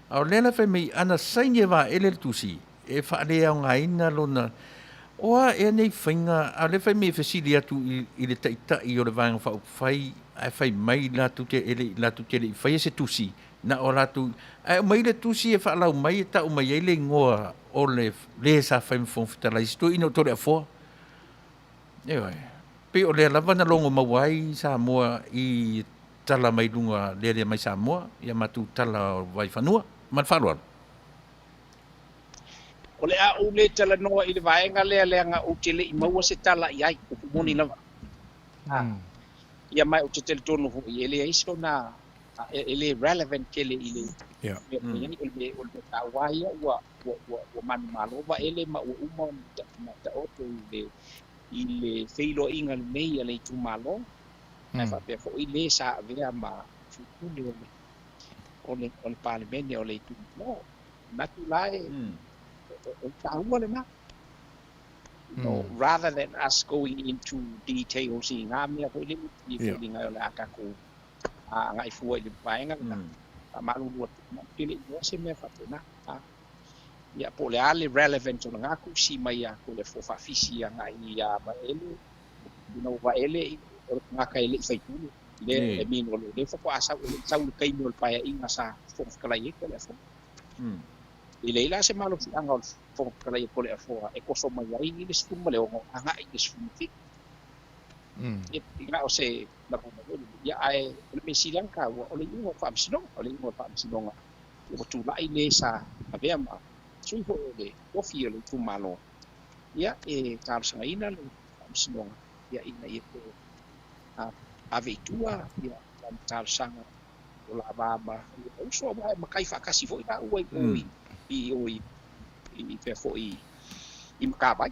S6: A o lea la fai mai, ana saini e Vaele le tusi, e faaleaogaina lona, o a ea nei faiga, a o lea fai mai e fesili atu i, i le Taitai o le Vaega Faaupufai, ae fai mai latou te, e le i, latou te le i faia se tusi, na o latou, ae aumai le tusi e faalau mai e tau mai ai le igoa o le le sa fai ma Fofoga Fetalai, si toeaina o Toleafoa. Ioe. Pei o lea lava na logo maua ai Samoa i tala mai luga lealea mai Samoa, i a matou tala o Vaifanua. Ma le faaaloalo.
S5: O le a ou le talanoa i le vaega lea leaga ou te le i maua se tala i ai, upu moni lava. Ia ma ou te talitonu foi e leai sona, e le relevant tele i le mea o i ai. O le mea, o le mea taua lava ia ua, ua, ua, ua manumalo Vaele ma ua uma ona taoto i le, i le feiloaiga lenei a le itumalo, ae faapea foi le sa avea ma sui usufono o le, o le, o le Palemene o le itumalo. Manatu la e, o le taua lena. You know, rather than us going into details i ngā mea foi lele, i foliga o le a tatou agai fua i le vaega lena, faamalulu atu, ou te le i iloa se mea faapena. Ia, po o le a le relevant o lena tusi mai ia Toleafoa Faafisi agai ia Vaele, you know, Vaele o le tagata e le i faipule, le, I mean, o lea faatoa sau, e le i sau i le taimi o le Paeaiga sa Fofoga Fetalai ai Toleafoa. E leai la se malosiaga o le Fofoga Fetalai o Toleafoa e toso mai ai i le 16 agai i le 17. Ia, na o se lagona foi lele. Ia, ae o le mea sili lava ona taua, o le iuga o le Faamasinoga, o le iuga o le Faamasinoga ua tulai le sa avea ma sui foi o le tofi o le itumalo, ia, e talosagaina le Faamasinoga, ia, ina ia toe ave i tua, ia, lana talosaga o lava ma ia uso, aua e matai faatasi foi laua i o i o i i fea foi i Matavai,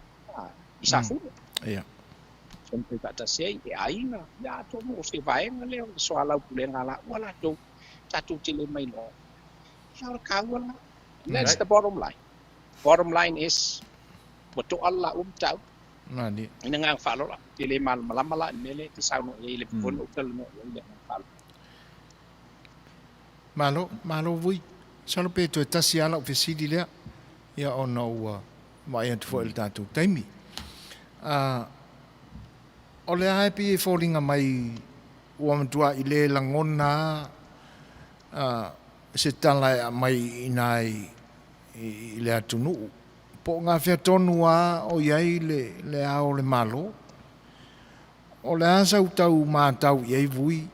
S5: i Safune.
S1: Ia.
S5: Taumafai faatasi ai e aiga, ia atonu o se vaega lea o le soalaupulega a laua latou, tatou te le mailoa. Ia o le taua lena. And that's the bottom line. Bottom line is Ua to'a le laua mataupu.
S1: Malie.
S5: I le agaga faaaloalo, ou te le malamalama la i le mea lea e te saunoa i ai, e le mafai foi ona ou talanoa i ai i le agaga faaaloalo.
S1: Malo, malo Vui. Masalo pe toe tasi lava lau fesili lea, ia ona ua vaai atu foi i le tatou taimi. A, o le a e pei e foliga mai ua matuai le lagona lava se tala e aumai i ina i le atunuu, po o gafea tonu lava o i ai le Ao o le Malo. O le a sau tau matau i ai Vui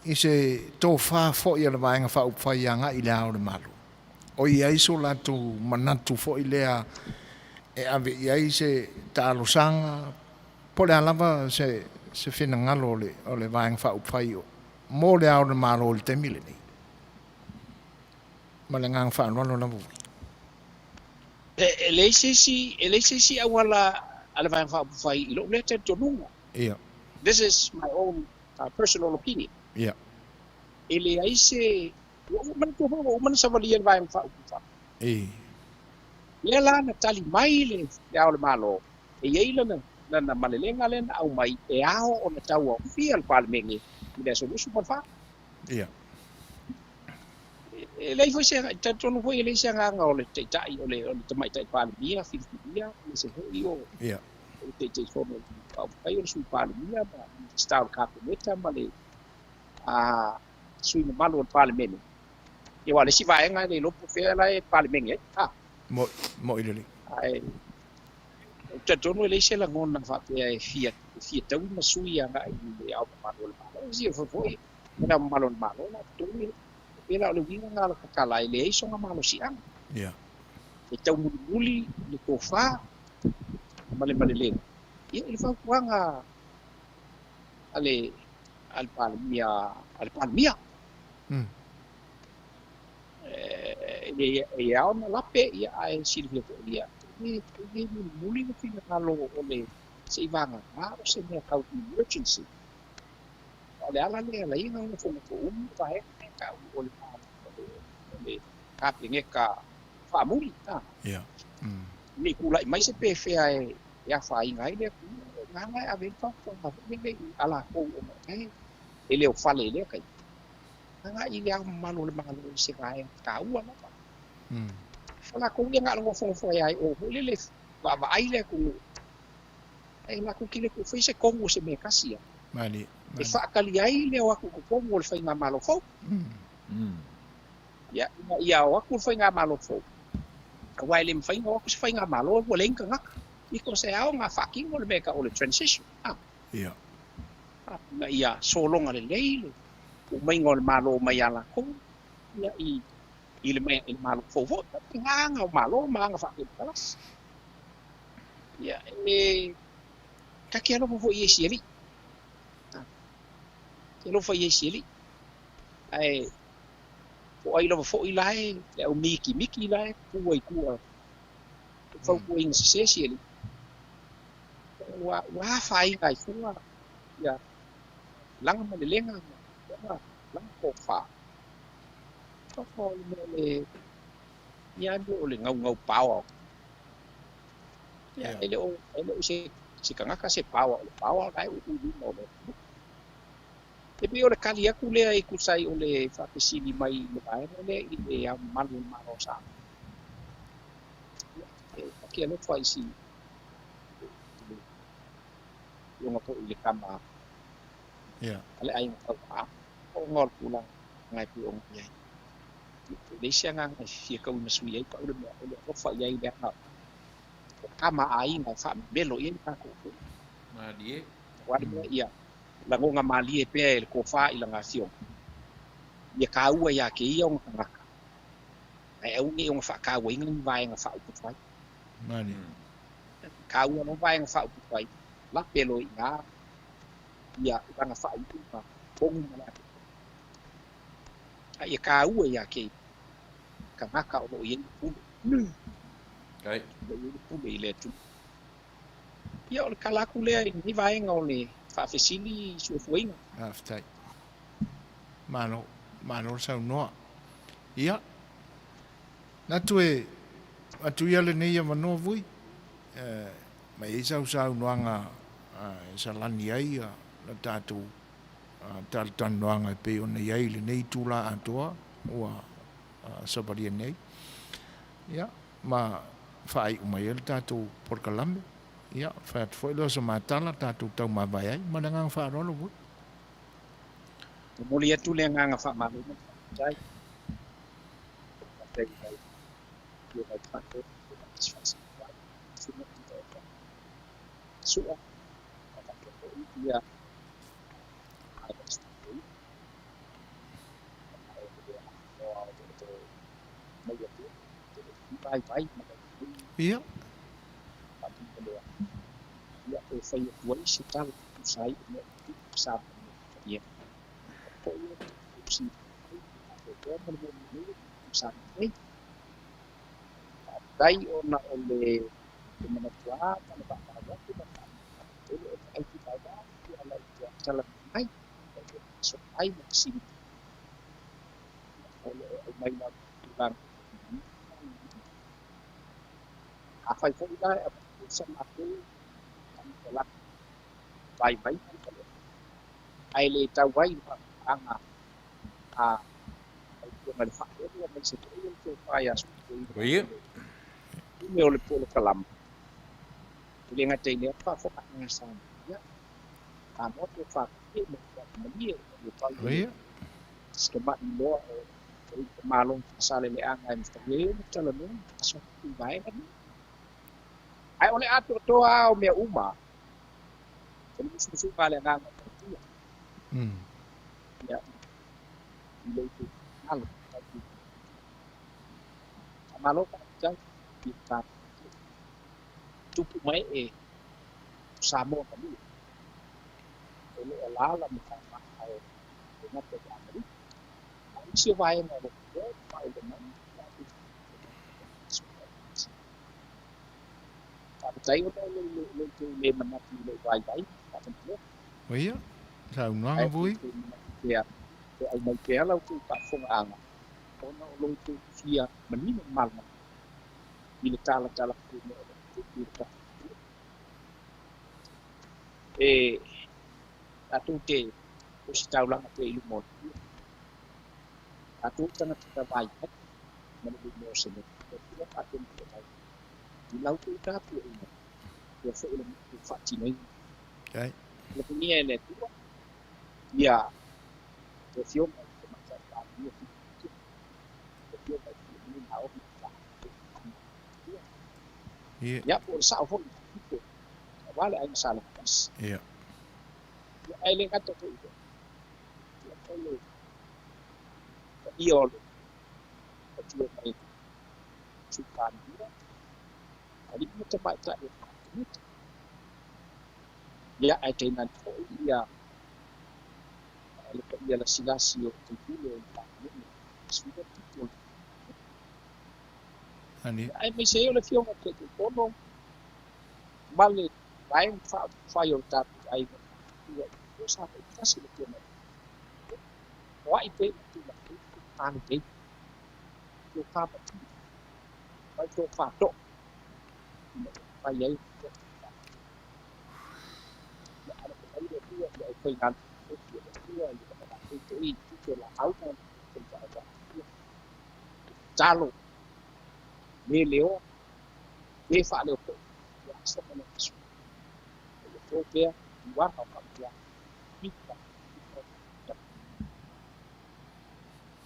S1: i se tofa foi a le Vaega Faaupufai agai i le Ao o le Malo? O i ai so latou manatu foi lea e ave i ai se talosaga po o le a lava se finagalo o le Vaega Faaupufai mo le Ao o le Malo i le taimi lenei? Ma le agaga faaaloalo lava Vui.
S5: E leai se isi, e leai se isi auala a le Vaega Faaupufai i lou lea talitonuga.
S1: Ia.
S5: This is my own personal opinion.
S1: Ia.
S5: E leai se, ua ou manatua foi ua uma ona savalia le Vaega Faaupufai.
S1: I.
S5: Lea la na tali mai le Ao o le Malo, e i ai lana, lana malelega lea na aumai e ao ona tauaofia le Palemene i le aso 24.
S1: Ia.
S5: E leai foi se, talitonu foi e leai se agaga o le Taitai, o le, o le Tamaitai Palemia filifilia, aemaise foi o,
S1: Ia.
S5: o le Taitaifono Faaupufai, o le Sui Palemia ma Minisita o le Kapeneta ma le a, sui mamalu o le Palemene. Ia, aua o le isi vaega e le iloa po o fea la e Palemene ai. A.
S1: Mo'i, mo'i lelei.
S5: Ae ou te talitonu e leai se lagona faapea e fia, e fia taui ma sui agai i le Ao Mamalu o le Malo. E silafia foi, o le Ao Mamalu o le Malo la totogi E pei la o le uiga lena o le tatala, e leai sona malosiaga. E taumulimuli le tofa ma le malelega ia i le fautuaga a le a le Palemia a le Palemia. E ao ona lape ia ae silafia foi ia e le mulimuli le finagalo o le seivagana o se mea tau emergency. O le ala lea e ala ai ona nofonofo umi le vaega lea e tau o le o le Kapeneta faamuli. Ne i tulai mai se pefea e afaina ai le atunuu, o i ina e ave ai le fautuaga foi lele a latou ona e le o fale i lea taimi. Agai i le Ao Mamalu o le Malo i se vaega taua lava. O latou ia na o le nofonofo ai lava i o foi lele vaavaai le atunuu. Ae latou te le toe faia se tonu o se mea e tasi ia.
S1: Malie.
S5: E faatali ai le o atu i totonu o le faigamalo fou. Ia, ina ia o atu le faigamalo fou, aua e le mafai ona o atu se faigamalo ua leai ni tagata. Because e ao ona faatino le mea e tau o le transition.
S1: Ia.
S5: Ina ia sologa lelei le uumaiga o le Malo mai ia latou, ia, i le Malo fou foi. O aga o Malo ma aga faatemokarasi. Ia, e ta te alofa foi i isi alii. Ta te alofa i isi alii. Ae po o ai lava foi la e, le au mikimiki la e tua i tua e fautuaina sese isi alii. Ua, ua afaina ai fua ia laga ma lelega ma laga tofa. Tofa o le mea le, ia o le gaugau paoa. Ia, e le o, e le o se, se tagata se paoa, o le paoa o la e uu i luma o le atunuu. E pei o le tali atu lea e tusa ai o le faafesili mai i le vaega lea i le Ao Mamalu o le Malo o Samoa. Ia, e ta te alofa i si, i le afioga foi i le tama a le aiga Tauaao, ona o le tulaga e pei ona i ai. E leai se agaga e fia tauimasui ai pau le mea o le alofa i ai leaga o tama a aiga e faamemelo i ai le tatou atunuu.
S6: Malie.
S5: Aua le mea ia lagona malie pea e le tofa i lana afioga, ia taua ia te ia ona tagata, ae aua ne i ona faatauaina ni vaega faaupufai.
S1: Malie.
S5: Taua loa vaega faaupufai, lape loa i ina ia lana faaiuga tonu ma le atoatoa. A ia taua ia te tagata o lo o i ai le pule. O lo o i ai le pule i le atunuu. Ia, o le tala atu lea i lenei vaega o le faafesili suefuaina.
S1: Faafetai. Malo, malo le saunoa. Ia, manatu e atu ia lenei avanoa Vui Ma e i ai sau saunoaga e salani ai le tatou talatalanoaga e pei ona i ai i lenei itula atoa ua savalia nei, ia, ma faaiu mai ai le tatou polokalame. Ia, fai atu foi lea o se matala tatou taumavae ai. Ma le agaga faaaloalo foi.
S5: Momoli atu le agaga faamalo ma le faafetai. Faafetai i lau Afioga i le Faatonu, Sua, faapea foi ia
S1: Ia.
S5: Faafetai ona o le manatu ma le faamalo atu ma le faamalo o le aitutauga e ala i tala mai ai ma fesili o lo o aumai lau tulaga. Afai foi la e avatu sa matou faamatalaga vaivai ae le tau ai le faafofogaaga a lau Afioga i le Faatonu aemaise foi o le tofa ia
S6: Ia.
S5: O le polokalama e le gata i lea faafofogaaga Samoa Samoa tofa ma malie le pau se ma'i loa o le malo fasaleleaga e mafai ai ona talanoa aso vaega nei. Ae o le atoatoa o mea uma o le musumusuga a le agaga o le Atua. Ia, i le itu alo. Malo faafetai i le tupu mai e Samoa malie. O lo o alaala ma faama'a o gata i Amerika. A o isi o vaega o lo o faailoa mai faafetai ona o le tou le manatu i lou vaivai faamolemole.
S1: Ia, saunoaga foi.
S5: Pea, e aumai pea la outou faafofogaaga ona o lo outou fia manino ma malamalama i le talatala o lo o tupu i le tatou e tatou te ositaulaga pea i luma o le Atua. Tatou tagata vaivai ma le luma o se mea. O le faatonu i lau tou tapuaiga ia foi le matou faatinoina. Le manuia e le Atua ia le Afioga i le Tamaitai Palemia, le Afioga i le Naomi. Ia, po o le sao foi aua le aiga Sa Lepetasi.
S1: Ia.
S5: Ae le gata foi ia o le paia o le Afioga i le Sui Palemia, alii ma tamaitai o le Kapeneta. Ia, ae tainane foi ia le paia lasilasi o faipule o le Palemene, 17 o le aemaise ai o le Afioga i le Taitaifono ma le vaega faaupufai o le tatou aiga ua sa faitasi le Afioga o ai pe i tulaga palelei tofa matua mai tofa to'o ina ia mafai ai ia alofa mai le Atua i le aufaigaluega o le Atua i le latou foi tupe laau ma faiva tatalo le leoa le faaleo foi ia aso ma le aso ia to pea uaga o faamatalaga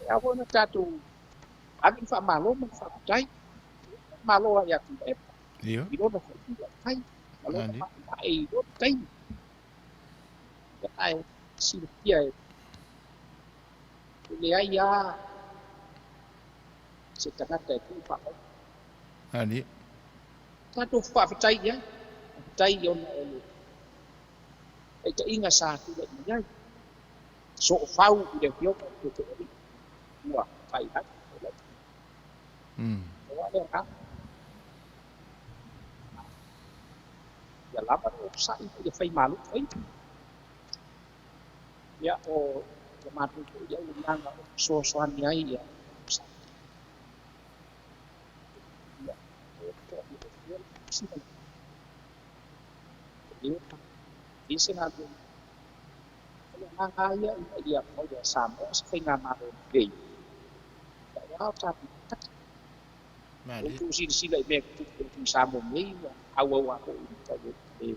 S5: e ao foi ona tatou ave le faamalo ma le faafetai malo ia Tuilaepa i lona foi tulai ma lona ma'ima'i i lona taimi. Ia ae silafia e leai a se tagata e tuu faamau. Tatou faafetai i ai, faafetai ona o le taitaiga sa tulai mai ai soofau i le Afioga i le Toetoealii ua fai ai. Ua le agaga ia lava le onosai ma ia faimalu faiva. Ia o le matou foi auaunaga o fesoasoani ai ia ia E se galuega. O le agaga lava ia ina ia maua e Samoa se faigamalo lelei, aua o tatou tagata. Ua outou silasila i mea e tutupu atu i Samoa nei, ua auau lava foi i tau e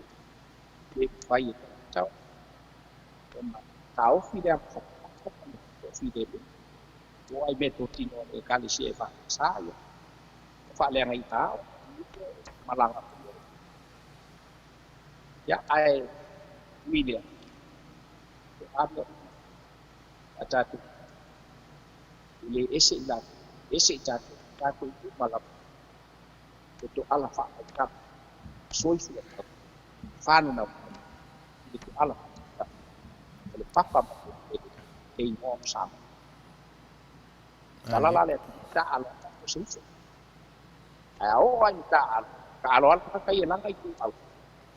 S5: le mafai e tagata ona taofi le agafata ma le toafilemu. Ua oo lava i meatotino a le Ekalesia EFKS, ia, ua faaleagaina lava ona malaga mai ai. Ia, ae ui i lea, o a mea uma a tatou e le ese i latou, ese i tatou, o tatou uma lava e toala faamaitama, soifua mau, fananau mai i le toala faamaitama o le papa ma le le igoa o Samoa. Tala la le atunuu, taaalo a tatou se uso. Ae a oo lava ina taaalo, taaalo lava le tagata ia e laga ituau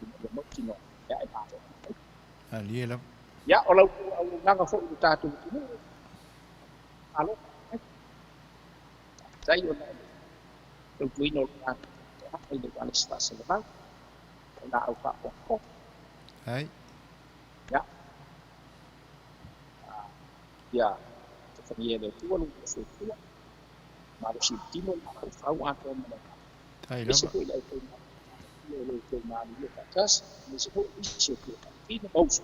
S5: ina ia mautinoa e ae malo ai le faiva.
S1: Malie lava.
S5: Ia, o la outou auaunaga foi i lo tatou atunuu, malo faafetai. Faafetai ona o le tautuaina o lo tatou toaga i le ualesi faasalalau, o laau faapoapoa.
S1: Ai.
S5: Ia, ia alofagia e le Atua lo outou soifua, malosi i le tino le mafaufau atoa ma le agaga.
S1: Tai
S5: Aemaise
S1: lava.
S5: foi le aufaigaluega o lo outou galulue faatasi, aemaise foi nisi o tuatagina ma uso.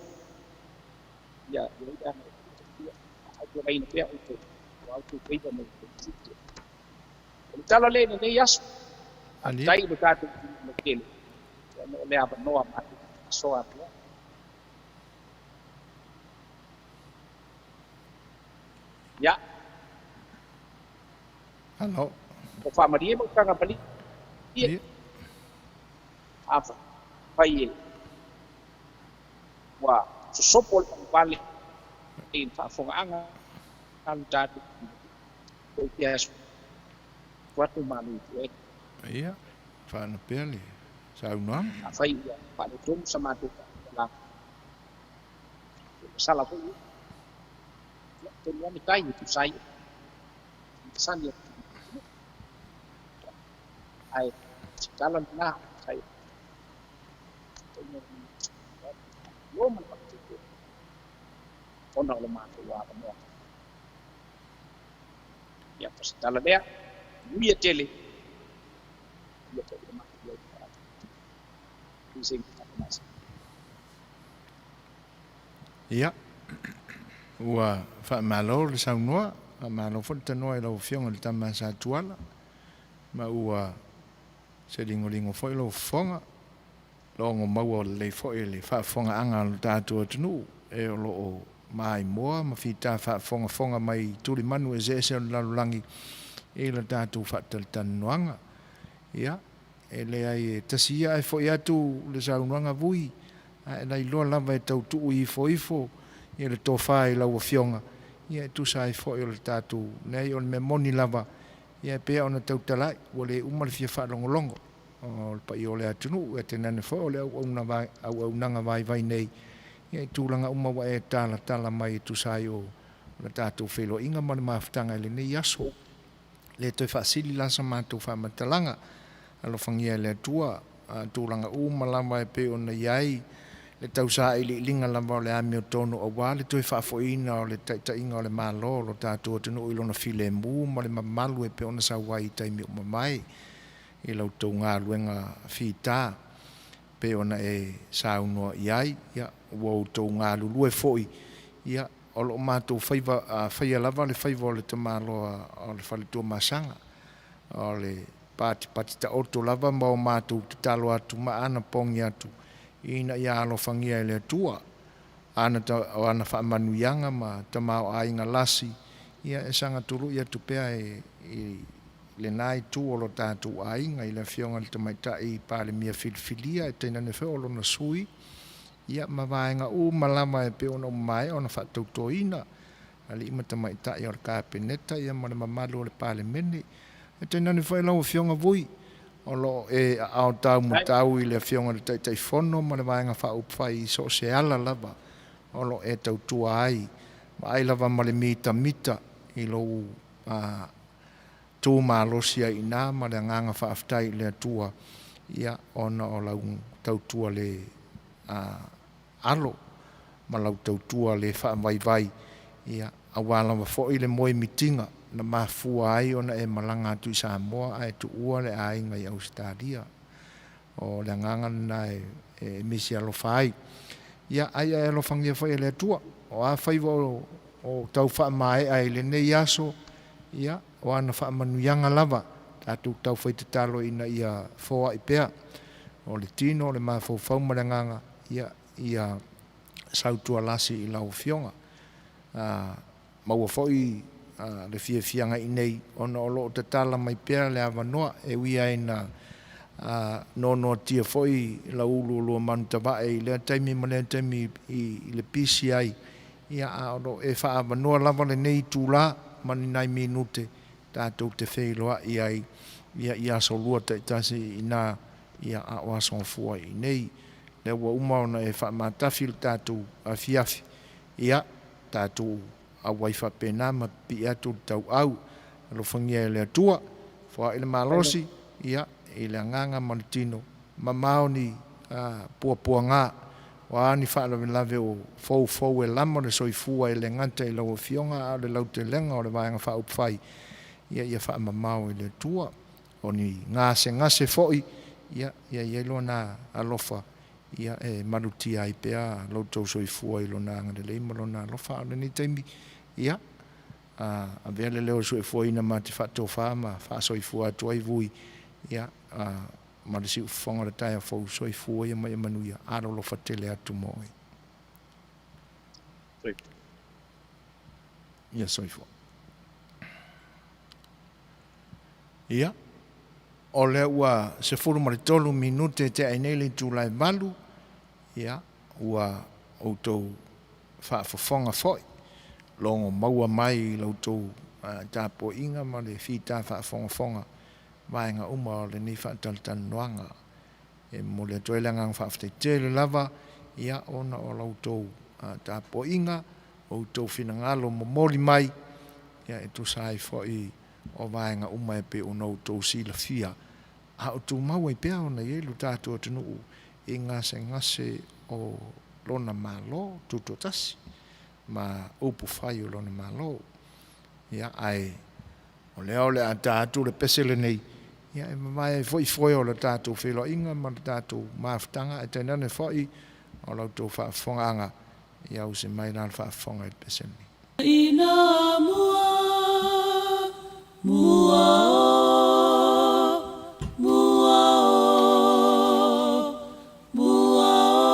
S5: Ia i ai le aga o le Atua, faaautuagaina pea outou, aua outou faiva ma outou tiute. O le tala lea i lenei aso,
S1: Malie.
S5: faafetai i lo tatou atunuu lautele ona o le avanoa matou te faasoa atu ai. Ia.
S1: Malo.
S5: O faamalie ma utaga malie.
S1: Malie.
S5: Afai e ua sosopo le manuvale i le faafofogaaga a lo tatou atunuu, tou te asu atu malu i tua e.
S1: Ia, faana pea le saunoaga.
S5: Afai ua faaletonu sa matou faamatalaga, ua sala foi ia, ia tonu ane tai e tusa ai o masani a le atunuu. Ae o se tala lena tai o ma le faatupe ona o le matou avanoa. Ia, o se tala lea, manuia tele, ia foi le matou i ai.
S1: Ia, ua faamalo le saunoa, faamalo foi le tanoa i lau Afioga i le Tama Sa Tuala, ma ua se ligoligo foi lou fofoga, logo maua lelei foi le faafofogaaga a lo tatou atunuu e o lo o maimoa ma fita faafogafoga mai i tulimanu eseese o le lalolagi i le tatou faatalatalanoaga. Ia, E leai e tasi ia ae foi atu le saunoaga vui, ae lailoa lava e tau tuu ifoifo ia le tofa i lau Afioga, ia e tusa ai foi o le tatou, leai o le mea moni lava, ia e pei ona tautala ai, ua le uma le fia faalogologo o le paia o le atunuu, ia tainane foi o le auauna, auaunaga vaivai nei, ia i tulaga uma ua e talatala mai e tusa ai o le tatou feiloaiga ma le mafutaga i lenei aso. Le toe faasili la sa matou faamatalaga, alofagia e le Atua tulaga uma lava e pei ona i ai le tausailiiliga lava o le amiotonu aua le toe faafoiina o le taitaiga o le Malo o lo tatou atunuu i lona filemu ma le mamalu e pei ona sau ai i taimi ua mavae i la outou galuega fita pei ona e saunoa i ai. Ia, ua outou galulue foi, ia, O lo o matou faiva, faia lava le faiva o le tamaloa o le fale Tuamasaga. O le patipati taoto lava ma o matou tatalo atu ma anapogi atu ina ia alofagia e le Atua ana, o ana faamanuiaga ma tamaoaiga lasi, ia e saga tului atu pea e, i lena itu o lo tatou aiga i le Afioga i le Tamaitai Palemia filifilia e tainane foi o lona sui Ia, ma vaega uma lava e pei ona uma maea ona faatautoina, alii ma tamaitai o le Kapeneta ia ma le mamalu o le Palemene. E tainane foi lau Afioga Vui, o lo o e aao taumatau i le Afioga i le Taitaifono ma le Vaega Faaupufai i so o se ala lava o lo o e tautua ai, vaai lava ma le mitamita i lou tu malosi ai i ina ma le agaga faafetai i le Atua, ia, ona o lau tautua le alo ma lau tautua le faavaivai, ia, aua lava foi le moemitiga na mafua ai ona e malaga atu i Samoa ae tuua le aiga i Ausetalia. O le agaga lena e misi alofa ai. Ia, ai ae alofagia foi e le Atua. O a faiva o tau faamaea i lenei aso, ia, o ana faamanuiaga lava, tatou taufai tatalo ina ia foai pea. O le tino, o le mafaufau ma le agaga, ia, ia sautualasi i lau Afioga. Maua foi le fiafiaga iinei ona o lo o tatala mai pea le avanoa e ui lava ina noanoatia foi lau uluulua manutavae i lea taimi ma lea taimi i le pisi ai, ia a o lo o e faaavanoa lava lenei itula ma ni nai minute tatou te feiloai ai ia i aso lua taitasi iina ia a o aso gafua iinei. Lea ua uma ona e faamatafi le tatou afiafi, ia tatou auai faapena ma pipii atu le tauau. Alofagia e le Atua, foai le malosi, ia, i le agaga ma le tino, mamao ni puapuaga, o a ni faalavelave o foufou e lama le soifua e le gata i lau Afioga a o le lautelega o le Vaega Faaupufai, ia, ia faamamao e le Atua. O ni gasegase foi, ia, ia i ai Lona alofa, ia, e malutia ai pea lo outou soifua i Lona agalelei ma Lona alofa. A o lenei taimi, ia, avea le leo o le soifuaina ma te faatofa ma faasoifua atu ai vui, ia, ma le siufofoga o le taeao fou, soifua ia ma ia manuia, alolofa tele atu mo oe. Ia soifua. Ia, o lea ua 13 minute e tea ai nei le itula e 8, ia, ua outou faafofoga foi, logo maua mai i la outou tapuaiga ma le fita faafogafoga vaega uma o lenei faatalatalanoaga. E momoli atu ai le agaga faafetai tele lava, ia, ona o la outou tapuaiga, outou finagalo momoli mai, ia, e tusa ai foi o vaega uma e pei ona outou silafia, a o tumau ai pea ona i ai lo tatou atunuu i gasegase o lona Malo tutoatasi ma upu fai o lona Malo. Ia, ae o lea o le a ta atu le pese lenei, ia, e mavae ai foi foe o le tatou feiloaiga ma le tatou mafutaga, ae tainane foi o la outou faafofogaaga, ia use mai la le faafofoga i le pese lenei.
S4: Ina mua, mua o, mua o, mua o.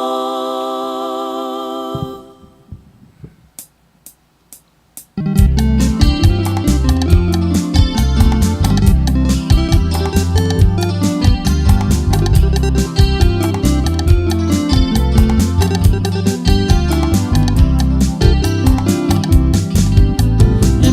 S4: E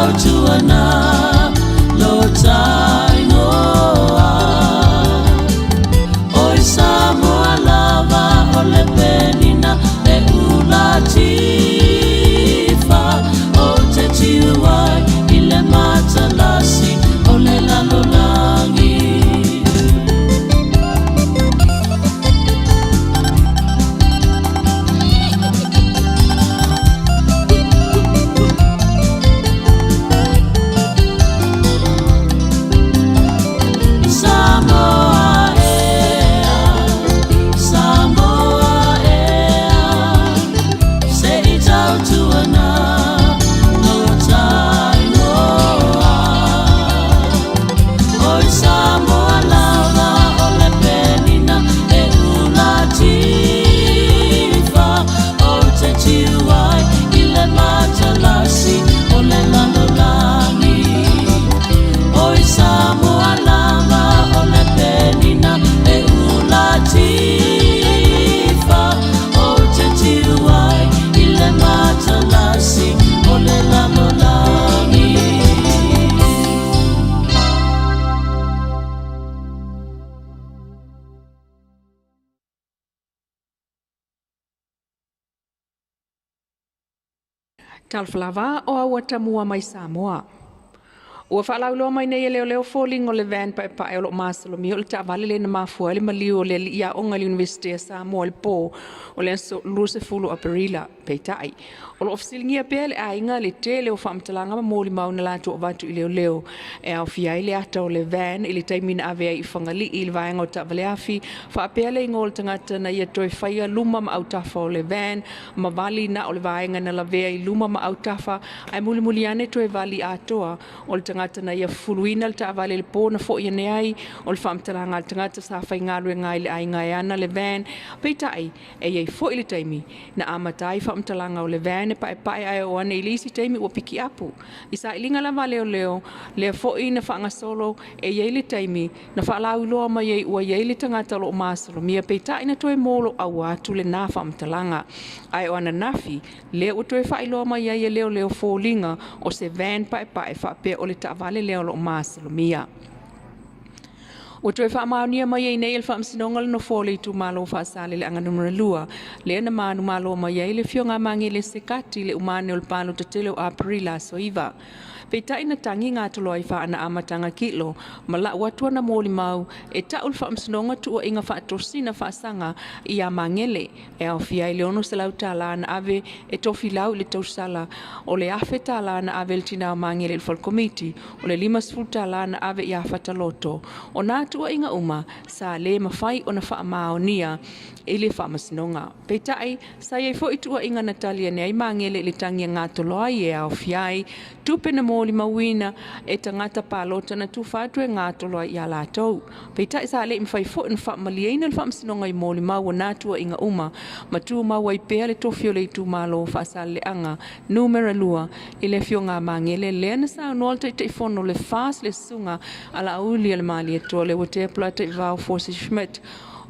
S4: tautuana lo tainoa. Oi Samoa lava o le penina e ula tifa o te tiu ai i le matalasi o le lalolagi. Samoa ea, Samoa ea, se i tautuana lo tainoa. Oi Samoa lava o le penina e ula tifa o te tiu ai i le matalasi o le lalolagi. Oi Samoa lava o le penina e ula tifa o te tiu ai i le matalasi o le lalolagi.
S7: Talofa lava o au atamua mai Samoa. Ua faalauiloa mai nei e leoleo foliga o le van paepae o lo o masalomia o le taavale lea na mafua ai le maliu o le alii aoga i le Iunivesite a Samoa i le po o le aso 20 Aperila. Peitai, o lo o fesiligia pea le aiga le tele o faamatalaga ma molimau na latou avatu i leoleo e aofia ai le ata o le van i le taimi na ave ai i Fagalii i le vaega o taavaleafi, faapea le igoa o le tagata na ia toe faia luma ma autafa o le van ma vali na o le vaega na lavea i luma ma autafa ae mulimuli ane toe vali atoa o le tagata na ia fufuluina le taavale i le po na fo'i ane ai o le faamatalaga a le tagata sa faigaluega ai i le aiga e ana le van. Peitai, e i ai fo'i le taimi na amata ai faamatalaga o le van e paepae ae oo ane i le isi taimi ua pikiapu. I sailiga lava a leoleo, lea fo'i na faagasolo e i ai le taimi na faalauiloa mai ai ua i ai le tagata o lo o masalomia peitai na toe moloaua atu lena faamatalaga. Ae o ananafi, lea ua toe faailoa mai ai e leoleo foliga o se van paepae faapea o le taavale lea o lo o masalomia. Ua toe faamaonia mai ai nei e le Faamasinoga le Nofoa o le Itumalo Faasaleleaga Numera 2, lea na manumalo mai ai le Afioga a Magele Sekati i le umane o le palota tele o Aperila aso 9. Peitai na tagi gatoloa ai faana amataga kilo ma lau atu ana molimau e ta'u le Faamasinoga tuuaiga faatosina faasaga iā Magele e aofia ai le $600 tālā na ave e Tofilau i le tausala, o le $1,000 tālā na ave e le tinā o Magele i le falekomiti, o le $50 tālā na ave iā Fataloto. O nā tuuaiga uma sa lē mafai ona faamaonia i le Faamasinoga. Peitai, sa i ai foi tuuaiga na tali ane ai Magele i le tagi a Gatoloai e aofia ai tupe na molimauina e tagata palota na tufa atu e Gatoloai iā latou. Peitai sa le i mafai foi ona faamalieina le Faamasinoga i molimau o nā tuuaiga uma ma tumau ai pea le tofi o le itumalo o Faasaleleaga Numera 2 i le Afioga a Magele lea na saunoa le Taitaifono o le FAST le Susuga a Laauli a le Malietoa Leuatea Polataivao Fosi Schmidt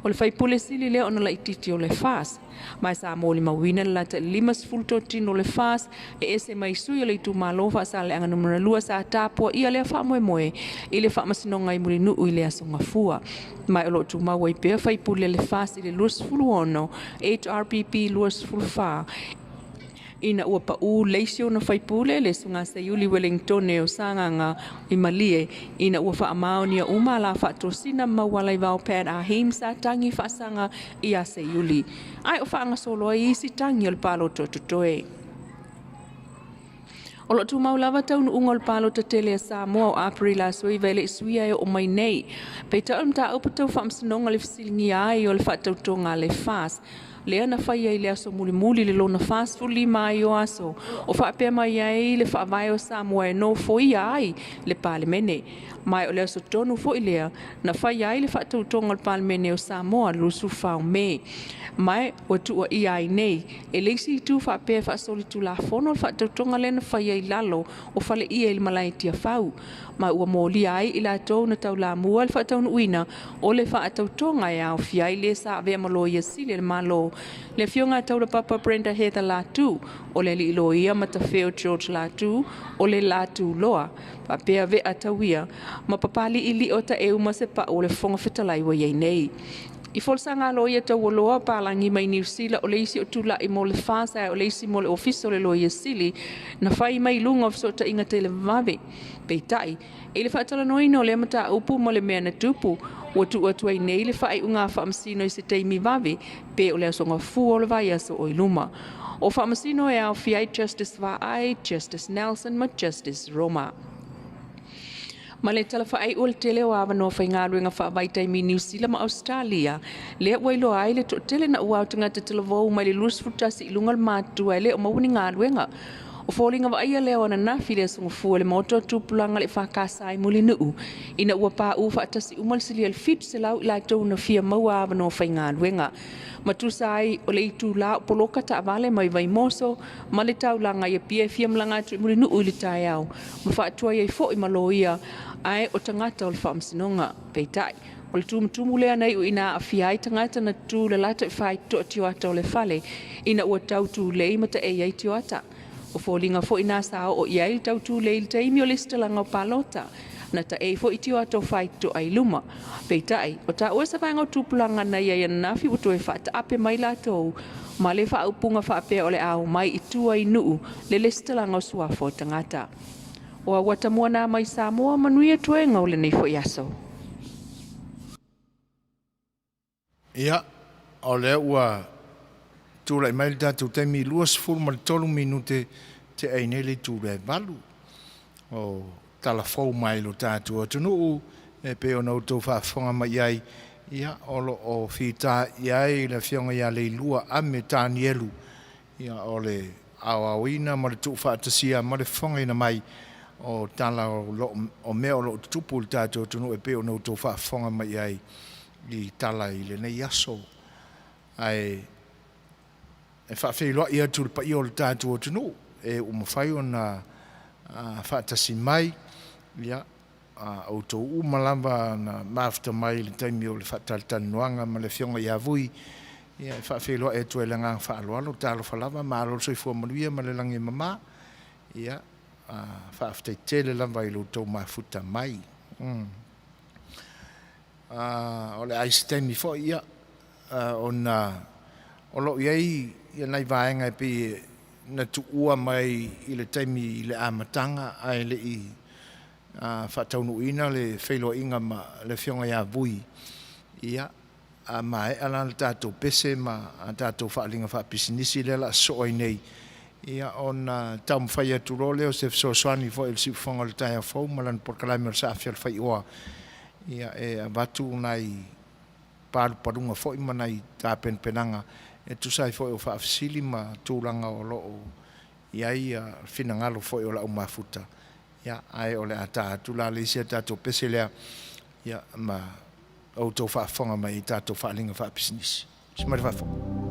S7: o le faipule sili lea ona laitiiti o le FAST ma sa molimauina le lata i le 50 totino o le FAST e ese mai sui o le itumalo Faasaleleaga Numera 2 sa tapuaia lea faamoemoe i le Faamasinoga i Mulinuu i le Aso Gafua. Ma o lo o tumau ai pea faipule le FAST i le 26 HRPP 24 ina ua paʻū leisi ona faipule le Susuga Seiuli Wellingtone o Sagaga i Malie ina ua faamaonia uma la faatosina ma mauala i vao Pat Ahim sa tagi faasaga iā Seiuli ae o faagasolo ai isi tagi o le palota o totoe. O lo o tumau lava taunuuga o le palota tele a Samoa o Aperila aso 9 e le i suia e oo mai nei. Peitai o le mataupu tau faamasinoga le fesiligia ai o le faatautoga a le FAST lea na faia i le aso mulimuli le lona 45 ai o aso o faapea mai ai le faavae o Samoa e nofoia ai le Palemene. Ma o le aso tonu foi lea na faia ai le faatautoga o le Palemene o Samoa 24 o Me. Ma ua tuuaia ai nei e le isi itu faapea e faasolitulafono le faatautoga lea na faia i lalo o faleie i le malae Tiafau ma ua molia ai i latou na taulamua le faataunuuina o le faatautoga e aofia ai le sa avea ma loia sili a le Malo. Le Afioga a Taulapapa Brenda Heather Latu, o le Alii Loia Matafeo George Latu, o le Latu Loa, faapea Vea Tauia, ma Papali'ili'i o Taeu ma se pa'u o le Fofoga Fetalai ua i ai nei. I folasaga a Loia Taualoa, palagi mai Niu Sila, o le isi o tula'i mo le FAS ae o le isi mo le Ofisa o le Loia Sili na fai mai i luga o fesootaiga televave. Peitai, i le faatalanoaina o lea mataupu ma le mea na tupu, ua tuu atu ai nei le faaiuga a Faamasino i se taimi vave pe o le aso gafua o le vaiaso o i luma. O Faamasino e aofia ai Justice Vaai, Justice Nelson ma Justice Roma. Ma le tala faaiu o le tele o avanoa faigaluega faavaitaimi i Niu Sila ma Ausetalia, lea ua iloa ai le toatele naʻauao o tagata talavou mai le 21 i luga o le matutua e le o maua ni galuega. O foliga vaaia lea o ananafi i le aso Gafua i le Maota o Tupulaga le EFKS i Mulinuu, ina ua paʻu faatasi uma le silia i le 700 i latou na fia maua avanoa faigaluega. Ma tusa ai o le itula o poloka taavale mai Vaimoso ma le taulaga i Apia e fia malaga atu i Mulinuu i le taeao ma faatuai ai foi ma loia ae o tagata o le faamasinoga. Peitai, o le tumutumu lea na iu ina aafia ai tagata na tu lalata i faitotoa tioata o le fale ina ua tau tulei ma taei ai tioata. O foliga foi na sa oo i ai le tau tulei i le taimi o le isitalaga o palota, na taei foi tioata o faitotoa i luma. Peitai, o taua se vaega o tupulaga na i ai ananafi ua toe faataape mai latou ma le faaupuga faapea o le a omai i tua i Nuu le lesitalaga o suafa o tagata. O Auata Moana mai Samoa, manuia toega o lenei foi aso.
S1: Ia, o lea ua tulai mai le tatou taimi 23 minute te ai nei le itu le 8. O tala fou mai lo tatou atunuu e pei ona outou faafofoga mai ai, ia, o lo o fita i ai le afioga ia Leilua Ame Tanielu, ia, o le aoaoina ma le tuufaatasia ma le fofogaina mai o tala o, lo, o mea o lo o tutupu i le tatou atunuu e pei ona outou faafofoga mai ai i tala i lenei aso. Ae e faafeiloai atu i le paia o le tatou atunuu e ua mafai ona faatasi mai, ia, outou uma lava na mafuta mai i le taimi o le faatalatalanoaga ma le afioga ia Vui, ia, e faafeiloai atu ai le agaga faaaloalo, talofa lava, malo le soifua manuia ma le lagi e mama, ia, faafetai tele lava i lo outou mafuta mai. O le a i se taimi foi, ia, ona o lo o i ai ia nai vaega e pei na tuua mai i le taimi i le amataga ae le i faataunuuina le feiloaiga ma le afioga ia Vui, ia, a maea la le tatou pese ma a tatou faaaliga faapisinisi lea o le a sosoo ai nei, ia, ona taumafai atu loa lea o se fesoasoani foi o le siufofoga o le taeao fou ma lana polokalame o le Saafi o le Faioa, ia, e avatu nai palupaluga foi ma nai tapenapenaga e tusa ai foi o faafesili ma tulaga o lo o i ai finagalo foi o le aumafuta, ia, ae o le a ta atu la le isi a tatou pese lea, ia, ma outou faafofoga mai i tatou faaaliga faapisinisi. Se mai le faafofoga.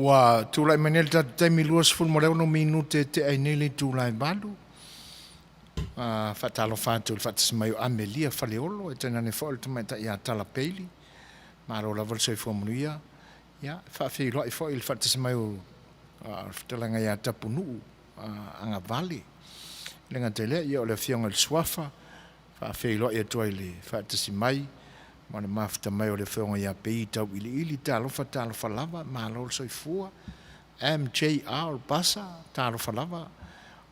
S1: Ua tulai mai nei le tatou taimi 26 minute e tea ai nei le itula e 8. Faatalofa atu i le faatasi mai o Amelia Faleolo, e tainane foi o le tamaitai ia Tala Bailey. Malo lava le soifua manuia. Ia, e faafeiloai foi i le faatasi mai o le fetalaiga ia Tapunuu Agavale. E le gata i lea, ia o le afioga i le Suafa, faafeiloai atu ai i le faatasi mai ma le mafuta mai o le afioga ia Pei Tauiliili, talofa talofa lava, malo le soifua. MJR Basa, talofa lava,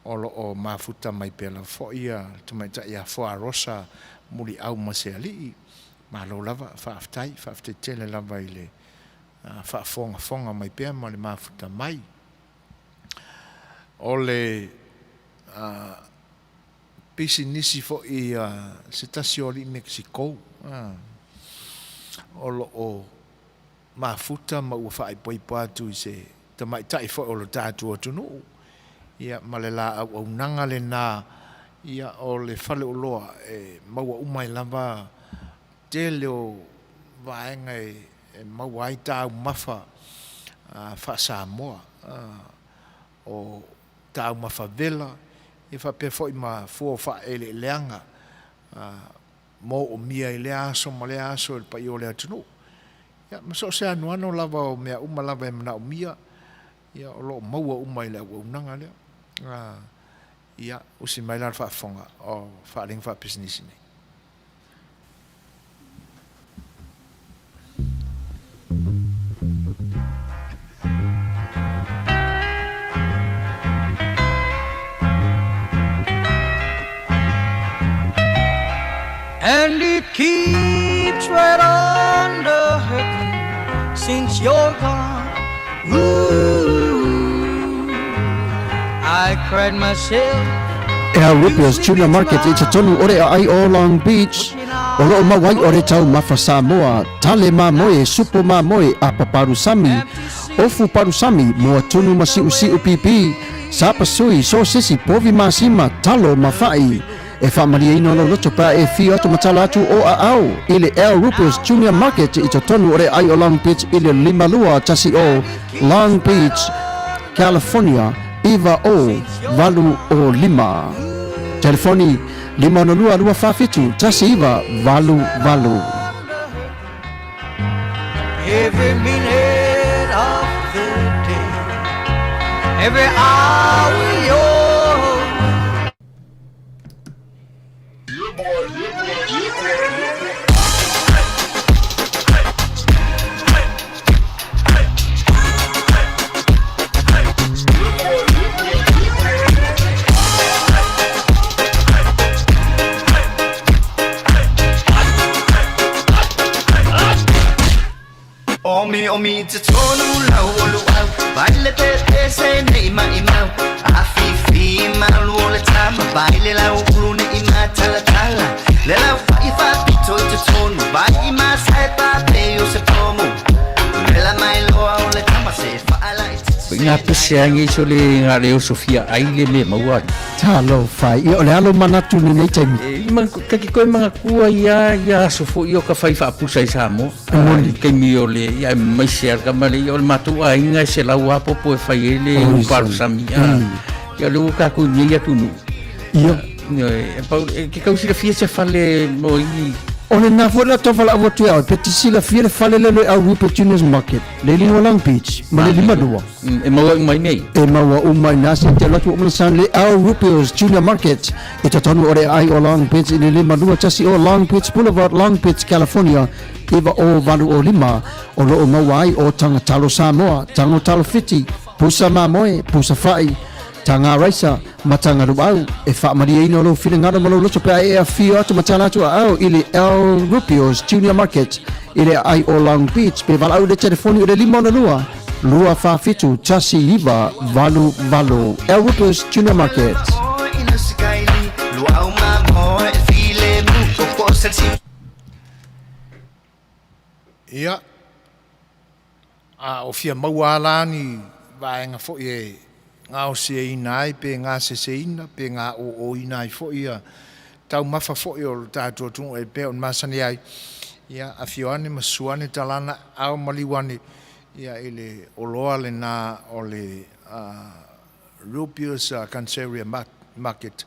S1: o lo o mafuta mai pea lava foi ia le tamaitai ia Foa Rosa Muliau Masealii. Malo lava, faafetai, faafetai tele lava i le faafogafoga mai pea ma le mafuta mai. O le pisinisi foi a se tasi o alii Mexico o lo o mafuta ma ua faaipoipo atu i se tamaitai foi o lo tatou atunuu, ia, ma le la auaunaga lena, ia, o le faleoloa e maua uma ai lava tele o vaega e maua ai taumafa faa-Samoa, o taumafa vela, ia faapea foi ma fua o faaeleeleaga moomia i lea aso ma lea aso e le paia o le atunuu. Ia, ma so o se anoano lava o mea uma lava e manaomia, ia, o lo o maua uma i le auaunaga lea. Ia, usi mai la le faafofoga o faaaliga faapisinisi nei.
S8: And it keeps right on the hurting since you're gone. Ooh, I cried myself
S9: Al Ripper's Tuna Market i te tonu o le aai o Long Beach, o loo mau ai o le taumafa Samoa, tale mamoe, supo mamoe, apa palusami, ofu palusami, moa tunu ma siusiu pipi, sapasui, sosesi, povi masima, talo ma fa'i. E faamalieina lou loto pe a e afio atu ma tala atu o aao i le Al Rupers Junior Market i totonu o le aai o Long Beach i le 5210 Long Beach, California 90805. Telefoni 562 247 1988.
S8: Every minute of the day, every hour you're
S10: Omi omi te tonu lau o luau Vai le te te se nei mai mau A fi fi malu o le tama Vai le lau ulu ne i ma tala tala Le lau fa i fa pito i te tonu Vai i ma sai pa pe o se pomu Le la mai loa o le tama se fa ala i te
S6: Nga pese angi so le nga leo Sofia ai le me maua.
S9: Talofa, ia o le alo manatu i lenei taimi.
S6: E, ma, ka ki koe mga kua ia, ia aso fo i o ka whai whaapusa i Samoa. Moni. Taimi o le, ia mai se ar kama le, ia o le mātou ainga e se lau apopo e whai e le uparu sami. Ia le ua kākou nei atu nu.
S9: Ia.
S6: E, pau, e, ke kau silafia se fale mo i...
S9: O le na foi la tau whala atu e au, pe te silafia le fale le le au Rupert Junior's Market, le lingo Long Beach, ma le lima lua.
S6: E maua uma i nei.
S9: E maua uma i nā se te alotu o san le Al Rupios Junior Market i totonu o le aai o Long Beach i le 521 o Long Beach Boulevard, Long Beach, California, 90805, o lo o maua ai o Taga Talo Samoa, Tago Talo Fiti, Pusa Mamoe, Pusa Fa'i, Taga Raisa, ma Taga Luau. E faamalieina lou finagalo ma lou loto pe a e afio atu ma tala atu aao i le Al Rupios Junior Market i le aai o Long Beach pe valaau i le telefoni o le 562 247 1988. Al Rupios Junior Market.
S1: Ia, a o fia maua lava la ni vaega foi e gaosiaina ai pe gaseseina pe gaoooina ai foi ia taumafa foi o le tatou atunuu e pei ona masani ai. Ia, afio ane ma susu ane talana ao ma liu ane. ia i le oloa lena o le Rupius Canceria Market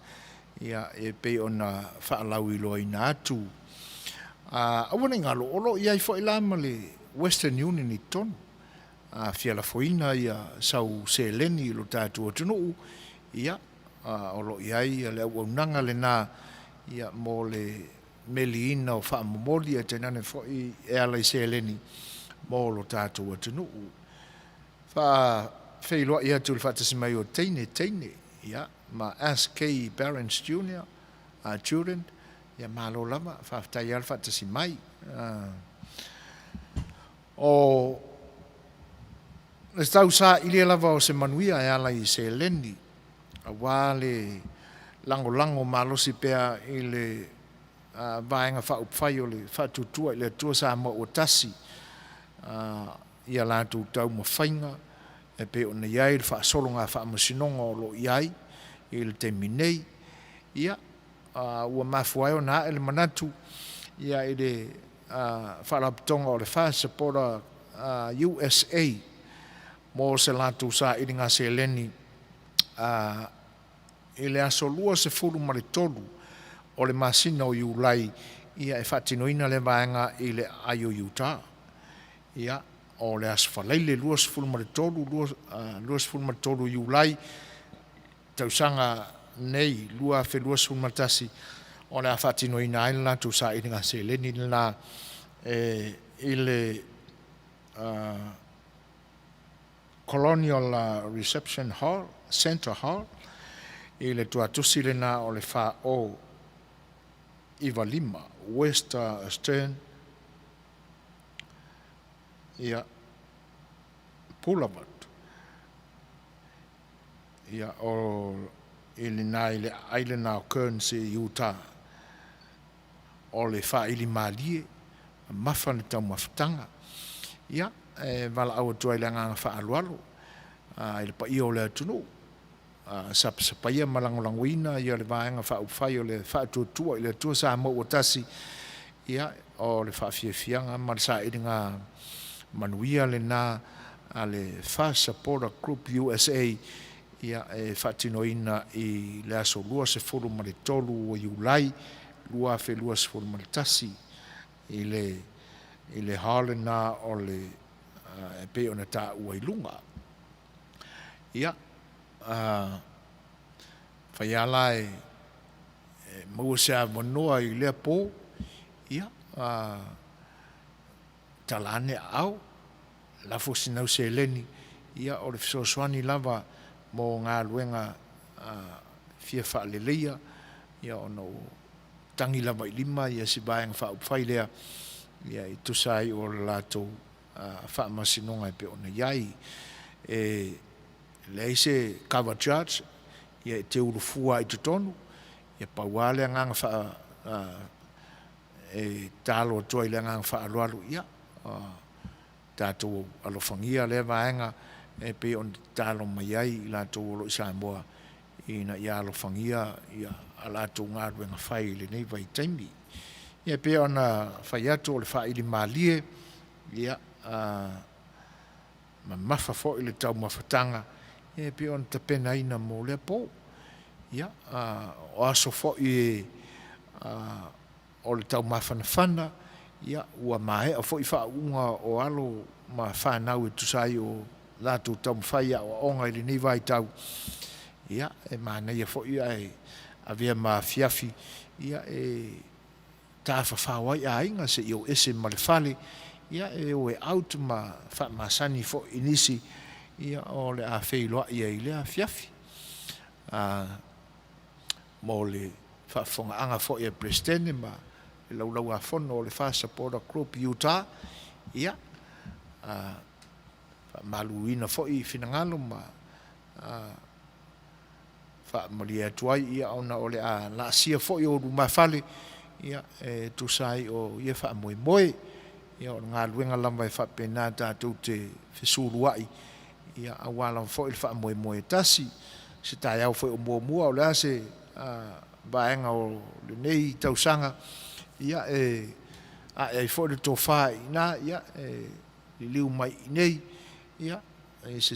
S1: ia e pei ona faalauiloaina atu. Aua ne i galo, o lo o i ai foi la ma le Western Union i totonu. A fia lafoina ia sau seleni i lo tatou atunuu, ia o lo o i ai le auaunaga lena ia mo le meliina o faamomoli ae tainane foi e ala i seleni mo lo tatou atunuu. Faafeiloai atu i le faatasi mai o teine teine ia ma SK Barons Junior Children ia malo lava faafetai lava le faatasi mai. O le tausaili lava o se manuia e ala i seleni aua le lagolago malosi pea i le Vaega Faaupufai o le Faatuatua i le Atua Samoa ua Tasi i a latou taumafaiga e pei ona i ai le faasologa faamasinoga o lo o i ai i le taimi nei. Ia, ua mafua ai ona ae le manatu ia i le Faalapotopotoga o le Fast Supporter USA mo se latou sailiga seleni i le aso 23 o le masina o Iulai ia e faatinoina lea vaega i le aai o Utah. Ia, o le aso Faraile 23, 23 Iulai tausaga nei 2021 o le a faatinoina ai le latou sailiga seleni lena e i le Colonial Reception Hall, Centre Hall, i le tuatusi lena o le 4095 West Stern ia, Boulevard. Ia, o i lena i le aai lena o Kearns i Utah. O le faaili malie, mamafa le taumafataga. Ia, e valaau atu ai le agaga faaaloalo i le paia o le atunuu, sapasapaia ma lagolagoina ia le Vaega Faaupufai o le Faatuatua i le Atua Samoa ua Tasi, ia, o le faafiafiaga ma le sailiga manuia lena a le Fast Supporter Group USA, ia, e faatinoina i le aso 23 o Iulai 2021 i le i le hall lena o le e pei ona taua i luga. Ia, fai lava la e maua se avanoa i lea po, ia, tala ane aao, lafo sinau seleni, ia o le fesoasoani lava mo galuega fia faaleleia, ia ona ua tagi lava i lima ia si Vaega Faaupufai lea, ia e tusa ai o le latou faamasinoga e pei ona i ai. E leai se cover charge, ia e te ulufua ai i totonu, ia pau lava le agaga faa, e tatalo atu ai i le agaga faaaloalo, ia, tatou alofagia lea vaega e pei ona tatalo mai ai i latou o lo o i Samoa ina ia alofagia a latou galuega fai i lenei vaitaimi. Ia e pei ona fai atu o le faaili malie, ia, mamafa foi le taumafataga e pei ona tapenaina mo lea po. Ia, o aso foi e o le taumafanafana, ia, ua maea foi faauuga o alo ma fanau e tusa ai o latou taumafai i aoaoga i lenei vaitau, ia, e manaia foi ae avea ma afiafi, ia, e tafafao ai aiga se i o ese ma le fale, ia, e o e out ma faamasani foi i nisi, ia, o le a feiloai ai i lea afiafi. Mo le faafofogaaga foi a le Peresetene ma le Laulau-a-Fono o le Fast Supporter Group Utah, ia, faamaluina foi finagalo ma faamalie atu ai, ia, ona o le a laasia foi o lumafale, ia, e tusa ai o ia faamoemoe. Ia, o le galuega lava e faapena tatou te fesulua'i, ia, aua lava foi le faamoemoe e tasi. Se taeao foi o muamua, o le a se vaega o lenei tausaga, ia, e ae ai foi le tofa i ina, ia, e liliu mai i inei. Ia, i se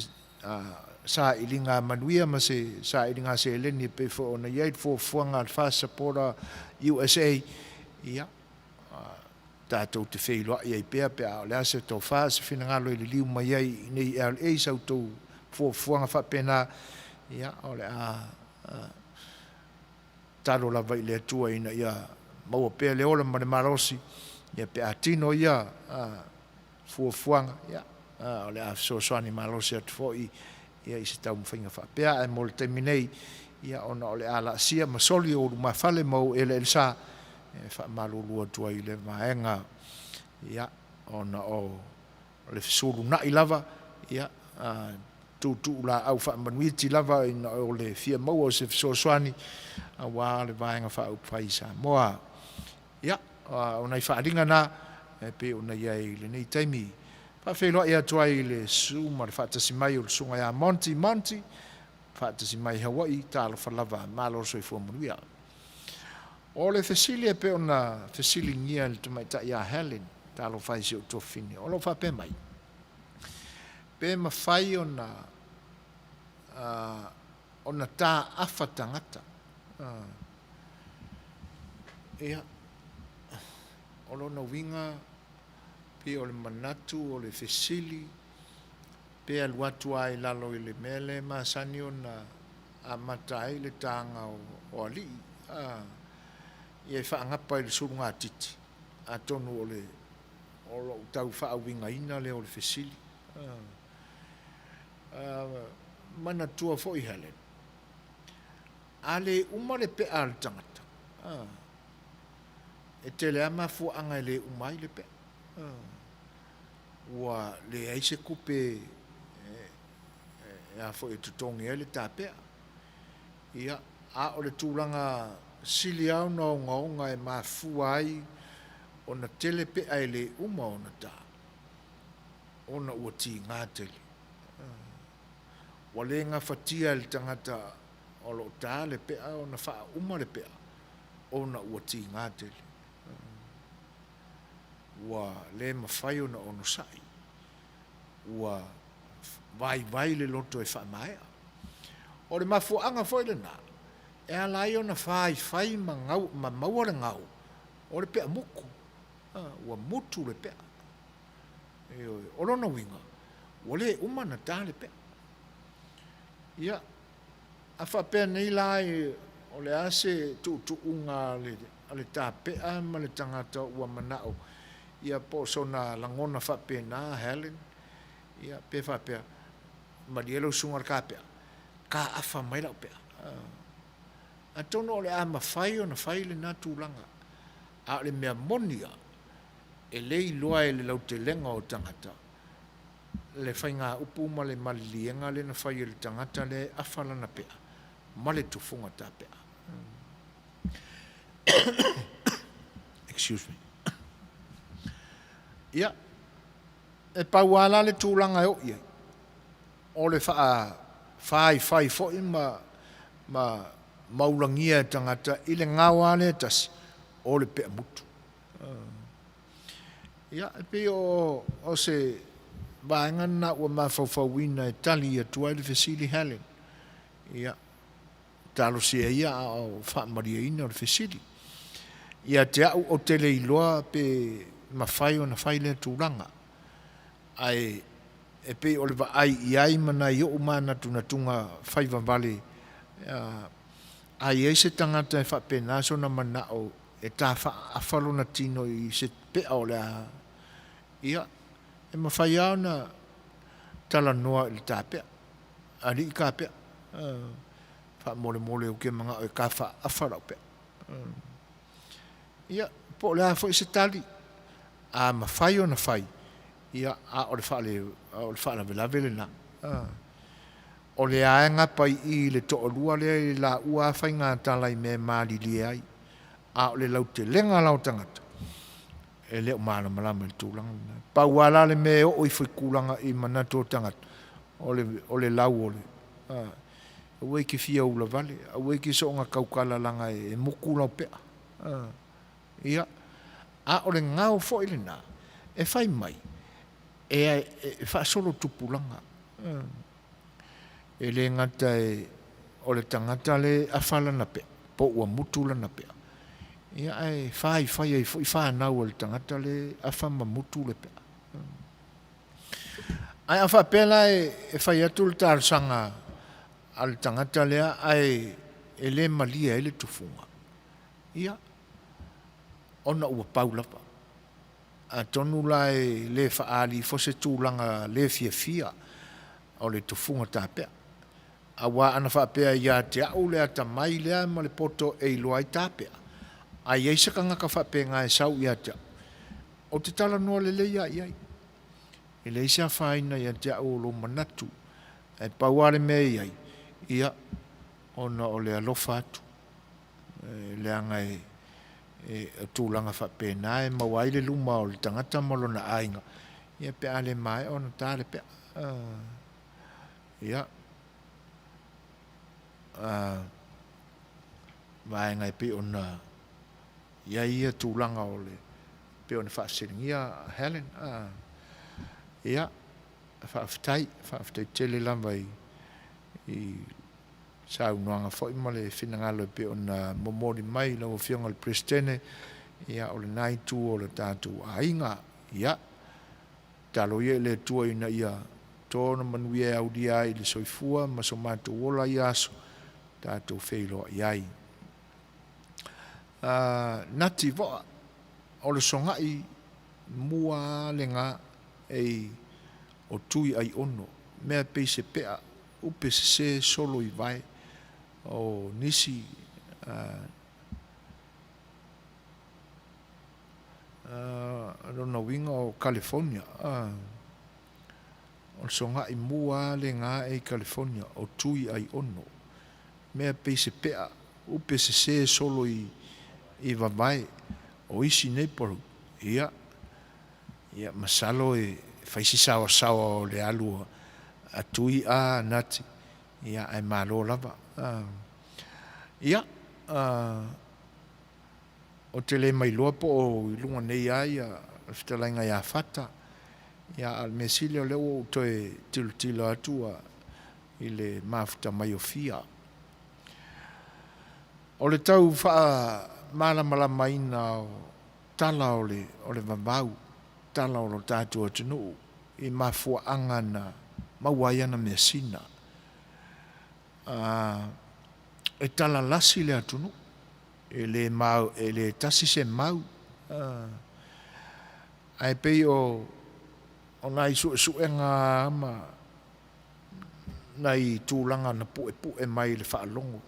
S1: sailiga manuia ma se sailiga seleni e pei foi ona i ai le fuafuaga a le Fast Supporter USA, ia, tatou te feiloai ai pea pe a o le a se tofa, se finagalo e liliu mai ai i inei i LA sa outou fuafuaga faapena, ia, o le a tatalo lava i le Atua ina ia maua pea le ola ma le malosi, ia pe a tino ia fuafuaga, ia, o le a fesoasoani malosi atu foi ia i se taumafaiga faapea. Ae mo le taimi nei, ia, ona o le a laasia ma soli ou lumafale ma ou eleelesa, e faamalulu atu ai i le vaega, ia, ona o le fesulunai lava, ia, tuutuulaau faamanuiti lava ina o le fia maua o se fesoasoani aua le Vaega Faaupufai i Samoa. Ia, o nai faaaliga na e pei ona i ai i lenei taimi. Faafeiloai atu ai i le susu ma le faatasi mai o le Susuga ia Monty Monty, faatasi mai i Hawaii, talofa lava, malo le soifua manuia. O le fesili e pei ona fesiligia e le tamaitai ia Helen, talofa i si ou tuafafine, o lo o faapea mai, Pe mafai ona ona taafa tagata. Ia, o lona uiga pei o le manatu o le fesili pe alu atu lava i lalo i le mea lea e masani ona amata ai le taga o alii, ia e faagapa i le sulugatiti, atonu o le o lou tau faauigaina lea o le fesili. Manatua foi Helen, a le uma le pea a le tagata, e tele lava mafuaaga e le uma ai le pea. Ua leai se tupe e a foi e totogi ai le tapea. Ia, a o le tulaga sili lava ona ogaoga e mafua ai ona tele pea e le uma ona ta, ona ua tiga tele. Ua le gafatia e le tagata o lo o ta le pea ona faauma le pea ona ua tiga tele. Ua le mafai ona onosai. Ua vaivai le loto e faamaea. O le mafuaaga foi lena e ala ai ona faifai ma gau, ma maua le gau o le pea mutu. Ua mutu le pea. Ioe. O lona uiga, ua le uma ona ta le pea. Ia, a faapea nei la o le a se tuutuuga a le tapea ma le tagata ua manao, ia po o sona lagona faapena, Helen, ia pe faapea, malie lau susuga i le kapea, kaafa mai lau pea. Atonu o le a mafai ona fai lena tulaga, a o le mea moni lava, e le iloa e le lautelega o tagata le faigaupu ma le maliliega lea na fai e le tagata lea e afa lana pea ma le tufuga tapea. Excuse me. Ia, e pau lava la le tulaga e oo i ai, o le faafaifai foi ma, ma maulagia e tagata i le gao lava lea e tasi, o le pea mutu. Ia, e pei o, o se vaega lena ua mafaufauina e tali atu ai le fesili Helen. Ia, talosia ia a o faamalieina le fesili. Ia te au ou te le iloa pe mafai ona fai lea tulaga. Ae e pei o le vaai i ai ma nai o'u manatunatuga faivavale, a i ai se tagata e faapena sona mana'o e ta faaafa lona tino i se pea o le a, ia, e mafai lava ona talanoa i le tapea, alii kapea, faamolemole ou te mana'o e ta faaafa la'u pea. Ia, po o le a foi se tali, a mafai ona fai, ia, a o le faale, o le faalavelave lena. O lea e gapa i i le toalua lea i laua a faigatala i mea e malilie ai, a o le lautelega la o tagata, e le o malamalama i le tulaga lena. Pau lava la le mea e oo ifo i tulaga i manatu o tagata, o le, o le lau o le, a, aua e te fia ula vale, aua e te soona tautala leaga e mutu lau pea. A, ia, a o le gao foi lena, e fai mai, e, e faasolo tupulaga. E le gata e o le tagata le afa lana pea, po ua mutu lana pea, ia ae faifai ai foi fanau a le tagata le afa ma mutu le pea. Ae a faapea la e fai atu le talosaga a le tagata lea ae e le malie ai le tufuga, ia, ona ua pau lava. Atonu la e le faaali ifo se tulaga le fiafia o le tufuga tapea. Aua ana faapea ia te a'u le atamai lea ma le poto e iloa ai tapea, a i ai se kanaka faapena e sau ia te a'u, ou te talanoa lelei lava i ai. E leai se afaina ia te a'u o lou manatu, ae pau lava le mea e i ai, ia, ona o le alofa atu, leaga e, e, o tulaga faapena e maua ai le luma o le tagata ma lona aiga, ia pe a le maea ona ta le pea. Ia, vaega e pei ona i ai ia tulaga o le pei ona faasiligia Helen. Ia, faafetai, faafetai tele lava i, i saunoaga foi ma le finagalo e pei ona momoli mai i lau Afioga i le Peresetene, ia o lena itu o le tatou aiga. Ia, tatalo ia i le Atua ina ia tona manuia e aulia ai i le soifua ma so matou ola ia aso tatou feiloai ai. Nati Voa, o le sogai mua lena ei o Tui Aiono, mea pei se pea upe sese solo i vae o nisi lona uiga o California. O le sogai mua lena e i California o Tui Aiono, mea pei se pea upe sese solo i i vavae o isi neighborhood. Ia, ia masalo e fai si saoasaoa o le alu a Tui a Nati, ia ae malo lava. Ia, ou te le mailoa po o i luga nei lava ia le fetalaiga ia Fata, ia a o le mea sili o lea ua ou toe tilotilo atu i le mafuta mai o Fia. O le tau faamalamalamaina o tala o le, o le vavau, tala o lo tatou atunuu i mafuaaga na maua ai ana measina. E talalasi le atunuu, e le mau, e le tasi se mau. Ae pei o, o nai suesuega ma nai tulaga na puepue mai i le faalogo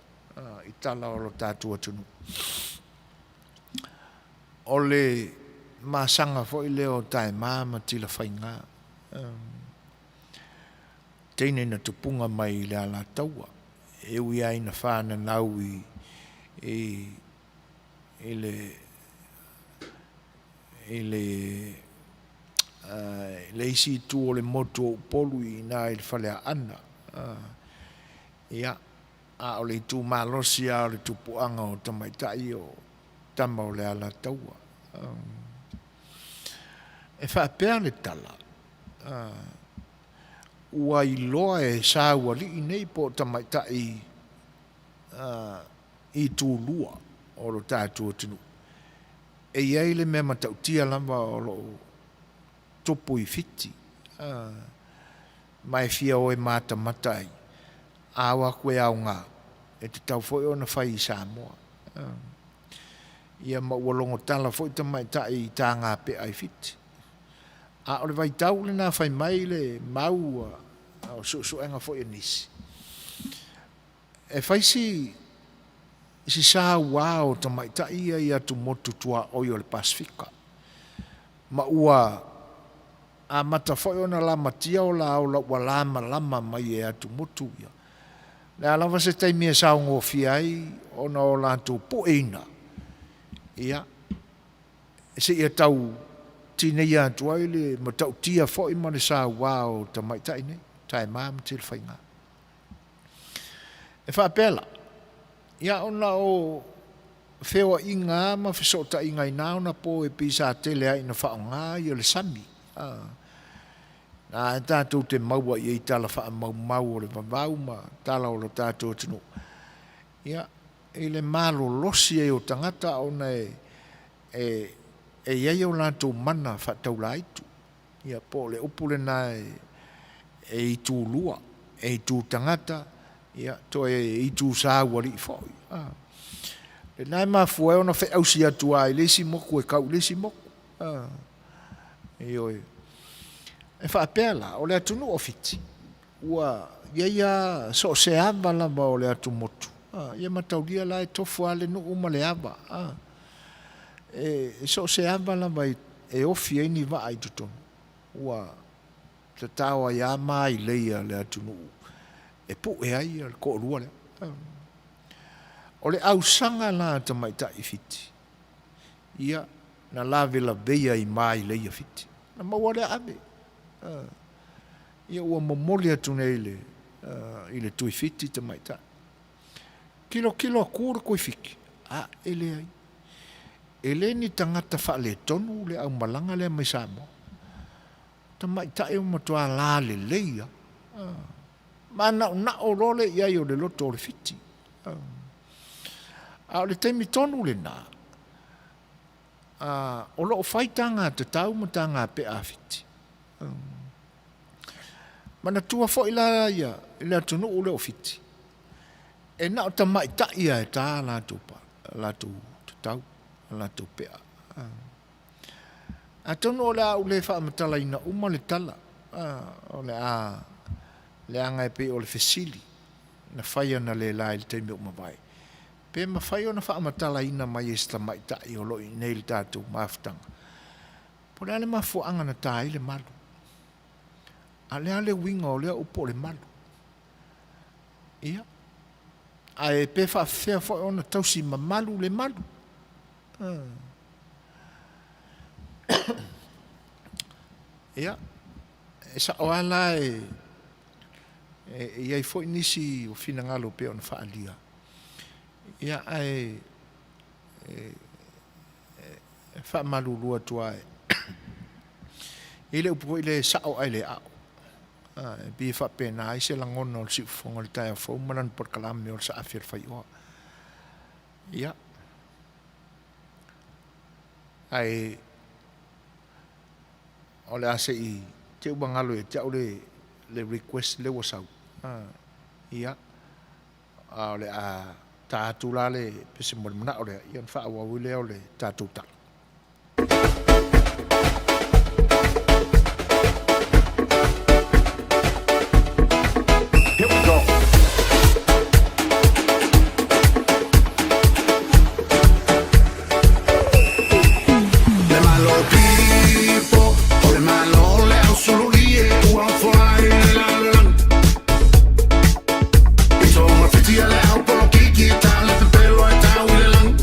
S1: i tala o lo tatou atunuu. O le masaga foi lea o Taema ma Tilafaiga, teine na tupuga mai i le Alataua, e ui lava ina fananau i, i, i le, i le, le isi itu o le motu o Upolu i ina i le Faleaana. Ia, a o le itu malosi lava o le tupuaga o tamaitai o tama o le Alataua. E faapea le tala, ua iloa e Saualii nei po o tamaitai itulua o lo tatou atunuu, e i ai le mea matautia lava o lo o tupu i Fiti, ma e fia o e matamata ai, a o atu e aoga, e tatau foi ona fai i Samoa. Ia ma ua logo tala foi tamaitai i taga pea i Fiti. A o le vaitau lena fai mai le mau o suesuega foi a nisi, e fai si si saua o tamaitai ia i atumotu tuaoi o le Pasefika, ma ua amata foi ona lamatia o la ola ua lamalama mai e atumotu ia. Le a lava se taimi e saogofie ai ona o latou pueina, ia, seia tau tineia atu ai le matautia foi ma le saua o tamaitai nei, Taema ma Tilafaiga. E faapea la, ia ona o feoaiga ma fesootaiga i na ona po e pei sa tele ai ina faaaoga ia le sami. Na e tatou te maua i ai tala faamaumau o le vavau ma tala o lo tatou atunuu. Ia, i le malolosi ai o tagata ona e, e, e i ai o latou mana faataulaitu. Ia, po o le upu lena e, e itulua, e itu tagata, ia, toe itu sa uali'i foi. Ah. Lena e mafua ai ona feausi atu lava i le isi moku e kau i le isi moku. Ah. Ioe. E faapea la, o le atunuu o Fiti, ua i ai lava so o se ava lava o le atumotu, a, ia mataulia la e tofu lava le nuu ma le ava, a, e so o se ava lava e ofi ai ni vaa i totonu, ua tatao ai lava mailei a le atunuu e pue ai le toalua lea. O le ausaga la a tamaitai Fiti, ia, na lavelaveia i mailei a Fiti, na maua lea ave. Ia ua momoli atu nei i le, i le Tuifiti tamaitai. Tilotilo atu le Tuifiti, a, e leai. E le ni tagata faaletonu le aumalaga lea mai Samoa. Tamaitai ua matua lalelei lava. Manaonao loa le i ai o le loto o le Fiti. A o le taimi tonu lena, o lo o fai taga tatau ma taga pea a Fiti. Manatua foi la ia i le atunuu lea o Fiti, e na o tamaitai lava e ta latou, latou tatau, latou pea. Atonu o le a ou le faamatalaina uma le tala, o le a leaga e pei o le fesili na fai analeila i le taimi ua mavae, pe mafai ona faamatalaina mai e se tamaitai o lo o i inei i le tatou mafutaga, po o le a le mafuaaga na ta ai le malu. A o le a le uiga o lea upu o le malu? Ia, ae pe faafefea foi ona tausi mamalu le malu? Ia, e sao lava la e i ai foi nisi o finagalo pei ona faaalia, ia ae e faamalulu atu lava i le upu foi lea e sao ae le ao. E pei e faapena ai se lagona o le siufofoga o le taeao fou ma lana polokalame o le Saafi o le Faioa. Ia, ae o le a se i te i ua galo ia te au le, le request lea ua sau. Ia, a o le a ta atu la le pese mo le manao lea, ia ona faaauau ai lea o le tatou tala.
S11: Here we go. Le Malo tipo, o le Malo le au sulu ie ua fola i le lalolagi. I tonga whiti a le au polokiki, tā le pepelo e tau i le lagi.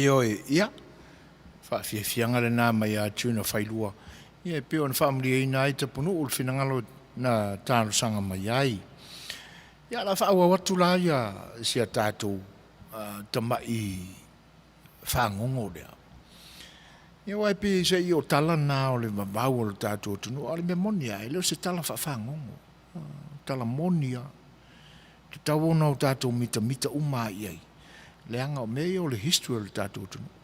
S1: Ioe, ia, faafiafiaga lena mai ia Tuna Failua, ia e pei ona faamalieina ai Tapunuu i le finagalo na talosaga mai ai. Ia, o le a faaauau atu la ia si a tatou tamai fagogo lea. Ia aua e pei se i o tala na o le vavau o le tatou atunuu, a o le mea moni lava, e le o se tala faafagogo, tala moni lava. E tatau ona o tatou mitamita uma lava i ai, leaga o mea ia o le history o le tatou atunuu.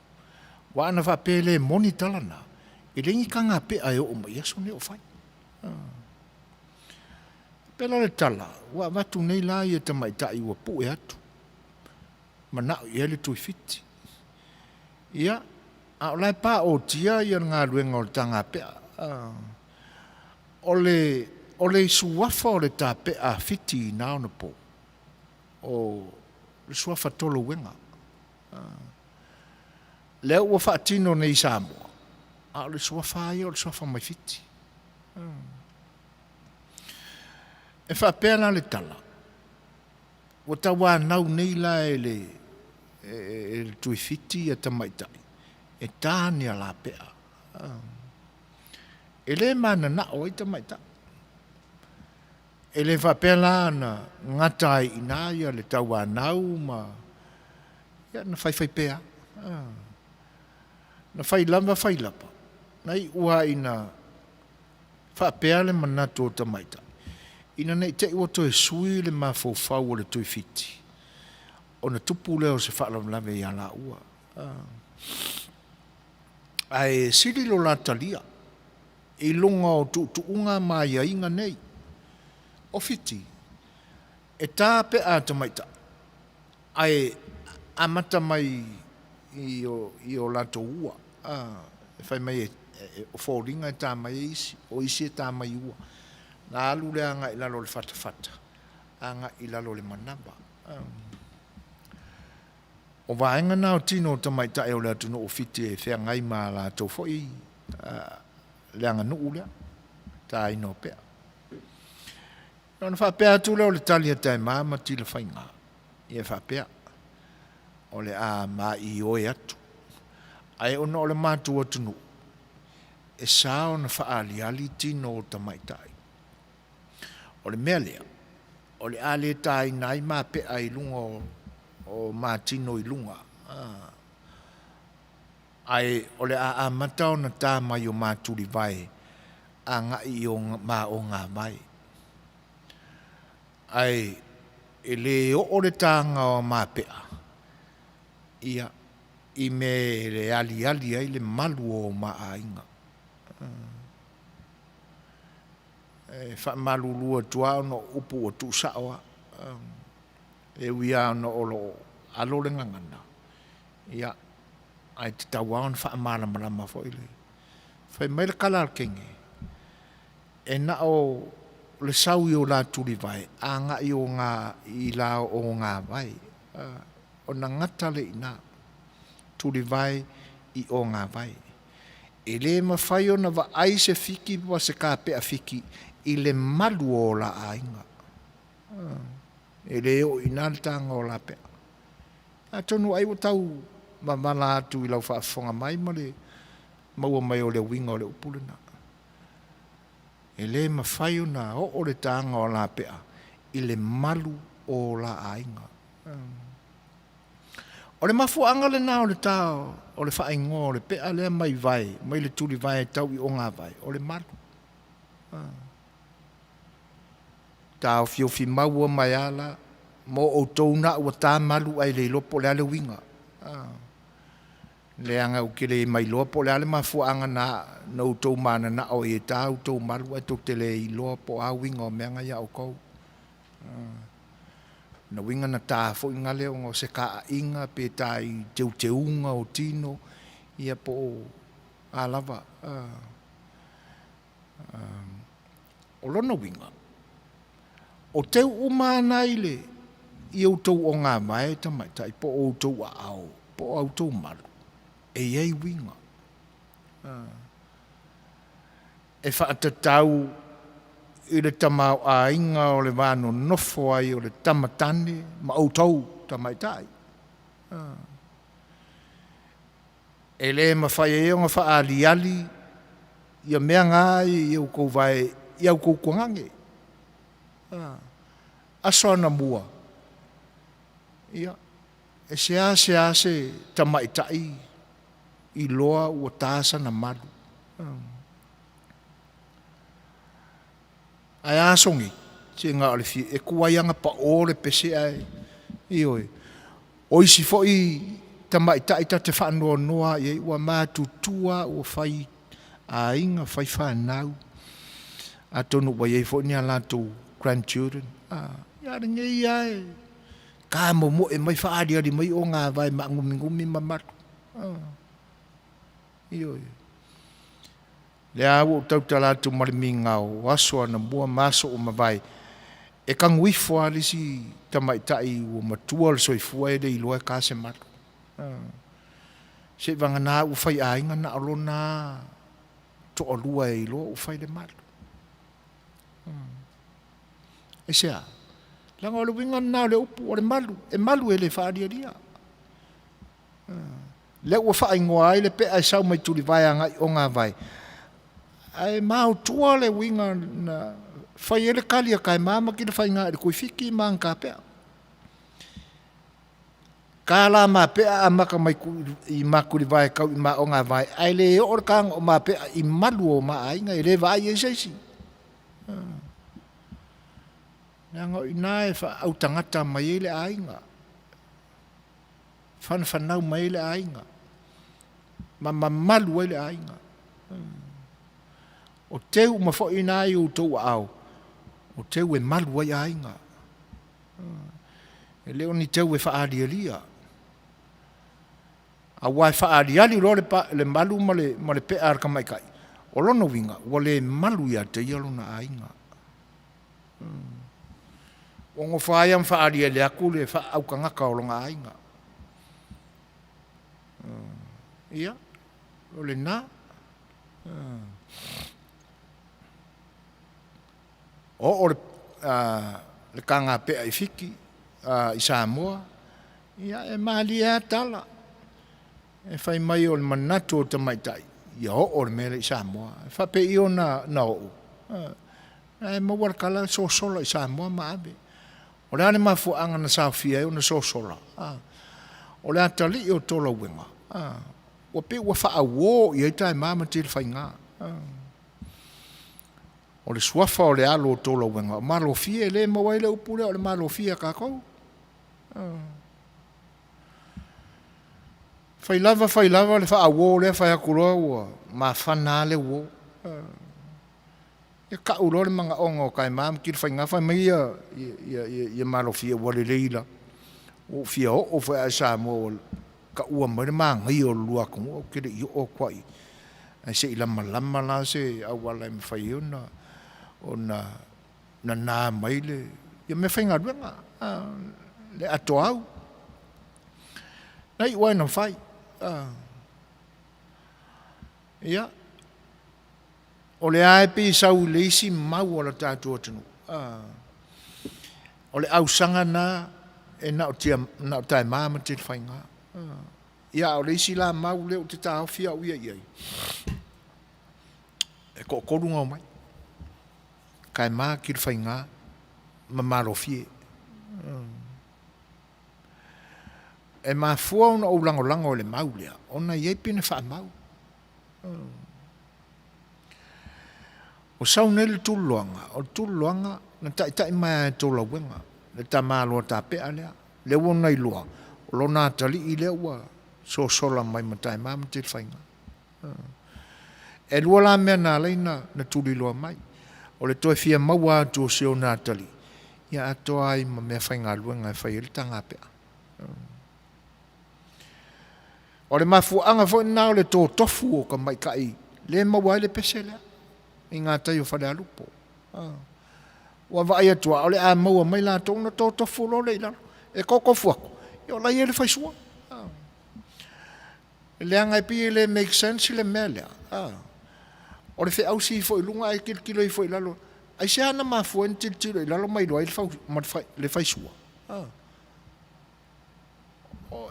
S1: Aua ana faapea e le moni tala na, e leai ni tagapea e oo mai i aso nei o fai. Pei la o le tala, ua avatu nei la ia tamaitai ua pue atu, manao i ai le Tuifiti. Ia, a o la e paotia ia le galuega o le tagapea. O le, o le suafa o le tapea a Fiti i na ona po, o le suafa Tolouega. Lea ua faatino nei i Samoa, a o le suafa lava ia o le suafa mai Fiti. E faapea la le tala, ua tauanau nei la e le, e le Tuifiti ia tamaitai e ta ni alapea. E le mananao ai tamaitai. E le faapea la na gata ai i ina ia le tauanau ma ia na faifai pea. Na fai lava fai lava, na iu lava ina faapea le manatu o tamaitai, ina ne i te i ua toe sui le mafaufau o le Tuifiti, ona tupu lea o se faalavelave ia laua. Ae sili lo la talia i luga o tuutuuga ma aiaiga nei. O Fiti, e ta pea a tamaitai, ae amata mai i o latou ua. E fai mai o foliga e ta mai ai isi, o isi e ta mai ua. Na alu lea agai i lalo o le fatafata, agai i lalo o le manava. O vaega na o tino o tamaitai o le atunuu o Fiti e feagai ma a latou foi le aganuu lea, taina o pea. Ona faapea atu lea o le tali a Taema ma Tilafaiga, ia e faapea, o le a maioe atu. Ae ona o le matou atunuu, e sa ona faaaliali tino o tamaitai. O le mea lea, o le a le taina ai mapea i luga o matino i luga, ae o le a amata ona ta mai o ma tulivae agai i o ma ogavae. Ae e le oo le taga o mapea ia i mea e aliali ai le malu o ma aiga. E faamalulu atu lava ona o upu ua tuusao lava. E ui lava ona o lo o alo le gagana, ia, ae tatau lava ona faamalamalama foi le. Fai mai le kala a le kenge, e na o le sau i o la tulivae agai o ngā, i la o ngā vae, ona gata lea i ina, tulivae i o ngā vae. E le mafai ona vaai se fiki po o se kapea fiki i le malu o la aiga. E le oo i ina le taga o lapea. Atonu ai ua tau mavala atu i lau faafofoga mai ma le maua mai o le uiga o le upu lena. E le mafai ona oo le taga o lapea i le malu o la aiga. O le mafuaaga lena o le ta o le faaigoa o le pea lea mai vae, mai le tulivae e tau i ogavae, o le malu. Taofiofi maua mai ala mo outou na ua ta malu ae le iloa po o le a le uiga. Leaga ou te le mailoa po o le a le mafuaaga na na outou mananao ai e ta outou malu ae tou te le iloa po o a uiga o mea na ia outou. Na uiga na ta foi gale ona o se kaaiga pe ta i teuteuga o tino ia po o a lava. O lona uiga, o teu uma ana i le i outou ogavae tamaitai po o outou aao po o a outou malu, e i ai uiga. E faatatau i le tamaoaiga o le va nonofo ai o le tama tane ma outou tamaitai. E lē mafai ai ona faaaliali ia mea na i outou vae i a outou tuagage. Aso anamua, ia, e seasea se tamaitai iloa ua ta sana malu. Ae a aso nei, se na o le fia, e tuai lava ona pao le pese ae, ioe. O isi foi tamaitai ta te faanoanoa lava i ai, ua matutua ua fai aiga, fai fanau, atonu ua i ai foi ni a latou grandchildren. Ia lenei lava e tamomoe mai faaaliali mai o gavae maagumigumi ma malu. Ioe. Lea ua ou tautala atu ma le migao o aso anamua ma aso ua mavae, e tanu ifo lava le isi tamaitai ua matua le soifua e le iloa e ta se malu. Seivagana ua fai aiga na o lona toalua e iloa ua fai le malu. Aisea? Leaga o le uiga lena o le upu o le malu, e malu e le faalialia. Lea ua faaigoa ai le pea e sau mai Tulivae agai i Ogavae, ae maotua le uiga na fai ai le kali a Taema ma Kilefaiga i le Tuifiti ma ana tapea. Ka la mapea amata mai i Matulivae tau i Maogavae, ae le oo le taga o mapea i malu o maaiga e le vaai ai se isi. Leaga o i ina e faaautagata mai ai le aiga, fanafanau mai ai le aiga, ma mamalu ai le aiga. O teu uma foi ina i outou aao, o teu e malu ai aiga. E le o ni teu e faaalialia. Aua e faaaliali loa le malu ma le pea a le tamaitai, o lona uiga, ua le malu ia te ia lona aiga. Ua nofo ai ma faaaliali atu le faaautagata o lona aiga. Ia, o lena. Oo le kagapea i Fiti, i Samoa, ia e malie lava tala. E fai mai o le manatu o le tamaitai, ia oo le mea lea i Samoa. E faapei ona na oo, ae maua le tala sosola i Samoa ma ave. O le a le mafuaaga na saofia ai ona sosola? O le atalii o Tolauega, ua pei ua faauo i ai Taema ma Tilafaiga. O le suafa o le alo o Tolauega, o Malofie, e le maua ai le upu lea o le Malofie a tatou. Fai lava fai lava le faauo lea, fai atu loa ua mafana lava le uo. Ia tau loa le manaoga o Taema ma Tilafaiga, fai mai ia Malofie ua lelei la. Ua ou fia oo foi lava i Samoa ua taua mai le manaia o le lua atunuu, ou te le i oo atu ai. Ae se i lamalama la se auala e mafai ai ona nana mai le ia mea faigaluega le atoau. Na iu ai na fai. Ia, o le a e pei e sau i le isi mau o le tatou atunuu. O le ausaga na e na o Taema ma Tilafaiga. Ia, a o le isi la mau lea ou te taofi au ia i ai, e toatolu na omai, Taema, Tilafaiga ma Malofie. E mafua ona ou lagolago i le mau lea, ona e i ai pine faamau. O sau nei le Tuliloaga, o le Tuliloaga na taitai mai lava e Tolauega, le tamaloa tapea lea. Lea ua ona iloa, o lona atalii lea ua sosola mai ma Taema ma Tilafaiga. E lua la mea na ala ai na tuliloa mai. O le toe fia maua atu o si ona atalii, ia atoa ai ma mea faigaluega e fai ai le tagapea. O le mafuaaga foi lena o le totofu o tamaitai le maua ai le pese lea i gatai o Falealupo. Ua vaai atu lava o le a maua mai latou ona totofu loa lea i lalo. E totofu atu, ia o la e i ai le faisua. Leaga e pei e le make sense le mea lea. O le feausi ifo i luga ae tilotilo ifo i lalo. Aisea na mafua ai ona tilotilo i lalo ma iloa ai le faisua?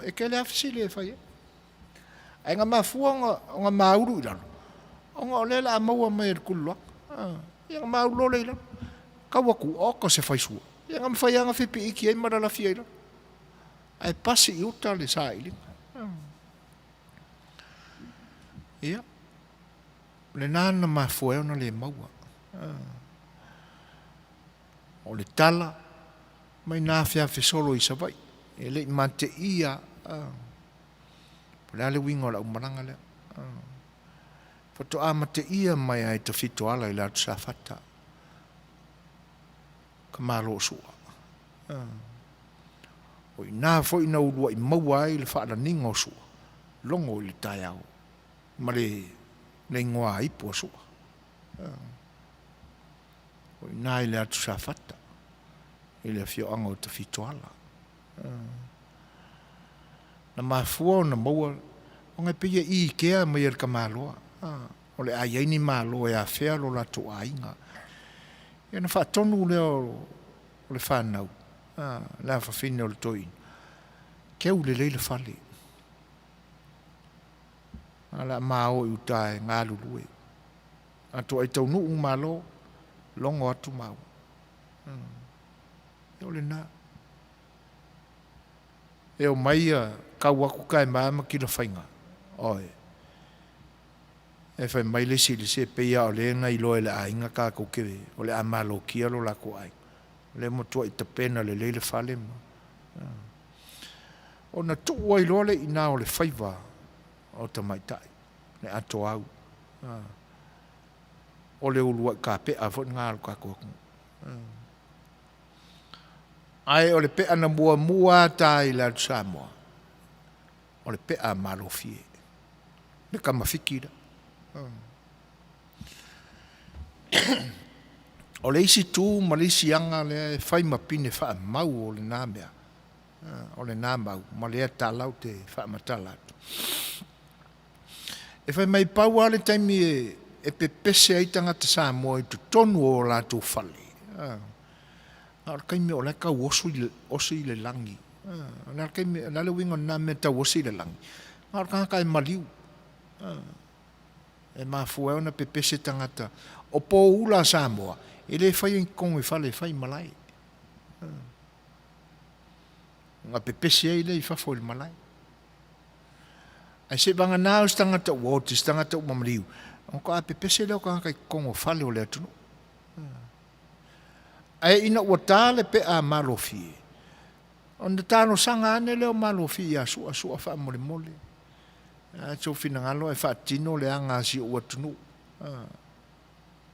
S1: E tele lava fesili e fai ai. Ae na mafua ona maulu i lalo, ona o lea o le a maua mai e le kululuaga. Ia na maulu loa lea i lalo. Tau atu, oka se faisua. Ia na mafai lava ona fipiiki ai ma lalafi ai i lalo. Ae pasi i uta le sailiga. Ia, lena na mafua ai ona le maua. O le tala mai na afeafe solo i Savaii, e le i mateia po o le a le uiga o le aumalaga lea. Faatoa mateia mai lava i Tafitoala i le Atu Safata ka Malo o Sua. O i ina foi na uluai maua ai le faalaniga o Sua, logo i le taeao ma le igoa ipu a Sua. O i ina i le Atu Safata i le afioaga o Tafitoala. Na mafua ona maua ona e pei e ikea mai e le tamaloa o le a i ai ni malo e afea lo latou aiga. Ia ona faatonu lea o le fanau, le afafine o le toeaina, keu lelei le fale, a o le a ma o i uta e galulue. A toai taunuu malo, logo atu maua. Ia o lena. E omai ia kau atu taema ma tilafaiga, oe. E fai mai le isi i le isi, e pei lava o lea na iloa e le aiga tatou te, o le a malotia lo latou aiga. O lea ua matuai tapena lelei le fale ma, ona tuu ai loa lea i ina o le faiva o tamaitai, le atoau. O le uluai kapea foi lena a lo tatou atunuu. Ae o le pea na muamua lava ta i le atu Samoa, o le pea a Malofie, le tama Fiti lea. O le isi tu ma le isi aga lea e fai ma pine faamau o lena mea, o lena mau ma lea tala ou te faamatala atu. E fai mai pau lava le taimi e pepese ai tagata Samoa i totonu o latou fale, a o le taimi o la e tau osi i le lagi. O le a le taimi, o le a le uiga o lena mea tau osi i le lagi? A o le tagata e maliu. E mafua ai ona pepese tagata. O poula a Samoa, e le faia i totonu i fale, e fai i malae. Ona pepese ai lea i fafo i le malae. Ae seivagana o se tagata ua oti, se tagata ua maliu, ona faatoa pepese lea o tagata i totonu o fale o le atunuu. Ae ina ua ta le pea a Malofie, ona talosaga ane lea o Malofie ia Sua, Sua faamolemole, a sou finagalo ae faatino le aga a si ou atunuu,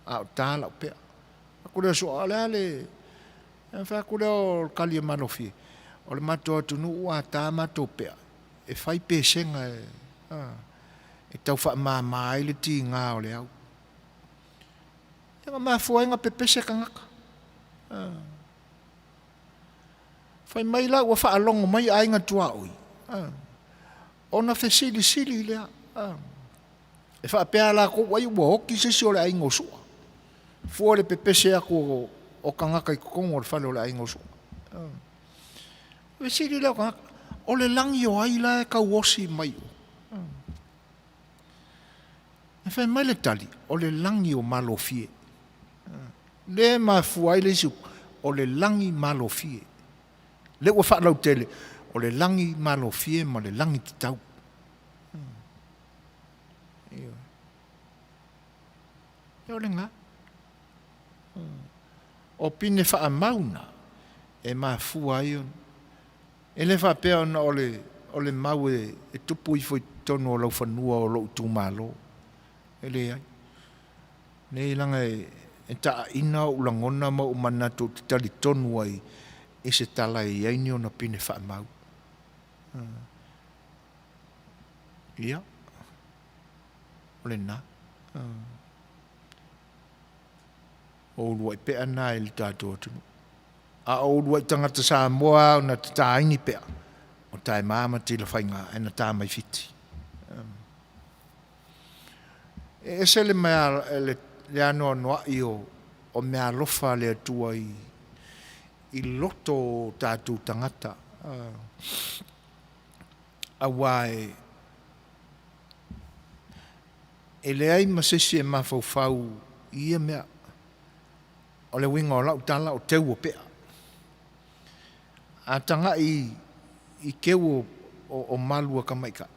S1: a o ta lau pea. Fai atu lea o Sua, o le a le... Fai atu lea o le tali a Malofie, o le matou atunuu a ta matou pea, e fai pesega e tau faamama ai le tiga o le au. Ia na mafua ai na pepese tagata. Fai mai la ua faalogo mai aiga tuaoi, ona fesilisili lea. E faapea latou ai ua oti se isi o le aiga o Sua. Fua le pepese atu o tagata i totonu o le fale o le aiga o Sua. Fesili lea o tagata, o le lagi o ai la e tauosi mai o? E fai mai le tali, o le lagi o Malofie. Lea e mafua ai le isi upu, o le lagi malofie. Lea ua faalautele, o le lagi malofie ma le lagi tatau. Ia o lena. O pine faamau na e mafua ai ona. E le faapea ona o le, o le mau e, e tupu ifo i totonu o lau fanua o lou itumalo. E leai. Nei leaga e, e taaina ou lagona ma ou manatu ou te talitonu ai i se tala e i ai ni ona pine faamau. Ia, o lena. O uluai pea na i le tatou atunuu. A o uluai tagata Samoa lava ona tata ai ni pea, o Taema ma Tilafaiga ae na ta mai Fiti. E ese le mea, le, le anoanoai o, o meaalofa a le Atua i, i loto o tatou tagata. Auā e. E leai ma se isi e mafaufau i ia mea. O le uiga o lau tala o teu o pea. A tagai i teu o malu a tamaitai,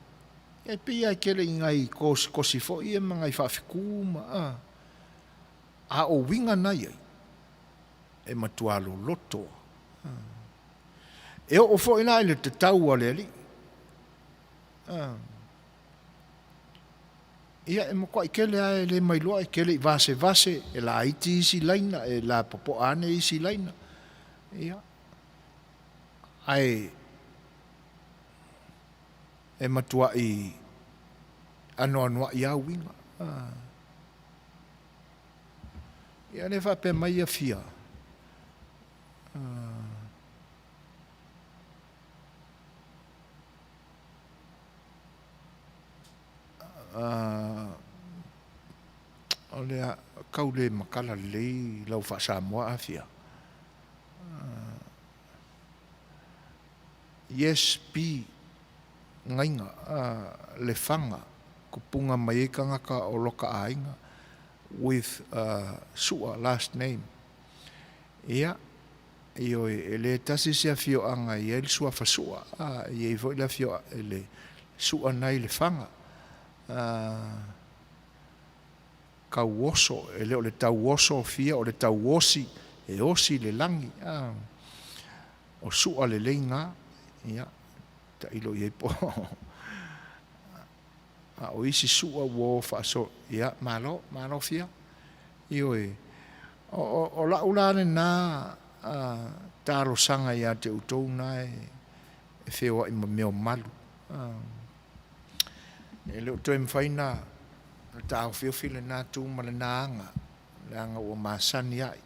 S1: ia e pei lava e tele i nai kosikosi foi ia ma nai faafetu ma a. A o uiga na i ai, e matua loloto lava. E oo foi la i le tatau a le Alii. Ia, e matuai tele lava e le mailoa, e tele i vasevase, e laiti isi laina, e lapopoa ane isi laina. Ia, ae e matuai anoanoai lava uiga. Ia, lea faapea mai ia fia. O le a tau le matala lelei lau faa-Samoa Afia. Yes be gaiga lefaga tupuga mai ai tagata o loka aiga with sua last name. Ia, Ioe, e le tasi se afioaga e i ai le suafa sua, a, e i ai foi le afioa, le sua na i Lefaga. A, tauoso, e le o le tauoso fia, o le tauosi, e osi le lagi, a, o sua lelei na, ia, tailo i ai po o, a o isi sua ua o faaso, ia, malo, malo fia. Ioe, o, o, o la'u la lena a, talosaga ia te outou na e, e feoa'i ma mea o malu. A, e le o toe mafai na, na taofiofi lena tu ma lena aga, leaga ua masani ai.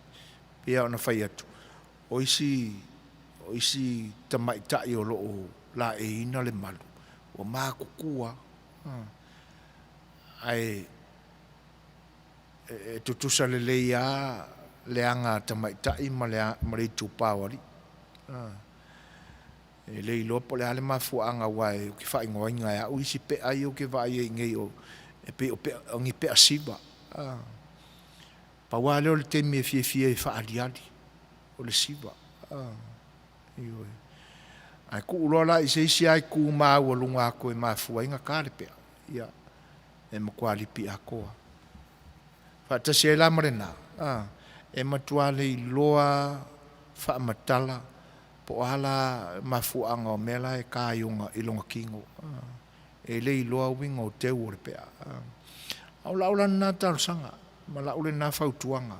S1: Pei ona fai atu, o isi, o isi tamaitai o lo o laeiina le malu, ua matutua, ae e tutusa lelei lava le aga a tamaitai ma le, ma le itupa o alii. E le iloa po o le a le mafuaaga aua ou te faaigoaina e au isi pea ia ou te vaai ai i nei o, e pei o, pea, o ni pea siva. Pau lava lea o le taimi e fiafia ai e faaaliali, o le siva. Ioe. Ae tuu loa la i se isi lava itu maualuga atu e mafua ai ona ta le pea, ia, e matua lipi atoa. Faatasi ai la ma lena, a, e matua leiloa faamatala po o a la mafuaaga o mea la e ta i ona, i lona tino. A, e le iloa uiga o teu o le pea. A, a o lau la lena talosaga ma lau lena fautuaga,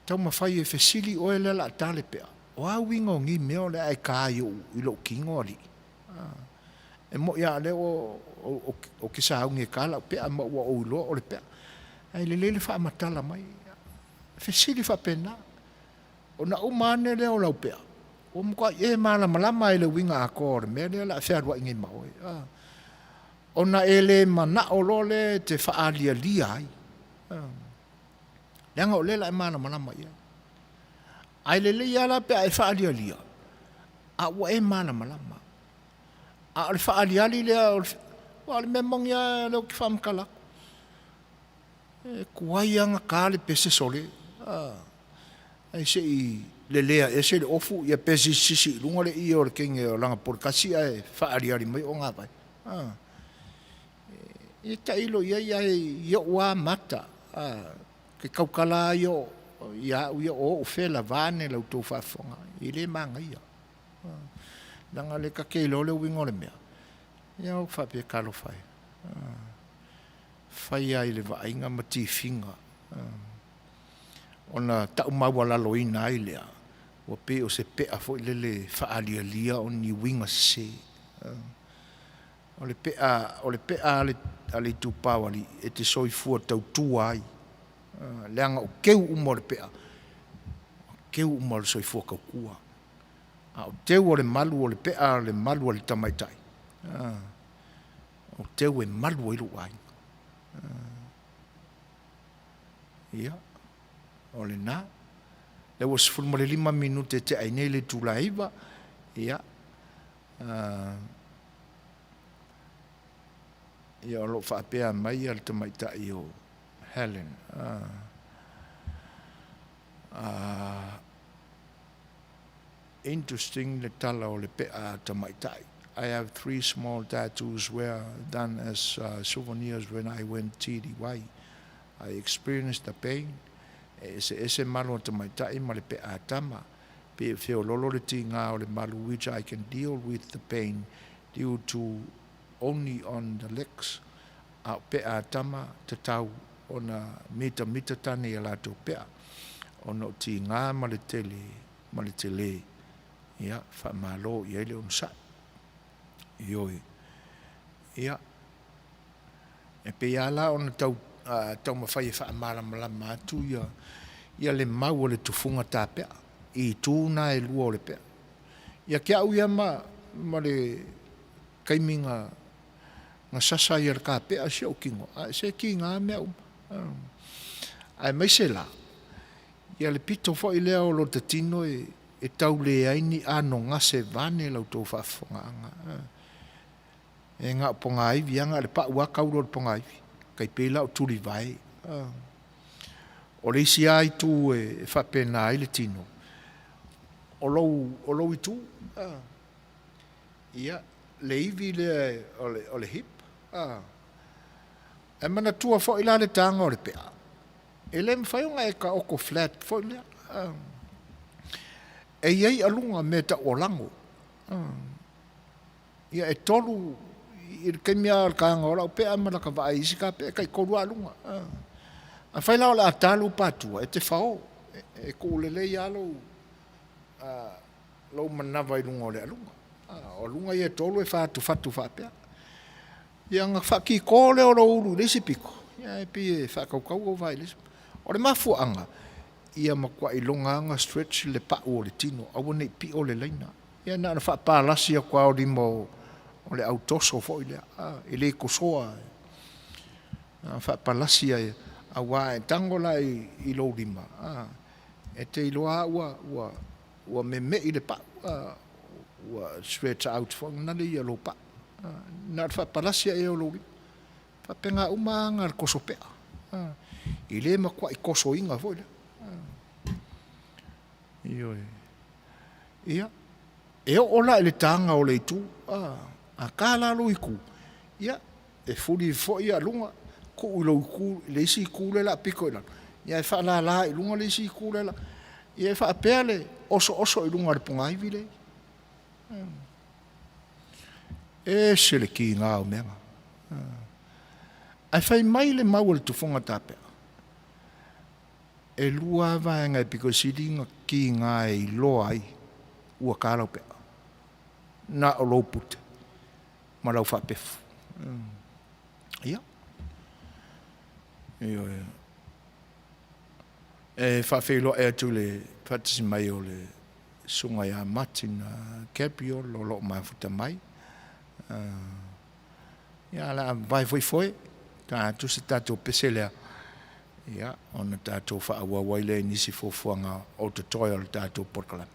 S1: taumafai e fesili oe lea o le a ta le pea, O a uiga o nei mea o le a e ta i ou, i lou tino alii? E moʻi lava o lea ua, ou te sauni e ta lau pea ma ua ou iloa o le pea. Ae lelei le faamatala mai. Fesili faapena. Ona uma ane lea o lau pea, ua matuai e malamalama ai i le uiga atoa o le mea lea o le a fealuai nei ma oe. Ona e le manao loa lea e te faaalialia ai. Leaga o lea o le a e malamalama i ai. Ae lelei lava la pe a e faalialia, a ua e malamalama. A o le faaliali lea, o le, aua o le mea moni lava lea ou te faamatala atu, e tuai lava ona ta le pese sole, ae se i lelea ese le ofu, ia pe sisisisi i luga le ie o le teine o lana polokasi ae faaliali mai o gavae. E tailo i ai ae i ou lava mata, Ke tautala ai o ia au ia o ou fela vaeane la outou faafofoga, e le manaia. Leaga o lea ta te iloa le uiga o le mea, ia ou faapea talofa e, fai lava i le vaaiga ma tifiga ona tau maualaloina ai lea, ua pei o se pea foi lele e faaalialia o ni uiga sese. O le pea, o le pea a le, a le itupa o alii e te soifua tautua ai, leaga o keu uma o le pea, o keu uma o le soifua tautua. A o teu o le malu o le pea a le malu a le tamaitai, o teu e malu ai lou aiga. Ia, o lena. Lea ua 15 minute e tea ai nei le itula e 9, ia, Ia o lo o faapea mai le tamaitai o Helen. Interesting le tala o le pe'a a tamaitai. I have 3 small tattoos were done as souvenirs when I went TDY. I experienced the pain. E eseese malu a tamaitai ma le pe'a a tama. Pe e feololo le tigā o le malu which I can deal with the pain due to only on the legs. A o pe'a a tama, tatau ona mitamita tane i a latou pe'a ona o tigā ma le tele ma le telē, ia, faamalo i ai le onosai. Ioe. Ia, e pei lava la ona tau, taumafai e faamalamalama atu ia, ia le mau o le tufuga tapea i itu na e lua o le pea. Ia ke au ia ma, ma le taimi na, na sasa ai e le kapea si ou kino, a se kiga mea uma. Aemaise la, Ia le pito foi lea o lota tino e tau le ai ni anogase vaeane la outou faafofogaaga. E na o pogaivi lava, na o le pau lava tau loa i le pogaivi, tai pei la o tulivae. O le isi lava itu e faapena ai le tino, o lou, o lou itu, ia, le ivi lea o le hip, ae manatua foi la le taga o le pea, E le mafai ona e taoto flat foi lea. E i ai aluga mea tau o lago. Ia e tolu i le taimi lava o le taga o lau pea ma lata vaai i isi ta pea, e taitolu lava aluga. Afai la o le a ta lou patua, e te fao, e tuu lelei lava lou, lou manava i luga o le aluga. O aluga ia e tolu e fatufatu faapea. Ia ona faakiko lea o lou ulu i le isi pito, ia e pei e faatautau lou vae i le isi. O le mafuaaga, ia matuai iloga lava ona stretch le pau o le tino, aua ne i pio le laina. Ia na ona faapalasi atu lava o lima o le autoso foi lea, e le tosoa, na ona faapalasi lava, aua a e tago la i lou lima, e te iloa lava ua, ua meme'i le pau, ua stretch out foi lena ia lou pau. Na o le faapalasi lava i ai o lou lima. E faapena uma aga a le toso pea. E le matuai tosoina foi lea. Ioe. Ia, e oo la i le taga o le itu, a ta la lou itu, ia, e fuli foi a luga, tuu i lou itu, i le isi itu lea o le a pito i lalo, ia e faalala i luga le isi itu lea, ia e faapea le osooso i luga o le pogaivi lea. E ese le kiga o mea na. Ae fai mai le mau a le tufoga tapea, e lua lava vaega e pito sili ona kiga e iloa ai ua ta lau pea, na o lou pute ma lau faapefu. Ia. Ioe. E faafeiloai atu i le faatasi mai o le Susuga ia Martin Gabriel o lo o mafuta mai. Ia, o le a vae foi foe, ta atu se tatou pese lea, ia, ona tatou faaauau ai lea i nisi fuafuaga o totoe o le tatou polokalame.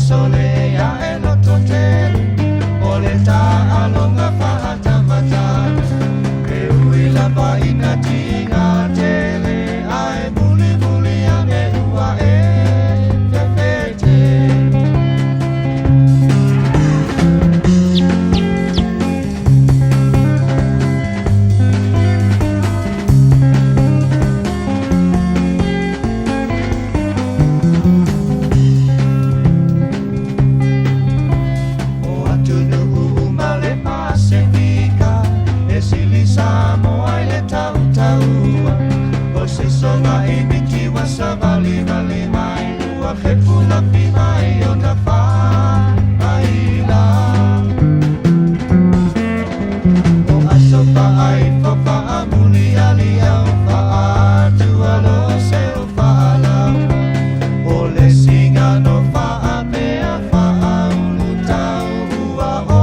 S8: aso le ae loto tele o le taaloga faatamatama e ui lava ina tiga tele ae mulimuli ane ua e fefete. O atunuu uma le Pasefika e sili Samoa i le tautaua o se soga i miti ua savalivali mai ua fefulafi mai ona faaila o aso faaifo faamulialiau faatualo seu faalau o le sigano faapea faaulutau ua o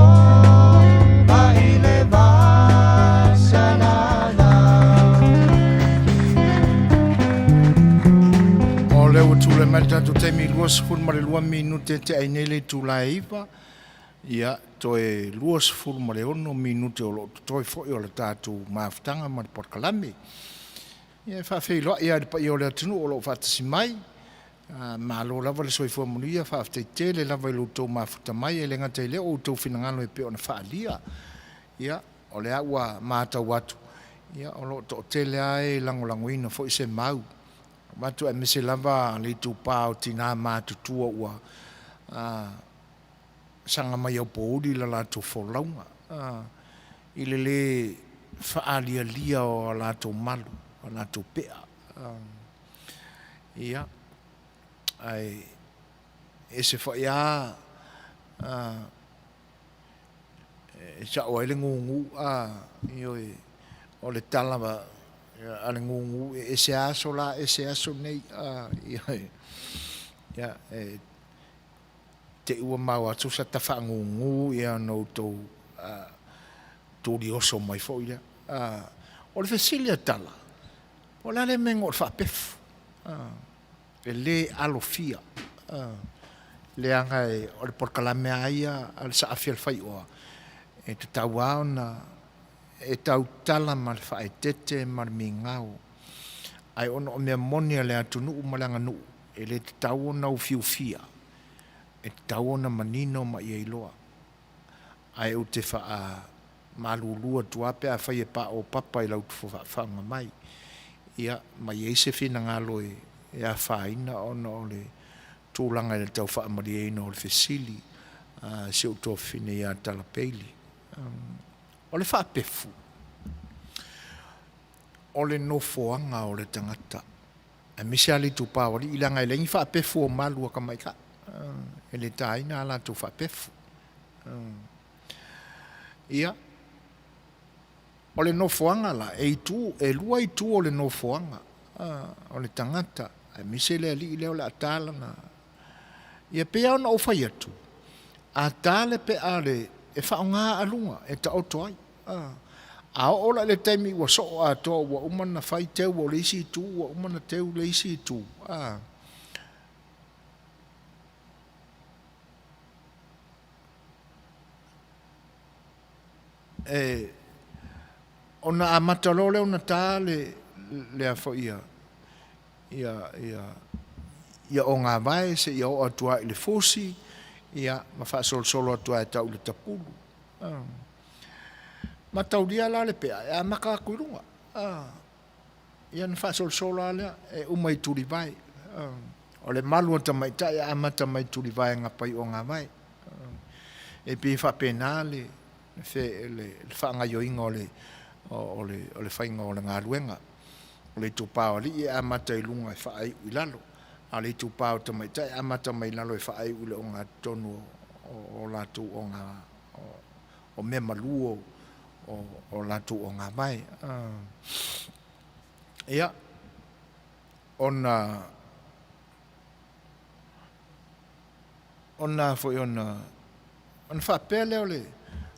S8: mai le vasalalau.
S1: O lea ua tulai mai le tatou taimi 22 minute te ai nei le itula e 9, ia toe 26 minute o lo o totoe foi o le tatou mafutaga ma le polokalame. Ia e faafeiloai lava i le paia o le atunuu o lo o faatasi mai. Malo lava le soifua manuia, faafetai tele lava i lo outou mafuta mai, e le gata i lea o outou finagalo e pei ona faaalia. Ia, o lea ua matau atu, ia o lo o toatele lava e lagolagoina foi se mau. Avatu aemaise lava le itupa o tina matutua ua saga mai aupouli la latou folauga i le lē faaalialia o a latou malu, a latou pea. Ia, ae ese foi lava e sao ai le gugu, ioe, o le tala a le gugu, e ese lava aso la, ese aso nei. Ioe, ia, e te i ua maua atu sa tafaagugu ona outou tulioso mai foi lea. O le fesili a Tala, po o le a le mea e igoa o le faapefu? E le alofia, leaga o le polokalame lava ia a le Saafi a le Faioa, e tatau lava ona e tautala ma le faaeteete ma le migao. Ae ona o mea moni a le atunuu ma le aganuu, e le tatau ona ufiufia, e tatau ona manino ma ia iloa. Ae ou te faamalulu atu lava pe afai e paopapa i lau faafofoga mai, ia, ma i ai se finagalo e afaina ona o le tulaga i le tau faamalieina o le fesili a si ou tuafafine ia Tala Bailey. O le faapefu, o le nofoaga o le tagata, aemaise lava le itupa o alii, leaga e leai ni faapefu o malu a tamaitai, e le taina a latou faapefu. Ia, o le nofoaga la, e itu, e lua itu o le nofoaga o le tagata, aemaise le alii lea o le a ta lana. Ia, pei lava ona ou fai atu, a ta le pea le, e faaaoga aluga e taoto ai. A oo la i le taimi ua soo atoa ua uma ona fai teu o le isi itu, ua uma ona teu le isi itu, e, ona amata loa lea ona ta le, le a foi ia, ia, ia, ia ogāvae seia oo atu lava i le fusi, ia, ma faasolosolo atu lava e tau i le tapulu. Mataulia la le pea e amata atu i luga, ia ona faasolosolo lava lea e uma i tulivae. O le malu a tamaitai e amata mai tulivae e gapa i ogāvae. E pei e faapena le faagaoioiga o le faiga o le galuega. O le itupa o alii e amata i luga e faaiu i lalo, a o le itupa o tamaitai e amata mai lalo e faaiu i le ogatotonu o latou oga, o mea malu o latou ogavae. Ia, ona ona foi ona ona faapea lea o le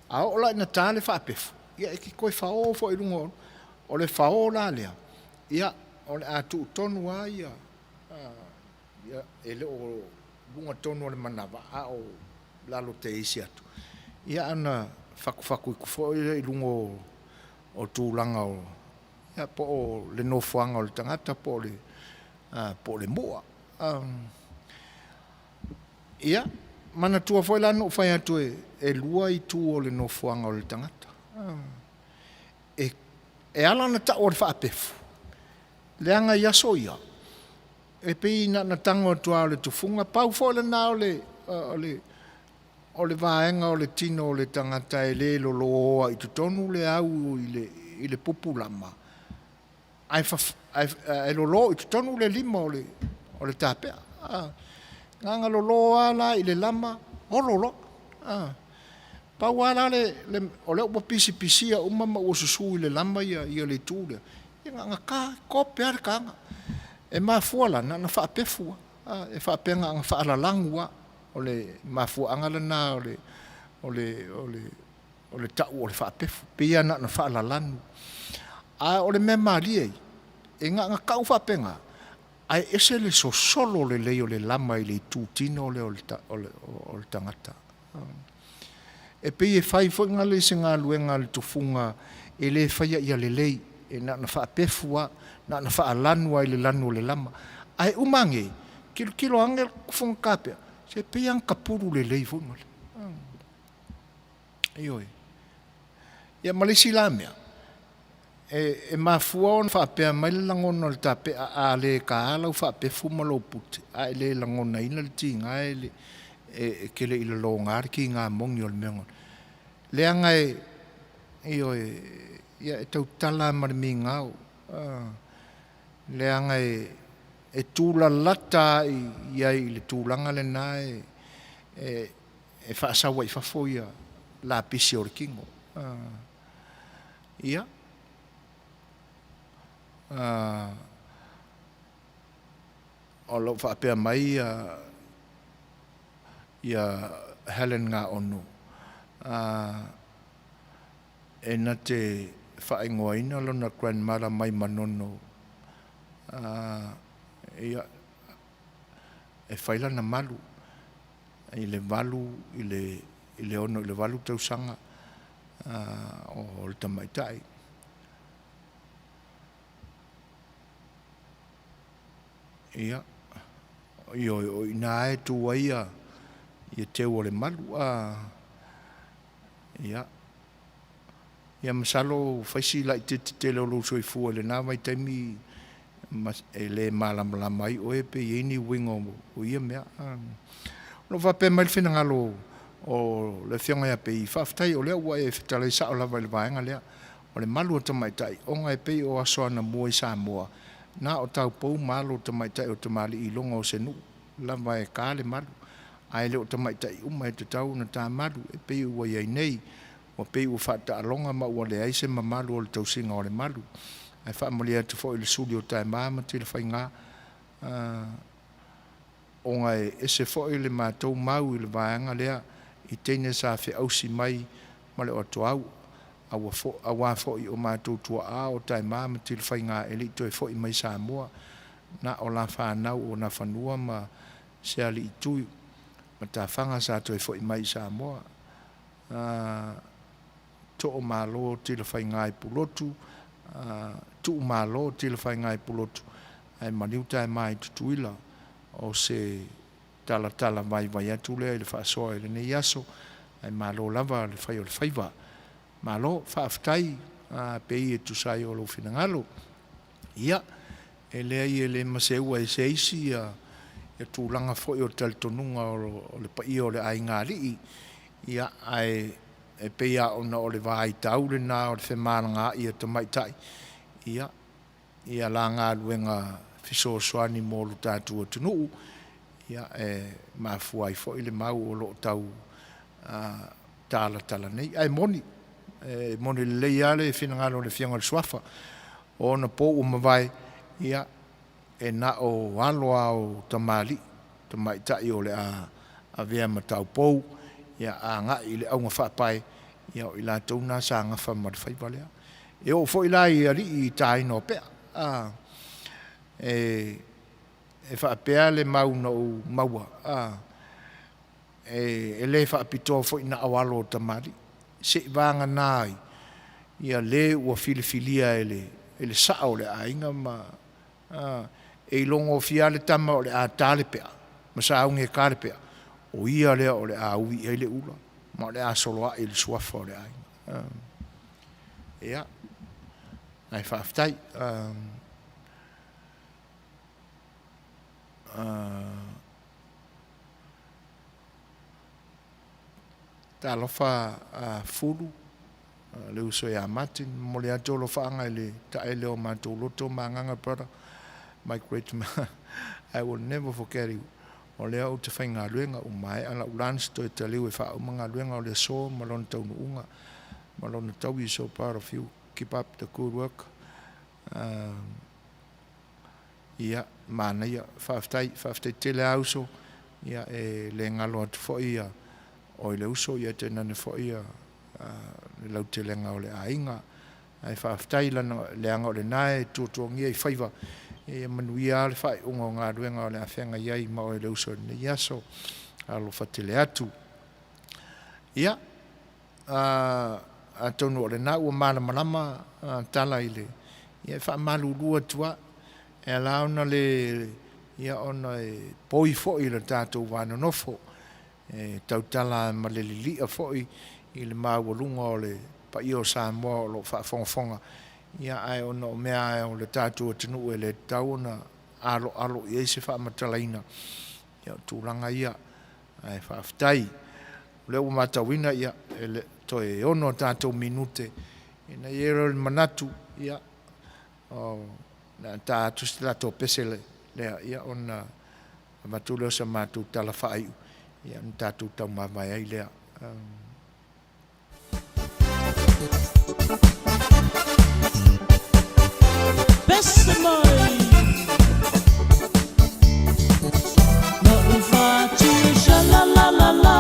S1: a oo la ina ta le faapefu, ia e te toe fao foi i luga o le fao la lea, ia o le a tuu tonu lava ia, e le o luga tonu o le manava a o lalo te isi atu. Ia ana fakufatu i foi lea i luga o tulaga o ia po o le nofoaga o le tagata po o le po o le mua. Ia, manatua foi la na ou fai atu e lua itu o le nofoaga o le tagata. E ala ona tau o le faapefu, leaga i aso ia, e pei na ona tago atu lava o le tufuga, pau foi lena o le, o le, o le vaega o le tino o le tagata e le loloa i totonu le au i le pupu lama, ae, ae lolo i totonu le lima o le tapea. Gaga lolo lava la i le lama, olo loa. Pau lava la le, o lea ua pisipisia uma ma ua susu i le lama ia le itu lea, ia na ona ta, kope lava le taga. E mafua la, na ona faapefu lava, e faapea na ona faalalanu lava. O le mafuaaga lena o le, o le, o le, o le tau o le faapefu, pei lava na ona faalalanu. A o le mea malie, e na ona tau faapena, ae ese le sosolo lelei o le lama i le itutino lea o le tagata. E pei e fai foi le se galuega a le tufuga e le faia ia lelei, e na ona faapefu lava, na ona faalanu lava i le lanu o le lama. Ae uma ane, tilotilo ane le tufuga tapea, se pei lava na tapulu lelei foi ngale. Ioe. Ia ma le isi la mea, e mafua ona faapea mai le lagona o le tapea a le taā lau faapefu ma lou pute, a e le lagonaina le tiga e, e te le i laloga le tiga moni o le mea. Leaga e, ioe, ia e tautala ma le migao, leaga e tulalata i ai i le tulaga lena e faasau ai i fafo ia lapisi o le tino. Ia, o lo o faapea mai ia Helen Gaono, e na te faaigoaina lona grandmother mai Manono, ia, e fai lana malu i le 8 i le 6 i le 8 tausaga o le tamaitai. Ia, ioe, o i ina e tu ai ia teu o le malu. Ia, ia masalo fai si laitiiti tele o lou soifua i lena vaitaimi e le malamalama ai oe pe i ai ni uiga o ia mea. O lo o faapea mai le finagalo o le Afioga ia Pei, faafetai o lea ua e fetalai sao lava i le vaega lea o le malu o tamaitai, ona e pei o aso anamua i Samoa, na o taupou ma alo o tamaitai o tamalii i luga o se nuu lava e ta le malu, ae le o tamaitai uma e tatau ona ta malu e pei ua i ai nei, ua pei ua faataaloga ma ua leai se mamalu o le tausiga o le malu. Ae faamalie atu foi i le suli o Taema ma Tilafaiga, ona e ese foi le matou mau i le vaega lea i teine sa feausi mai ma le oatoau, auā foi o matou tuaa o Taema ma Tilafaiga e le i toe foi mai Samoa, na o la fanau o Nafanua ma Sealiitui ma Tafaga sa toe foi mai i Samoa. Toomalo Tilafaiga i Pulotu, Tuumalo Tilafaiga i Pulotu, ae maliu Taema i Tutuila. O se talatala vaivai atu lea i le faasoa i lenei aso, ae malo lava le fai o le faiva. Malo, faafetai pei e tusa ai o lou finagalo. Ia, e leai e le maseua e se isi ia tulaga foi o le talitonuga o le paia o le aiga alii, ia, ae e pei lava ona o le vaitau lena o le femalagaai a tamaitai, ia, ia la galuega fesoasoani mo lo tatou atunuu, ia, e mafua ai foi le mau o lo o tau talatala nei. Ae moni, e moni lelei lava le finagalo o le Afioga i le Suafa, o ona po ua mavae, ia, e na o alo lava o tamalii, tamaitai o le a avea ma taupou, ia agai i le auga faapae, ia o i latou na sa gafa ma le faiva lea. E oo foi la i alii i taina o pea, E faapea le mau na ou maua, a, e, e le faapitoa foi na o alo o tamalii, seivagana ai ia le ua filifilia e le, e le sao o le aiga ma, a, e ilogofie lava le tama o le a ta le pea ma sauni e ta le pea, o ia lea o le a uvi i ai le ula ma o le a soloai i le suafa o le aiga. Ia, ae faafetai. Talofa a Fulu, le uso ia Martin, momoli atu alofaaga i le taele o matou loto ma agaga brother, my great I will never forget you. O lea ou te faigaluega, ua maea lau lunch toe taliu e faauma galuega o le aso ma lona taunuuga ma lona taui, so proud of you, keep up the good work. Ia, manaia, faafetai, faafetai tele lava uso, ia e le galo atu foi ia oe le uso, ia tainane foi ia le lautelega o le aiga. Ae faafetai lana, leaga o lena e tuatuagia i faiva, ia manuia lava le faaiuga o galuega o le a feagai ai ma oe le uso i lenei aso. Alofa tele atu. Ia, atonu o lena ua malamalama tala i le, ia e faamalulu atu lava, e ala ona le, ia ona e poi foi i le tatou va nonofo, e tautala ma le lilia foi i le maualuga o le paia o Samoa o lo o faafogafoga, ia ae ona o mea o le tatou atunuu e le tatau ona aloalo i ai se faamatalaina, ia o tulaga ia, ae faafetai. O lea ua matauina, ia, e le toe 6 a tatou minute, ina ia i ai le manatu, ia, o le a ta atu se tatou pese lea, ia, ona avatu lea o sa matou tala faaiu, ia, ona tatou taumavae ai lea.
S4: Pese mai Na ou fatu Sha-la-la-la-la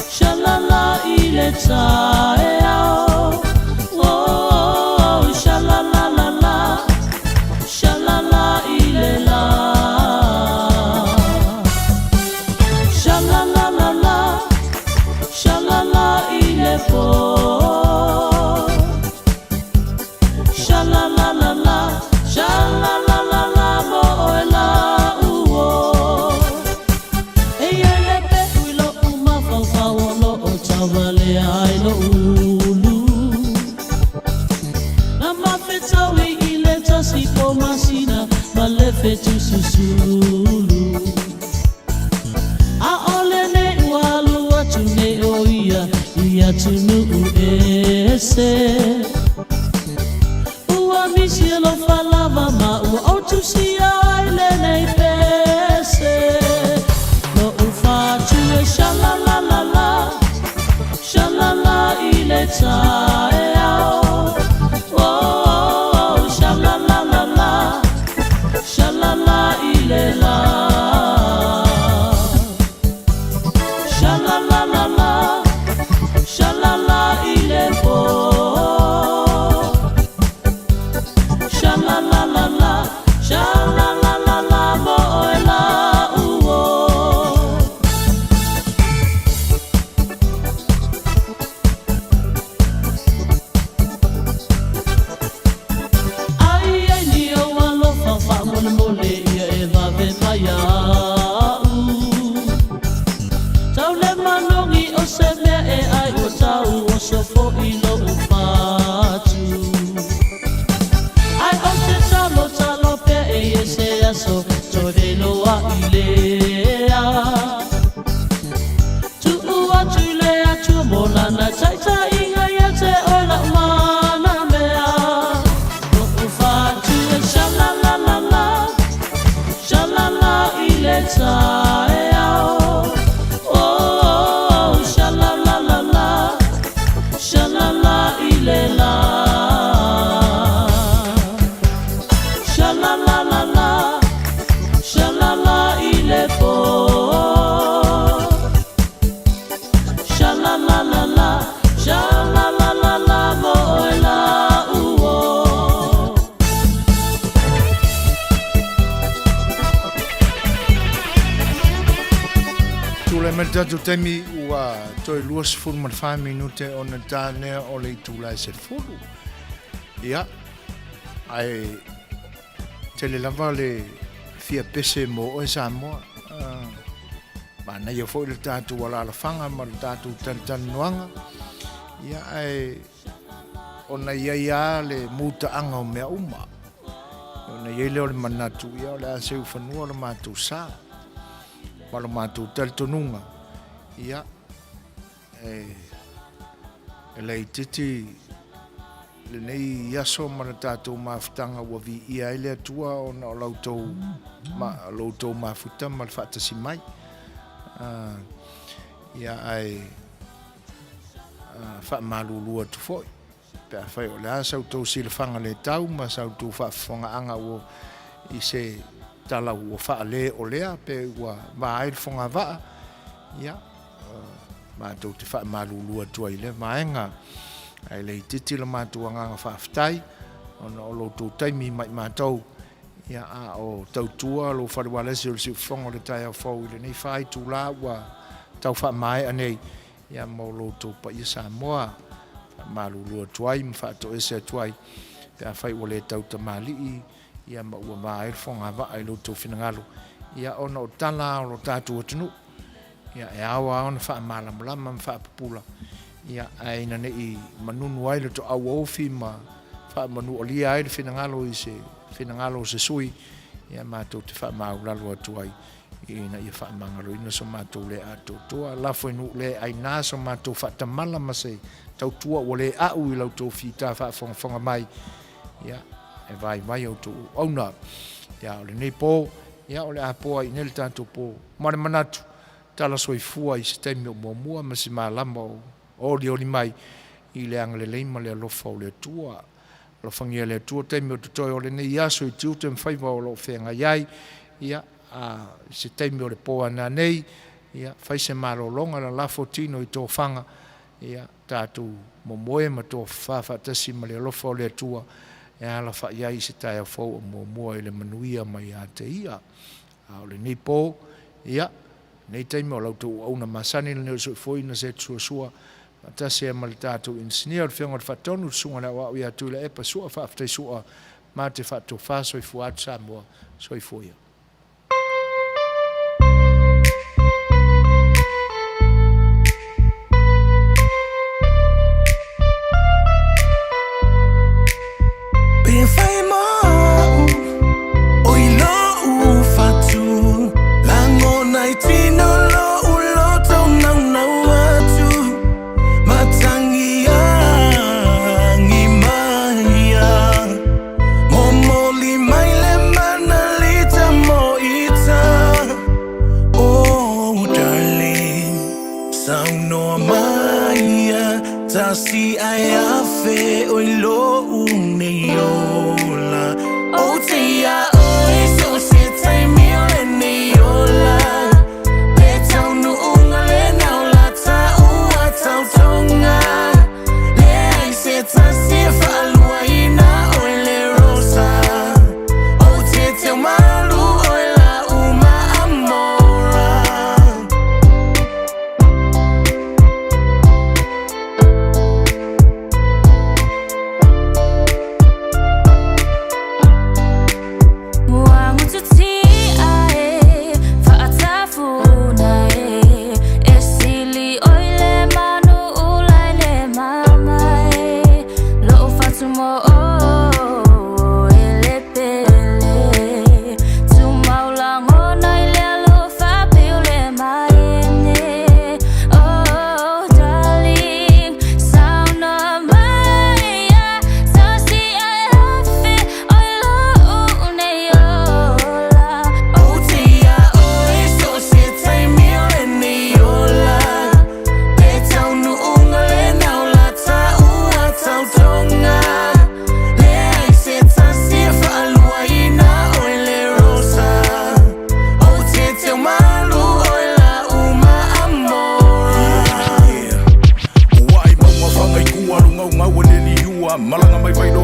S4: Sha-la-la i le taeao Oh, sha-la-la-la-la Sha-la-la i le la Sha-la-la-la-la Sha-la-la i le po Sha-la-la-la-la Sha-la-la-la-la mo oe la uo Eia le peʻu i loʻu mafaufau o loo tauvalea ai loʻu ulu Na mafetaui i le 1 po masina ma le fetususulu ʻAʻole nei ua alu atu nei ʻo ia i atunuu ese Ua misi e alofa lava ma ua ou tusia ai lenei pese Loʻu fatu e sha-la-la-la-la Sha-la-la i le taeao Oh, sha-la-la-la-la Sha-la-la i le la Sha-la-la-la-la Sha-la-la i le po Sha-la-la-la-la Sha-la-la-la-la mo oe la uo. Ai ai ni ou alofa faamolemole ia e vave mai iaʻu Tau le manogi o se mea e ai ua tau oso foʻi loʻu fatu Ae ou te talo talo pea e i ai se aso toe feiloai lea Tuu atu i le Atua mo lana taitaiga ia te oe lau mana mea Loʻu fatu e sha-la-la-la-la Sha-la-la i le taeao Oh, sha-la-la-la-la Sha-la-la i le la Sha-la-la-la-la.
S1: tatou taimi ua toe 24 minute ona ta lea o le itula e 10. Ia, ae tele lava le fia pese mo oe Samoa. Manaia foi le tatou alaalafaga ma le tatou talatalanoaga. Ia, ae ona i ai lava le mutaaga o mea uma. Ona i ai lea o le manatu, ia o le a seu fanua lo matou sa ma lo matou talitonuga, ia, e, e laitiiti lenei aso ma le tatou mafutaga ua viia ai le Atua ona o la outou, ma, lo outou mafuta ma le faatasi mai. Ia, ae faamalulu atu foi pe afai o le a sa outou silafaga le tau ma sa outou faafofogaaga ua i se tala ua faale-olea pe ua va ai le fogavaa, ia, matou te faamalulu atu ai i lea vaega. Ae le itiiti lo matou agaga faafetai ona o lo outou taimi mai matou, ia, a o tautua lou fale ualesi o le siufofoga o le taeao fou i lenei faitula ua tau faamaea nei, ia, mo lo outou paia Samoa. Faamalulu atu ai ma faatoese atu ai pe afai ua le tautamalii, ia, ma ua va ai le fogavaa i lo outou finagalo, ia, ona o tala o lo tatou atunuu, ia, e ao lava ona faamalamalama ma faapupula, ia, ae ina ne i manunu ai le toauofi ma faamanualia ai le finagalo i se finagalo o se sui, ia, matou te faamaulalo atu ai ina ia faamagaloina so matou le atoatoa. Lafo i nuu le aina so matou faatamala ma se tautua ua le a'u i la outou fita faafogafoga mai, ia, e vaivai a outou auauna. Ia, o lenei po, ia, o le a poa i inei le tatou po ma le manatu tala soifua i se taimi o muamua ma se malama o olioli mai i le agalelei ma le alofa o le Atua. Alofagia le Atua taimi o totoe o lenei aso i tiute ma faiva o lo o feagai ai, ia, a i se taimi o le po ana nei, ia, fai se malologa, lalafo tino i tofaga, ia, tatou momoe ma tofafa faatasi ma le alofa o le Atua e alafai ai i se taeao fou o muamua i le manuia mai ia te ia. A o lenei po, ia, lenei taimi o la outou auauna masani lenei o le soifuaina se atu suasua faatasi ai ma le tatou inisinia o le Afioga i le Faatonu, le Susuga i le Aoao ia Tuilaepa Sua. Faafetai Sua, ma te faatofa. Soifua atu Samoa, soifua ia.
S12: Pe fai mo o i lou fatu lagona i tino lou loto naunau atu matagi agi maia momoli mai le manalita moita. Oh darling, saunoa maia tasi ai afe o i lou nei ola o te ia oi so se taimi o lenei ola le taunuuga lena o la taua tautoga leai se tasi e faaluaina oe le rosa o te teumalu oe la uma amora.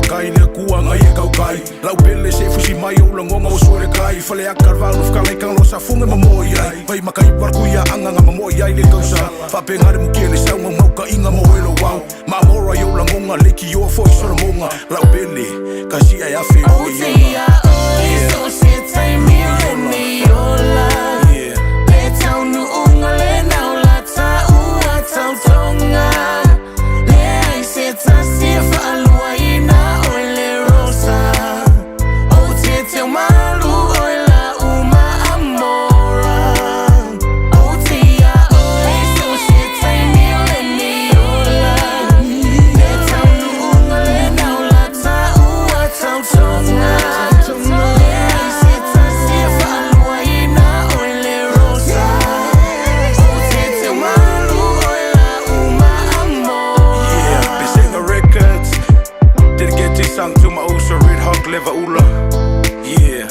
S11: kai le akua ngai e kaukai Lau pele se fusi mai o lagonga o sue le kai Faleaka le vao lufkala i kangalo sa fuga ma moi ai Vai maka ipu ala kui a anga nga mamoi ai le tausa Faapenga le mukia le sauga mauka inga mo e lo wau Mamora i o lagonga le ki o foi solomonga Lau pele kasi ai afe o e
S12: ia oe so se taimi o lenei ola Le taunuuga lena o la taua tautoga Leai se tasi e faaluaina oe le Rosa Ou te teumalu oe lau maamora Ou te ia oe so se taimi o lenei ola Le taunuuga lena o la taua tautoga Leai se tasi e faaluaina oe le Rosa Ou te teumalu oe lau maamora
S11: Yeah, Pesega Records. Dedicate this song to my Uso Red Hawk Lever Ula. Yeah,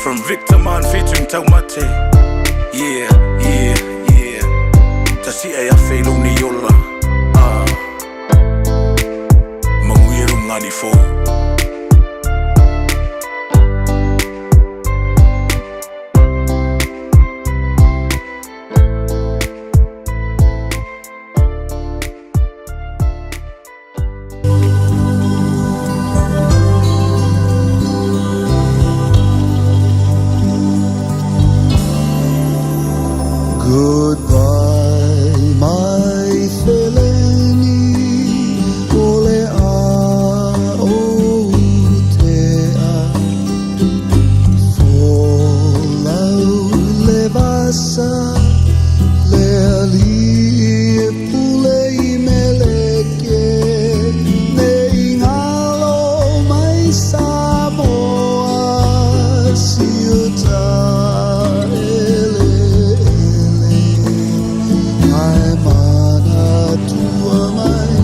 S11: from Victor Man featuring Taumate. Yeah. Tasi e afe lo ni yola. Ah, manguye lo ngani fo.
S2: Goodbye, my feleni, o le a o te a. Folau le vasa, le ali e pule i meleke, ne ingalo mai Samoa, siuta ele ele. Ai manatua mai.